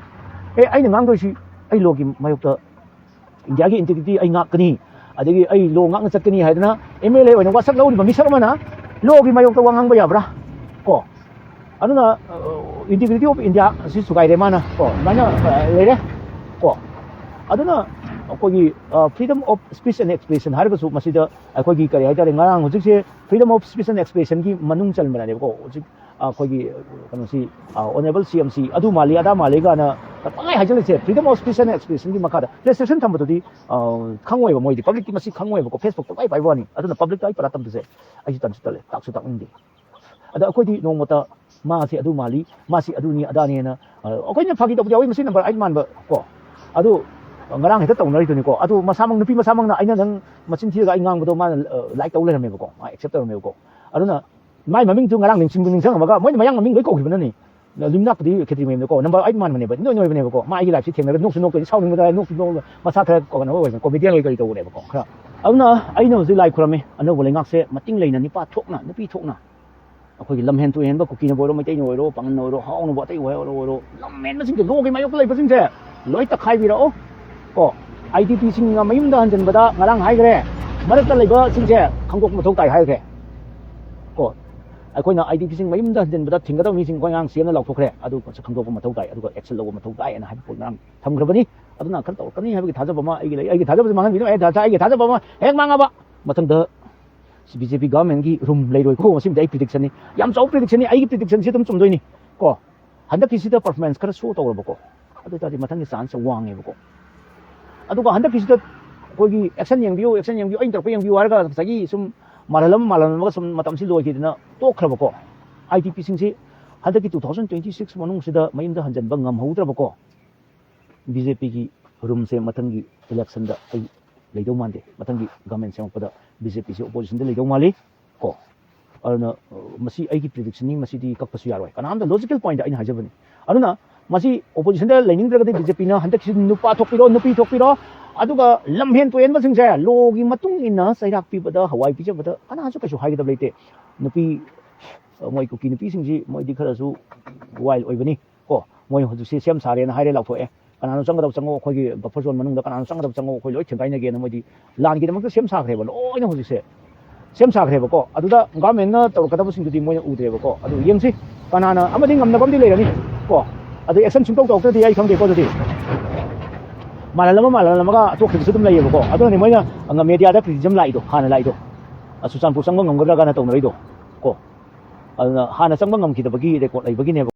ꯑꯦ, ꯑꯩꯅ ꯉꯥꯡꯗꯣꯏꯁꯤ ꯑꯩ law ꯒꯤ ꯃꯥꯌꯣꯛꯇ, ꯏꯟꯗꯤꯌꯥꯒꯤ integrity ꯑꯩ ꯉꯥꯛꯀꯅꯤ, ꯑꯗꯒꯤ ꯑꯩ law ꯉꯥꯛꯅ ꯆꯠꯀꯅꯤ ꯍꯥꯏꯗꯅ ꯑꯦꯝ ꯑꯦꯜ ꯑꯦ ꯑꯣꯏꯅ ꯋꯥꯁꯛ ꯂꯧꯔꯤꯕ ꯃꯤꯁꯛ ꯑꯃꯅ law ꯒꯤ ꯃꯥꯌꯣꯛꯇ ꯋꯥ ꯉꯥꯡꯕ ꯌꯥꯕ꯭ꯔꯥ? ꯀꯣ, ꯑꯗꯨꯅ integrity of India ꯑꯁꯤ ꯁꯨꯒꯥꯏꯔꯦ ꯃꯥꯅ, ꯀꯣ, ꯑꯗꯨꯃꯥꯏꯅ ꯑ, ꯂꯩꯔꯦ꯫ ꯀꯣ, ꯑꯗꯨꯅ ꯑꯩꯈꯣꯏꯒꯤ freedom of speech and expression ꯍꯥꯏꯔꯒꯁꯨ ꯃꯁꯤꯗ ꯑꯩꯈꯣꯏꯒꯤ ꯀꯔꯤ ꯍꯥꯏꯇꯥꯔꯦ, ꯉꯔꯥꯡ ꯍꯧꯖꯤꯛꯁꯦ freedom of speech and expression ꯒꯤ ꯃꯅꯨꯡ ꯆꯟꯕꯅꯦꯕꯀꯣ꯫ ꯍꯧꯖꯤꯛ ꯑꯩꯈꯣꯏꯒꯤ ꯀꯩꯅꯣꯁꯤ, honourable C M ꯁꯤ ꯑꯗꯨ ꯃꯥꯜꯂꯤ ꯑꯗꯥ ꯃꯥꯜꯂꯤ ꯀꯥꯏꯅ ꯄꯪꯍꯥꯏ ꯍꯥꯏꯖꯤꯜꯂꯤꯁꯦ꯫ Freedom of speech and expression ꯒꯤ ꯃꯈꯥꯗ restriction ꯊꯝꯕꯗꯨꯗꯤ ꯑ, ꯈꯪꯉꯣꯏꯕ ꯃꯣꯏꯗꯤ, public ꯇꯤ ꯃꯁꯤ ꯈꯪꯉꯣꯏꯕꯀꯣ꯫ Facebook ꯇ ꯄꯥꯏ ꯄꯥꯏꯕ ꯋꯥꯅꯤ꯫ ꯑꯗꯨꯅ public ꯇ ꯑꯩ ꯄꯔꯥ ꯇꯝꯗꯁꯦ ꯑꯩꯁꯨ ꯇꯟꯁꯨ ꯇꯜꯂꯦ, ꯇꯥꯛꯁꯨ ꯇꯥꯛꯅꯤꯡꯗꯦ꯫ ꯑꯗ ꯑꯩꯈꯣꯏꯗꯤ ꯅꯣꯡꯃꯇ ꯃꯥꯁꯤ ꯑꯗꯨ ꯃꯥꯜꯂꯤ, ꯃꯥꯁꯤ ꯑꯗꯨꯅꯤ ꯑꯗꯥꯅꯦꯅ, ꯑ, ꯑꯩꯈꯣꯏꯅ ꯐꯥꯒꯤ ꯇꯧꯕ ꯌꯥꯎꯏ, ꯃꯁꯤ number eight ꯃꯥꯟꯕ ꯀꯣ꯫ ꯑꯗꯨ ꯉꯔꯥꯡ ꯍꯦꯛꯇ ꯇꯧꯅꯔꯤꯗꯨꯅꯤꯀꯣ꯫ ꯑꯗꯨ ꯃꯁꯥꯃꯛ, ꯅꯨꯄꯤ ꯃꯁꯥꯃꯛꯅ ꯑꯩꯅ ꯅꯪ ꯃꯆꯤꯟ ꯊꯤꯔꯒ ꯑꯩ ꯉꯥꯡꯕꯗꯣ ꯃꯥꯅ, ꯑ, like ꯇꯧ ꯂꯩꯔꯝꯃꯦꯕꯀꯣ, ꯃꯥ accept ꯇꯧꯔꯝꯃꯦꯕꯀꯣ꯫ ꯑꯗꯨꯅ ꯃꯥꯏ ꯃꯃꯤꯡꯗꯨ ꯉꯔꯥꯡ ꯅꯤꯡꯁꯤꯡꯕ ꯅꯤꯡꯁꯤꯡꯉꯝꯃꯒ ꯃꯣꯏꯅ ꯃꯌꯥꯡ ꯃꯃꯤꯡ ꯂꯣꯏ ꯀꯧꯈꯤꯕꯅꯅꯤ꯫ ꯂꯤꯝꯅꯥꯛꯄꯨꯗꯤ ꯈꯦꯇ꯭ꯔꯤ ꯃꯌꯨꯝꯗꯀꯣ number eight ꯃꯥꯟꯕꯅꯦꯕ, ꯏꯅꯣꯏ ꯅꯣꯏꯕꯅꯦꯕ꯫ ꯃꯥ ꯑꯩꯒꯤ live ꯁꯤ ꯊꯦꯡꯅꯔꯒ ꯅꯣꯛꯁꯨ ꯅꯣꯛꯇꯣꯏꯅꯤ, ꯁꯥꯎꯅꯤꯡꯕꯗ ꯅꯣꯛꯁꯨ ꯅꯣꯛꯑꯒ ꯃꯁꯥ ꯈꯔ ꯀꯩꯅꯣ ꯑꯣꯏꯕꯅꯦ, comedian ꯑꯣꯏ ꯀꯔꯤ ꯇꯧꯕꯅꯦꯕꯀꯣ ꯈꯔ꯫ ꯑꯗꯨꯅ ꯑꯩꯅ ꯍꯧꯖꯤꯛ ꯂꯥꯏ ꯈꯨꯔꯝꯃꯤ, ꯑꯅꯧꯕ ꯂꯩꯉꯥꯛꯁꯦ ꯃꯇꯤꯡ ꯂꯩꯅ ꯅꯤꯄꯥ ꯊꯣꯛꯅ, ꯅꯨꯄꯤ ꯊꯣꯛꯅ, ꯑꯩꯈꯣꯏꯒꯤ ꯂꯝꯍꯦꯟ ꯇꯨꯍꯦꯟꯕ ꯀꯨꯀꯤꯅꯕꯨ ꯑꯣꯏꯔꯣ, ꯃꯩꯇꯩꯅ ꯑꯣꯏꯔꯣ, ꯄꯥꯉꯟꯅ ꯑꯣꯏꯔꯣ, ꯍꯥꯎꯅꯕꯨ ꯑꯇꯩ ꯑꯣꯏꯔꯣ, ꯑꯣꯏꯔꯣ, ꯂꯝꯍꯦꯟꯕꯁꯤꯡꯁꯦ, law ꯒꯤ ꯃꯥꯌꯣꯛꯇ ꯂꯩꯕꯁꯤꯡꯁꯦ ꯂꯣꯏ ꯇꯛꯈꯥꯏꯕꯤꯔꯛꯑꯣ꯫ ꯀꯣ, IDP ꯁꯤꯡꯅ ꯃꯌꯨꯝꯗ ꯍꯟꯖꯤꯟꯕꯗ ꯉꯔꯥꯡ ꯍꯥꯏꯈ꯭ꯔꯦ, ꯃꯔꯛꯇ ꯂꯩꯕꯁꯤꯡꯁꯦ ꯈꯪꯗꯣꯛꯄ ꯃꯊꯧ ꯇꯥꯏ ꯍꯥꯏꯈ꯭ꯔꯦ꯫ ꯀꯣ, ꯑꯩꯈꯣꯏꯅ IDP ꯁꯤꯡ ꯃꯌꯨꯝꯗ ꯍꯟꯖꯤꯟꯕꯗ ꯊꯤꯡꯒꯗꯕ ꯃꯤꯁꯤꯡ ꯑꯩꯈꯣꯏ ꯑꯉꯥꯡ ꯁꯤ ꯑꯦꯝꯅ ꯂꯥꯎꯊꯣꯛꯈ꯭ꯔꯦ, ꯑꯗꯨ ꯈꯪꯗꯣꯛꯄ ꯃꯊꯧ ꯇꯥꯏ, ꯑꯗꯨꯒ action ꯂꯧꯕ ꯃꯊꯧ ꯇꯥꯏ ꯍꯥꯏꯅ ꯍꯥꯏꯕ ꯄꯣꯠ ꯉꯔꯥꯡ ꯊꯝꯈ꯭ꯔꯕꯅꯤ꯫ ꯑꯗꯨꯅ ꯈꯔ ꯇꯧꯔꯛꯀꯅꯤ ꯍꯥꯏꯕꯒꯤ ꯊꯥꯖꯕ ꯑꯃ ꯑꯩꯒꯤ ꯂꯩ꯫ ꯑꯩꯒꯤ ꯊꯥꯖꯕꯁꯤ ꯃꯥꯡꯍꯟꯕꯤꯅꯨ꯫ ꯑꯩ ꯊꯥ-, ꯑꯩꯒꯤ ꯊꯥꯖꯕ ꯑꯃ ꯍꯦꯛ ꯃꯥꯡꯉꯕ ꯃꯊꯪꯗ ꯕꯤ ꯖꯦ ꯄꯤ ꯒꯚꯔꯟꯃꯦꯟꯒꯤ ꯔꯨꯝ ꯂꯩꯔꯣꯏꯀꯣ꯫ ꯃꯁꯤꯃꯗꯤ ꯑꯩ ꯄ꯭ꯔꯤꯗꯤꯛꯁꯟꯅꯤ, ꯌꯥꯝ ꯆꯥꯎꯕ ꯄ꯭ꯔꯤꯗꯤꯛꯁꯟꯅꯤ꯫ ꯑꯩꯒꯤ ꯄ꯭ꯔꯤꯗꯤꯛꯁꯟꯁꯤ ꯑꯗꯨꯝ ꯆꯨꯝꯗꯣꯏꯅꯤ ꯀꯣ꯫ ꯍꯟꯗꯛꯀꯤꯁꯤꯗ ꯄꯔꯐꯣꯔꯃꯦꯟꯁ ꯈꯔ ꯁꯣ ꯇꯧꯔꯕꯀꯣ, ꯑꯗꯨ ꯑꯣꯏ ꯇꯥꯔꯗꯤ ꯃꯊꯪꯒꯤ ꯆꯥꯟꯁꯁꯦ ꯋꯥꯡꯉꯦꯕꯀꯣ꯫ ꯑꯗꯨꯒ ꯍꯟꯗꯛꯀꯤꯁꯤꯗ ꯑꯩꯈꯣꯏꯒꯤ ꯑꯦꯛꯁꯟ ꯌꯦꯡꯕꯤꯌꯨ, ꯑꯦꯛꯁꯟ ꯌꯦꯡꯕꯤꯌꯨ, ꯑꯩꯅ ꯇꯧꯔꯛꯄ ꯌꯦꯡꯕꯤꯌꯨ ꯍꯥꯏꯔꯒ ꯉꯁꯥꯏꯒꯤ ꯁꯨꯝ ꯃꯥꯜꯍꯜꯂꯝ ꯃꯥꯜꯍꯜꯂꯝꯃꯒ ꯁꯨꯝ ꯃꯇꯝꯁꯤ ꯂꯣꯏꯈꯤꯗꯅ ꯇꯣꯛꯈ꯭ꯔꯕꯀꯣ꯫ ꯑꯥꯏ ꯗꯤ ꯄꯤꯁꯤꯡꯁꯤ ꯍꯟꯗꯛꯀꯤ two thousand twenty six ꯃꯅꯨꯡꯁꯤꯗ ꯃꯌꯨꯝꯗ ꯍꯟꯖꯤꯟꯕ ꯉꯝꯍꯧꯗ꯭ꯔꯕꯀꯣ꯫ ꯕꯤ ꯖꯦ ꯄꯤꯒꯤ ꯔꯨꯝꯁꯦ ꯃꯊꯪꯒꯤ ꯏꯂꯦꯛꯁꯟꯗ ꯑꯩ ꯂꯩꯗꯧ ꯃꯥꯟꯗꯦ꯫ ꯃꯊꯪꯒꯤ ꯒꯚꯔꯟꯃꯦꯟ ꯁꯦꯝꯃꯛꯄꯗ ꯕꯤ ꯖꯦ ꯄꯤꯁꯦ ꯑꯣꯄꯣꯖꯤꯁꯟꯗ ꯂꯩꯗꯧ ꯃꯥꯜꯂꯤ ꯀꯣ꯫ ꯑꯗꯨꯅ, ꯑ, ꯃꯁꯤ ꯑꯩꯒꯤ ꯄ꯭ꯔꯤꯗꯤꯛꯁꯟꯅꯤ, ꯃꯁꯤꯗꯤ ꯀꯛꯄꯁꯨ ꯌꯥꯔꯣꯏ꯫ ꯀꯅꯥꯝꯇ ꯂꯣꯖꯤꯀꯦꯜ ꯄꯣꯏꯟꯗ ꯑꯩꯅ ꯍꯥꯏꯖꯕꯅꯤ꯫ ꯑꯗꯨꯅ ꯃꯁꯤ ꯑꯣꯄꯣꯖꯤꯁꯟꯗ ꯂꯩꯅꯤꯡꯗ꯭ꯔꯒꯗꯤ ꯕꯤ ꯖꯦ ꯄꯤꯅ ꯍꯟꯗꯛꯀꯤꯁꯤ ꯅꯨꯄꯥ ꯊꯣꯛꯄꯤꯔꯣ, ꯅꯨꯄꯤ ꯊꯣꯛꯄꯤꯔꯣ, ꯑꯗꯨꯒ ꯂꯝꯍꯦꯟ ꯇꯨꯍꯦꯟꯕꯁꯤꯡꯁꯦ ꯂꯣꯒꯤ ꯃꯇꯨꯡ ꯏꯟꯅ ꯆꯩꯔꯥꯛ ꯄꯤꯕꯗ, ꯍꯋꯥꯏ ꯄꯤꯖꯕꯗ ꯀꯅꯥꯁꯨ ꯀꯩꯁꯨ ꯍꯥꯏꯒꯗꯕ ꯂꯩꯇꯦ꯫ ꯅꯨꯄꯤ, ꯑ, ꯃꯣꯏ ꯀꯨꯀꯤ ꯅꯨꯄꯤꯁꯤꯡꯁꯤ ꯃꯣꯏꯗꯤ ꯈꯔꯁꯨ ꯋꯥꯏꯜ ꯑꯣꯏꯕꯅꯤ ꯀꯣ꯫ ꯃꯣꯏ ꯍꯧꯖꯤꯛꯁꯤ ꯁꯦꯝ ꯁꯥꯔꯦꯅ ꯍꯥꯏꯔꯦ, ꯂꯥꯎꯊꯣꯛꯑꯦ꯫ ꯀꯅꯥꯅꯣ ꯆꯪꯒꯗꯕ ꯆꯪꯉꯣ, ꯑꯩꯈꯣꯏꯒꯤ ꯕꯐꯔ ꯖꯣꯟ ꯃꯅꯨꯡꯗ ꯀꯅꯥꯅꯣ ꯆꯪꯒꯗꯕ ꯆꯪꯉꯣ, ꯑꯩꯈꯣꯏ ꯂꯣꯏ ꯊꯦꯡꯒꯥꯏꯅꯒꯦꯅ ꯃꯣꯏꯗꯤ ꯂꯥꯟꯒꯤꯗꯃꯛꯇ ꯁꯦꯝ ꯁꯥꯈ꯭ꯔꯦꯕ ꯂꯣꯏꯅ ꯍꯧꯖꯤꯛꯁꯦ꯫ ꯁꯦꯝ ꯁꯥꯈ꯭ꯔꯦꯕꯀꯣ꯫ ꯑꯗꯨꯗ ꯒꯚꯔꯟꯃꯦꯟꯅ ꯇꯧꯔꯛꯀꯗꯕꯁꯤꯡꯗꯨꯗꯤ ꯃꯣꯏꯅ ꯎꯗ꯭ꯔꯦꯕꯀꯣ꯫ ꯑꯗꯨ ꯌꯦꯡꯁꯤ, ꯀꯅꯥꯅ ꯑꯃꯗꯤ ꯉꯝꯅꯕ ꯑꯃꯗꯤ ꯂꯩꯔꯅꯤ ꯀꯣ꯫ ꯑꯗꯨ ꯑꯦꯛꯁꯟ ꯁꯨꯡꯇꯧ ꯇꯧꯔꯛꯇ꯭ꯔꯗꯤ ꯑꯩ ꯈꯪꯗꯦꯀꯣ꯫ ꯑꯗꯨꯗꯤ ꯃꯥꯜꯍꯜꯂꯝꯃ ꯃꯥꯜꯍꯜꯂꯝꯃꯒ ꯇꯣꯛꯈꯤꯕꯁꯨ ꯑꯗꯨꯝ ꯂꯩꯌꯦꯕꯀꯣ꯫ ꯑꯗꯨꯅꯅꯤ ꯃꯣꯏꯅ ꯃꯦꯗꯤꯌꯥꯗ ꯀ꯭ꯔꯤꯇꯤꯁꯤꯖꯝ ꯂꯥꯛꯏꯗꯣ, ꯍꯥꯟꯅ ꯂꯥꯛꯏꯗꯣ꯫ ꯑ, ꯆꯨꯔꯆꯥꯟꯄꯨꯔ ꯆꯪꯕ ꯉꯝꯒꯗ꯭ꯔꯥ ꯀꯥꯏꯅ ꯇꯧꯅꯔꯤꯗꯣ ꯀꯣ꯫ ꯑꯗꯨꯅ ꯍꯥꯟꯅ ꯆꯪꯕ ꯉꯝꯈꯤꯗꯕꯒꯤ ꯔꯦꯀꯣꯔꯠ ꯂꯩꯕꯒꯤꯅꯦꯕ꯫